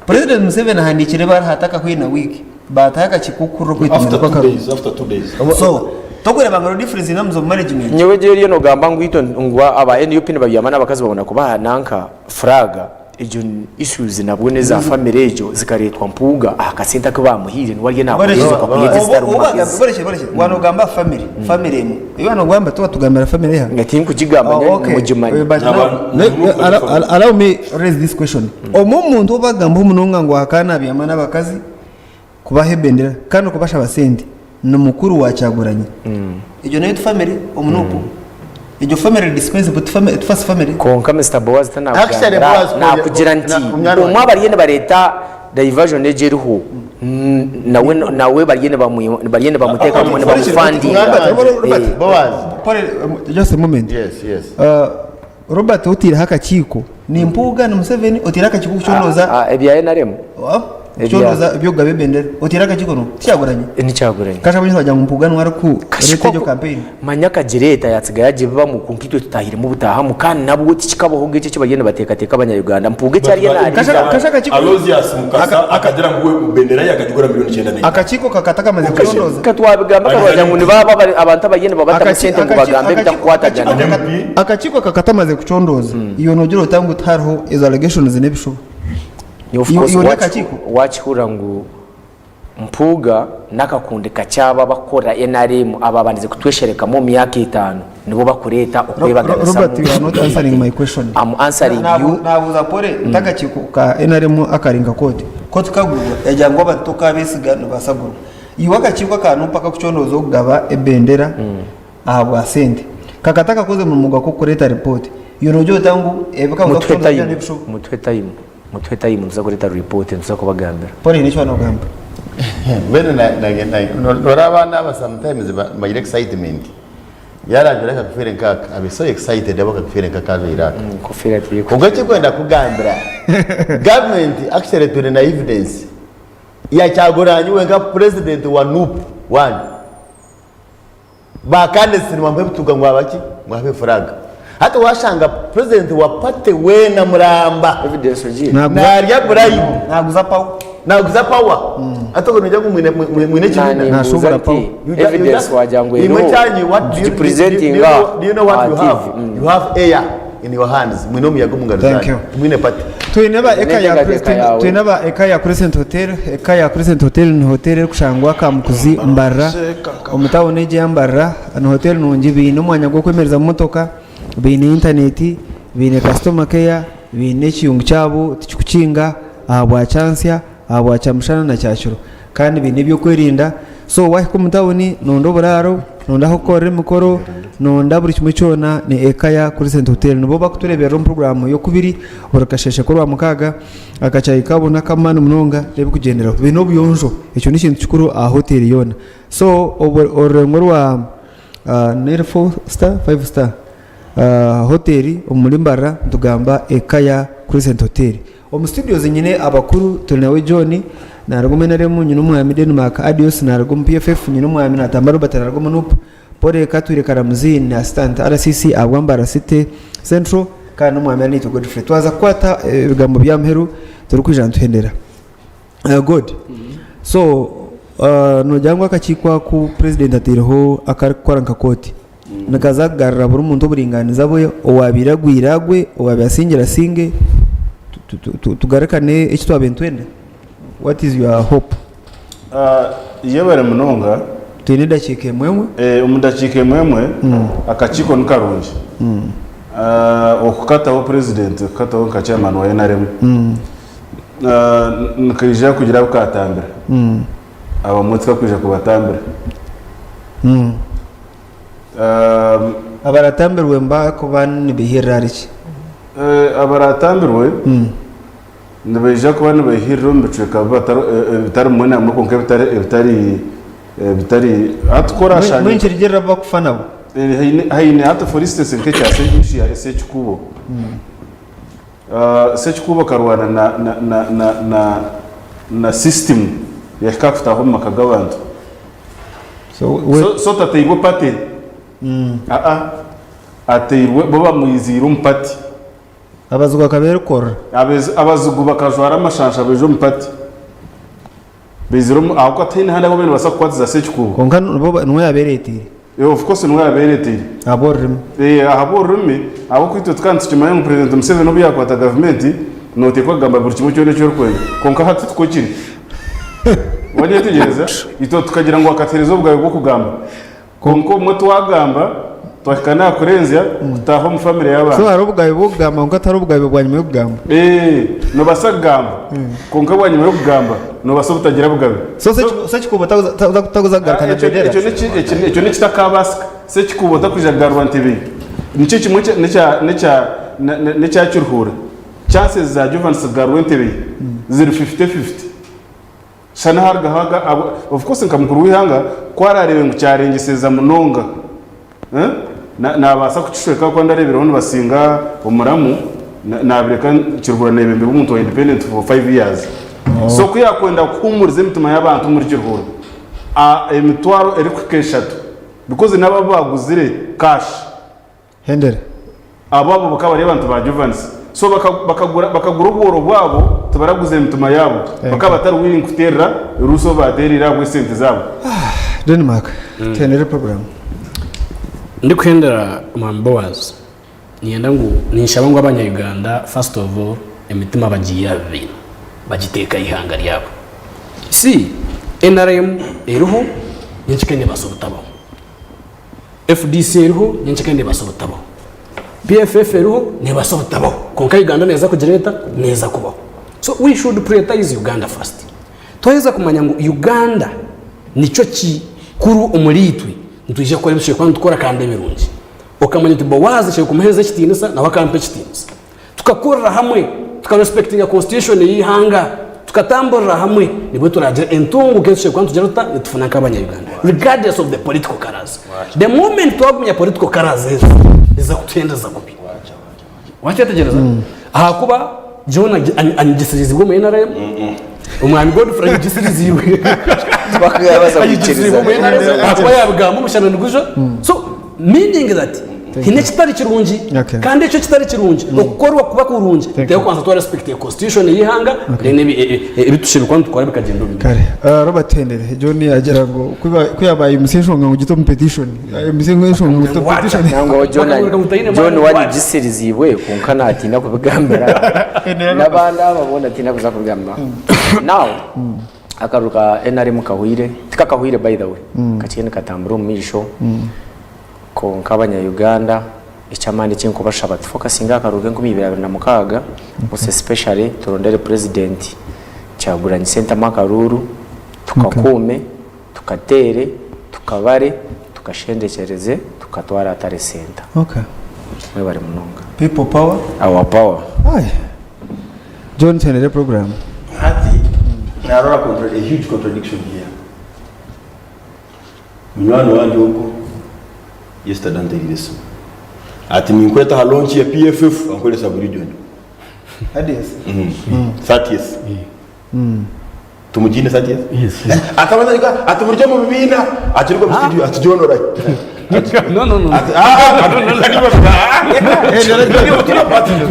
Speaker 1: President Museveni ahandiikire ebaruha atakahweire na wiiki baataho akakiiko k'okuhurira okwetomera
Speaker 6: After two
Speaker 1: kw'akaruru.
Speaker 6: days, after 2 days.
Speaker 1: So tokureeba ngu hariho difference in terms of management.
Speaker 7: Nyowe egyo eriyo nogamba ngu itwe ngu aba NUP nibabyama n'abakazi babona kubaha nanka flag. Egyo issues nabwo neza family egyo zikaretwa Mpuuga aha kasente aku bamuhaire niwe ariyo nakoreeza okakuyeta ezitarimu magezi.
Speaker 1: Borekye borekye wanogamba family family emwe eyi wanogamba tiwatugambira family eha?
Speaker 7: Nga tinkugigamba nyowe nimugimanya.
Speaker 1: But now, let, allow, allow me raise this question. Omwe omuntu obagambaho munonga ngu akaba nabyama n'abakazi kubaha ebendera kandi okubashaba sente ni mukuru wa Kyagulanyi. Egyo nayo ti family omu nup? Egyo family eri dispensable ti family ti first family?
Speaker 4: Kwonka Mister Boaz
Speaker 3: Actually,
Speaker 4: tanakugambira
Speaker 3: Boaz,
Speaker 4: nakugira nti
Speaker 3: na- munywani
Speaker 7: Omwe abariyo nibareeta diversion egyo eriho nawe nawe bariyo nibamu bariyo nibamuteekamu nibamufandinga.
Speaker 1: Robert, Robert,
Speaker 7: Eh.
Speaker 3: Boaz.
Speaker 1: Pole, just a moment.
Speaker 3: Yes, yes.
Speaker 1: Robert otaireho akakiiko ni Mpuuga ni Museveni otaireho akakiiko kucondooza
Speaker 4: Ah, ebya NRM
Speaker 1: kucondooza eby'okugaba ebendera otaireho akakiiko no tikyaguranye
Speaker 4: ni Kyagulanyi.
Speaker 1: Kasha bwingi wagira ngu Mpuuga niwe arikureeta egyo campaign.
Speaker 4: Manya akagireeta yatsiga yagibibamu kwonka itwe tutahiremu butahamu kandi nabwo tikikabaho ekyo eki bariyo nibateekateeka abanya Uganda. Mpuuga eki ariyo
Speaker 1: Kasha
Speaker 4: nariza.
Speaker 1: kasha akakiiko
Speaker 6: Aloysius Mukasa akagira ngu we bendera ye akagigura miliyoni 95.
Speaker 1: Akakiiko kakataka kamaze kucondooza.
Speaker 7: Ka twabigamba karwagira ngu nibaba abantu abariyo nibabatamu sente ngu bagambe ebitakukwatagana.
Speaker 1: Akakiiko kakatamaze kucondooza iwe nogira ota ngu tihariho ezo allegations n'ebishuba?
Speaker 7: Ni of
Speaker 1: Iwe-
Speaker 7: course
Speaker 1: iwe
Speaker 7: wakihu-
Speaker 1: n'akakiiko?
Speaker 7: wakihurira ngu Mpuuga n'akakundi kakye abo abakukorera nrm ababandize kutwesherekamu omu myaka etaano nibo bakureeta okwebaganisamu.
Speaker 1: Robert, you are not answering my question.
Speaker 7: I'm answering you.
Speaker 1: Nabuuza Pole nti akakiiko ka NRM akari nka kooti. Kooti kagurwa yagira ngu abantu tokabesiga nibaasa kugurwa. Iwe akakiiko aka NUP akakucondooza okugaba ebendera ahabwa sente kakaba takakozire murimo gwako kureeta ripooti. Iwe nogira ota ngu ebi kakuza
Speaker 7: Mutuhe
Speaker 1: kucondooza byona
Speaker 7: time,
Speaker 1: n'ebishuba?
Speaker 7: mutuhe time. Mutuhe time nituza kureta report nituza kubagambira.
Speaker 1: Paul haine eki waaba nogamba?
Speaker 3: Mbwenu noreba abaana aba sometimes bagira excitement yarajwara akakofira nkaka abe so excited ahabwa akakofira nkaka ajwaire aka.
Speaker 4: Enkofira teri
Speaker 3: Kwonka ekyorikwenda kugambira government actually twine na evidence ya Kyagulanyi we nka president wa nup one. Ba candidates nibamuha ebituga ngu abaki ngu abe flag. Hati washanga president wa party weena muramba
Speaker 7: Evidence ogiine.
Speaker 1: Naguza-
Speaker 3: narya bribe
Speaker 1: Naguza power.
Speaker 3: naguza power. Hati ogwo nogira ngu mwine mwine ekibiina.
Speaker 7: Nanye mbuuza
Speaker 1: Nashobora
Speaker 7: nti
Speaker 1: power.
Speaker 3: You ju- you
Speaker 7: evidence
Speaker 3: just-
Speaker 7: wagira ngu
Speaker 3: imwe
Speaker 7: eriho
Speaker 3: kyanyu what do you, do, do, do,
Speaker 7: tugipresentinga
Speaker 3: do you know what
Speaker 7: aha
Speaker 3: you have?
Speaker 7: TV. Mm.
Speaker 3: You have air in your hands. Mwine omuyaga omu ngaro
Speaker 1: Thank
Speaker 3: zanyu.
Speaker 1: you.
Speaker 3: Timwine party.
Speaker 1: Twine aba eka ya
Speaker 7: N'enteekateeka yaawe.
Speaker 1: twine aba eka ya Crescent Hotel, eka ya Crescent Hotel ni hotel erikushangwa Kamukuzi Mbarara omu tawuni egi eya Mbarara. Ni hotel nungi baine omwanya gw'okwemereza motoka, baine intaneti, baine customer care, baine ekiyungu kyabo tikikukinga ahabwa kyansya, ahabwa kyamushana na kyakiro kandi baine ebyokwerinda. So wahika omu tawuni nonda oburaaro, nonda ahokukorera emikoro, nonda buri kimwe kyona ni eka ya Crescent Hotel. Nibo bakutureberera omu puroguraamu y'okubiri buri kasheeshe k'orwamukaaga. Akachai kabo n'akamaani munonga n'ebikugyenderaho. Baine obuyonjo, ekyo n'ekintu kikuru aha hoteeri yoona. So orurengo rwa neri four star, five star hoteeri omuri Mbarara nitugamba eka ya Crescent Hotel. Omu studios nyine abakuru turi nawe John naruga omu NRM, nyine omwami Denmark Adios naruga omu PFF, nyine omwami Natamba Robert naruga omu NUP, Paul Katwire Karamuzi ni assistant RCC ahabwa Mbarara City Central kandi n'omwami Arinaitwe Godfrey. Twaza kukwata ebigambo bya muheru turikwija nituhendera. God, so nogira ngu akakiiko aku president ataireho akarikukora nka kooti nikaza kugarura buri muntu oburingaaniza bwe, owaabaire agwire agwe, owaabaire asingire asinge, tugarukane eki twabaire nitwenda? What is your hope?
Speaker 2: Yebare munonga.
Speaker 1: Twine edakiika emwe emwe.
Speaker 2: Omu dakiika emwe emwe, akakiiko ni karungi. Okukataho president, kukataho nka chairman wa NRM, Nikaija kugira abu kaatambira. Abamwe tikakwija kubatambira.
Speaker 1: Abaratambirwe nibakuba nibaihirira ahari ki?
Speaker 2: Abaratambirwe nibaija kuba nibaihirira omu bicweka ebitari bimwe na bimwe kwonka ebitari ebitari hati ku orashanga
Speaker 1: Mbwenu nikirugirira abu bakufa nabo?
Speaker 2: Haine hati for instance nk'ekya issue ya Ssekikubo. Ssekikubo akarwana na na na na na na system yahika aha kutaaha omu maka g'abantu.
Speaker 1: So we
Speaker 2: So, so tateirwe party. Aa ateirwe bo bamwiziire omu party.
Speaker 1: Abazigu bakabeerukorera.
Speaker 2: Abezi abazigu bakajwara amashansha baija omu party. Baizire omu ahabw'okuba tihaine handi ahu baabaire nibabaasa kukwatiza Ssekikubo.
Speaker 1: Kwonka nibo niwe yaabeereeteire.
Speaker 2: Eh, of course niwe yabeereteire.
Speaker 1: Ahabw'orurimi.
Speaker 2: Eh, ahabw'orurimi, ahabw'okuba itwe tukaba nitukimanya ngu President Museveni obu yaakwata gavumenti, nooteekwa kugamba buri kimwe kyona eki orikwenda. Kwonka hati tikwo kiri. Wagyetegyereza? Itwe tukagira ngu akatuheereza obugabe bw'okugamba. Kwonka obumwe twagamba, twahika n'aha kurenzya kutaaha omu famire y'abantu.
Speaker 1: So hariho obugabe bw'okugamba kwonka tihariho obugabe bwanyima y'okugamba.
Speaker 2: Eh, noobaasa kugamba, kwonka bwanyima y'okugamba noobaasa obutagira bugabe.
Speaker 1: So Ssekikubo takuza kugaruka na bendera?
Speaker 2: Ekyo n'ekitakabaasika. Ssekikubo takwija kugarurwa ntebe ye. Nikyo kimwe n'ekya Kiruhura. Chances za Jovanis kugarurwa entebe ye ziri fifite-fifite. Shana harugaho aga abo of course nka mukuru w'eihanga ku arareebe ngu kyarengyeseza munonga eh, na nabaasa kukishweka ahabw'okuba ndareebireho nibasinga omuramu na nabireka Kiruhura nayebemberwa omuntu wa independent for 5 years. So ku yakwenda kuhumuriza emitima y'abantu omuri Kiruhura a emitwaro erikuhika eshatu because nabo abu baguzire cash.
Speaker 1: Hendera.
Speaker 2: Abo abo bakaba bari abantu ba Jovanis. So bakagura bakagura obworo bwabo tibaraguza emitima yabo. Bakaba batari willing kuterera ruusa obu baterire ahabw'esente zabo.
Speaker 1: Denmark, tuhendere program.
Speaker 5: Ndikuhendera Mwami Boaz, niinyenda ngu ninshaba ngu abanya Uganda first of all emitima bagiihe aha bibiina. Bagiteeke aha ihanga ryabo. See, nrm eriho, nyenkika nebaasa obutabaho. FDC eriho, nyenkika nebaasa obutabaho. PFF eriho, nebaasa obutabaho. Kwonka Uganda neeza kugira eta? Neeza kubaho. So we should prioritize Uganda first. Twaheza kumanya ngu Uganda nikyo kikuru omuri itwe, nitwija kukora ebi tushemereire kuba nitukora kandi ebirungi. Okamanya oti Boaz nshemereire kumuheereza ekitiinisa nawe akampa ekitiinisa. Tukakorera hamwe, tuka respectinga constitution y'eihanga, tukatamburira hamwe, nibwo turagira entunguka ei tushemereire kuba nitugira tuta? Nitufuna nk'abanya Uganda regardless of the political colours. The moment twagumya political colours ezo, niziza kutuhendeza kubi. Wakyetegyereza? Ahakuba John anyegyesirizibwe omu NRM, omwami Godfrey anyegyesirizibwe
Speaker 7: Bakubaasa
Speaker 5: anyegyesirizibwe omu
Speaker 7: kwikiriza.
Speaker 5: NRM ahakuba yabigamba omushana niguja. So meaning that hine ekitari kirungi
Speaker 1: Okay.
Speaker 5: kandi ekyo ekitari kirungi okukorwa kuba kurungi
Speaker 1: Thank you.
Speaker 5: kubanza twa respect constitution y'eihanga then ebi tushemereire kuba nitukora bikagyenda omu
Speaker 1: Kare, Robert Hendere, John yagira ngu ku yabaye MC enshonga ngu gite omu petition. MC enshonga ngu gite omu petition.
Speaker 7: Nangwa John
Speaker 5: Bakamuruka ngu taine
Speaker 7: John
Speaker 5: maani
Speaker 7: wanyigisiriziibwe kwonka natiina kubigambira n'abandi aba boona tiina kuza kubigambira. Now akaruru ka NRM kahwire tikakahwire by the way kakiriyo nikatambura omu maisho kwonka abanya Uganda eky'amaani eki nkubashaba tufokasinge aha karuru k'enkumi ibiri 2026 most especially turondere president Kyagulanyi Ssentamu akaruuru tukakuume tukateere, tukabare, tukashendekyereze, tukatware ahatari senta.
Speaker 1: Okay.
Speaker 7: Mwebare munonga.
Speaker 1: People power.
Speaker 7: Our power.
Speaker 1: Aye. John tuhendere program.
Speaker 6: Hati narora contra a huge contradiction here. Munywani wangye ogwo yesterday antereire esimu ati ninkweta aha launch ya PFF Ankole sub region.
Speaker 1: Adios.
Speaker 6: 30th. Tumugiine 30th? Akabanza agira ati muri omu bibiina akiruga omu studio ati John orahi?
Speaker 5: No, no, no.
Speaker 6: Ati ah ah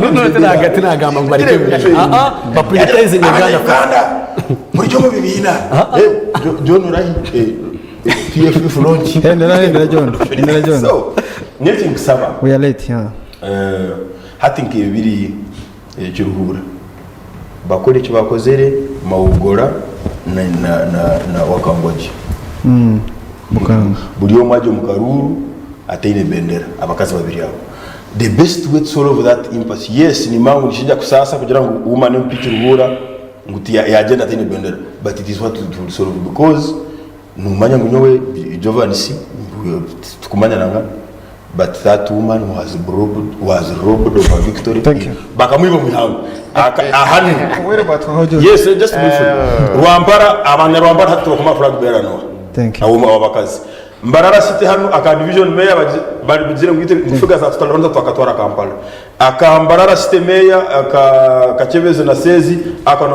Speaker 5: No, no, tinagamba ngu bareke ebibiina. Ah, ah, ba prioritizing Uganda first.
Speaker 6: Uganda muri omu bibiina. Eh, John orahi? Eh, PFF launch.
Speaker 1: Hendera hendera John. Hendera John.
Speaker 6: So, nyowe ekinkusaba
Speaker 1: We are late, yeah.
Speaker 6: eh, hati nk'ebiri Kiruhura bakore eki bakozere Mawogora na, na, na, na Wakangwagye.
Speaker 1: Bukanga.
Speaker 6: Buri omwe ari omu karuuru ataine bendera, abakazi babiri abo. The best way to solve that impasse, yes nimanya ngu nikiija kusaasa kugira ngu woman MP Kiruhura ngu yagyenda ataine bendera but it is what it will solve because nomanya ngu nyowe Jovansi titukumanya nangana. But that woman was robbed, was robbed of her victory.
Speaker 1: Thank you.
Speaker 6: Bakamwiba omu ihangwe. Aka- Ahanu.
Speaker 1: Obwire bwatwaho John.
Speaker 6: Yes, just briefly. Rwampara, abanyarwampara hati tibakoma flag bearer noha.
Speaker 1: Thank you.
Speaker 6: Abo abo bakazi. Mbarara city hanu aka division mayor bagire ngu itwe figures za tutalonda twakatwara Kampala. Aka Mbarara city mayor aka Kachebezi na Sezi aka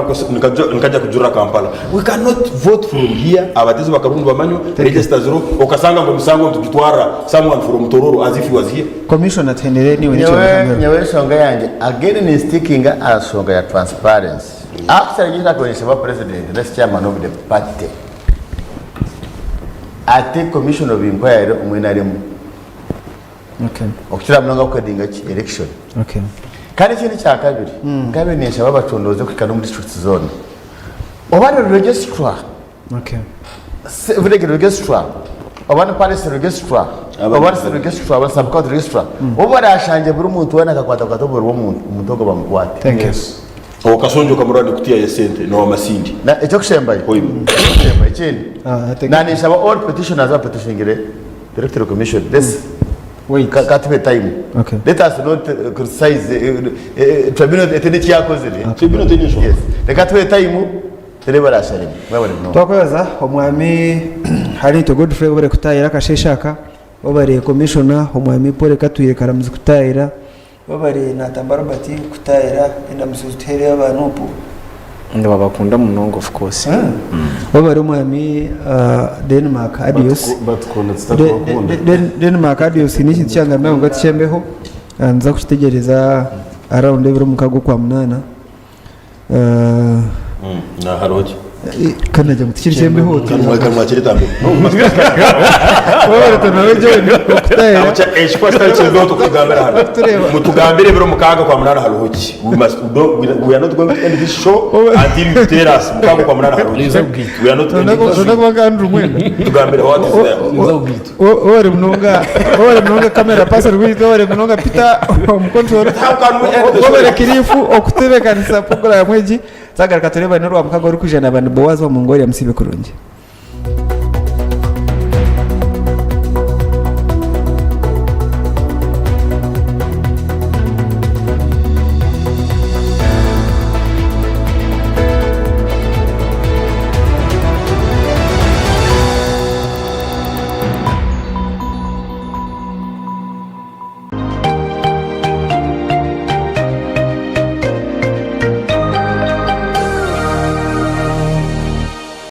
Speaker 6: nikaja kujurira Kampala. We cannot vote from here abatezi bakarundi bamanywa register zero okasanga ngu emisango nitugitwara someone from Tororo as if he was here.
Speaker 1: Commissioner Thendere niwe nikyo
Speaker 3: Nyowe nyowe enshonga yangye again ni stickinga aha nshonga ya transparency. Actually nyowe nakureeba president that's chairman of the party ate commission of inquiry omu NRM.
Speaker 1: Okay.
Speaker 3: Okukira munonga kukedinga ki election.
Speaker 1: Okay.
Speaker 3: Kandi ekindi kyakabiri nkabe ninshaba abacondooza okuhika n'omu districts zoona oba ni registrar
Speaker 1: Okay.
Speaker 3: village registrar oba ni parish registrar oba ni city registrar oba sub county registrar obu barashangye buri muntu weena akakwatakwata obubiri bw'omuntu omuntu ogwo bamukwate.
Speaker 1: Thank you.
Speaker 6: Owo Kasonjo kamurora nikutiya yesente nowa Masindi.
Speaker 3: Na ekyokushembayo
Speaker 6: Hoima.
Speaker 3: ekyokushembayo ekindi
Speaker 1: Ah, thank
Speaker 3: na ninshaba all petitioners abapetitioningire The electoral commission let's
Speaker 1: Wait.
Speaker 3: ka ka tuhe time
Speaker 1: Okay.
Speaker 3: let us not criticize tribunal ete neki yakozire
Speaker 6: Tribunal teine enshonga.
Speaker 3: yes reka tuhe time turebe arasharemu mwebare munonga
Speaker 1: Twakwebaza omwami Hariitwe Godfrey webare kutaahira akasheeshe aka, webare commissioner omwami Paul Katwire Karamuzi kutaahira, webare Natamba Robert kutaahira endamutsyo zituheere aba Nup.
Speaker 4: Nibabakunda munonga of course.
Speaker 1: Webare omwami Denmark Adios.
Speaker 2: Batukunda tutakubakunda.
Speaker 1: Denmark Adios n'ekintu kyangambira ngu tukyemeho nza kukitegyereza around ebiro mukaga okwa munaana.
Speaker 6: Na hariho ki?
Speaker 1: Kandi nagira ngu tikiri ky'embeho
Speaker 6: Kanwa kanwa kireta mbeho.
Speaker 1: Wabare nawe John okutahira.
Speaker 6: Ekikuba kitari ky'embeho tukugambira hano.
Speaker 1: Tureba.
Speaker 6: Mutugambire ebiro 6 kwa 8 hariho ki? We must we don't, we are not going to end this show until you tell us 6 kwa 8 hariho ki.
Speaker 5: Niza kugwita.
Speaker 6: We are not ending this
Speaker 1: Nonda
Speaker 6: show.
Speaker 1: kuba kandi rumwenda.
Speaker 6: Tugambire what is there.
Speaker 5: Niza kugwita.
Speaker 1: Wabare munonga, wabare munonga camera person rwitu, wabare munonga Peter omukontrol.
Speaker 6: How can we end the show?
Speaker 1: Wabare kirifu okutebekanisa program egi. Twagaruka tureba n'orwa mukaga orikwijana abantu Boaz wa Mongolia musibe kurungi.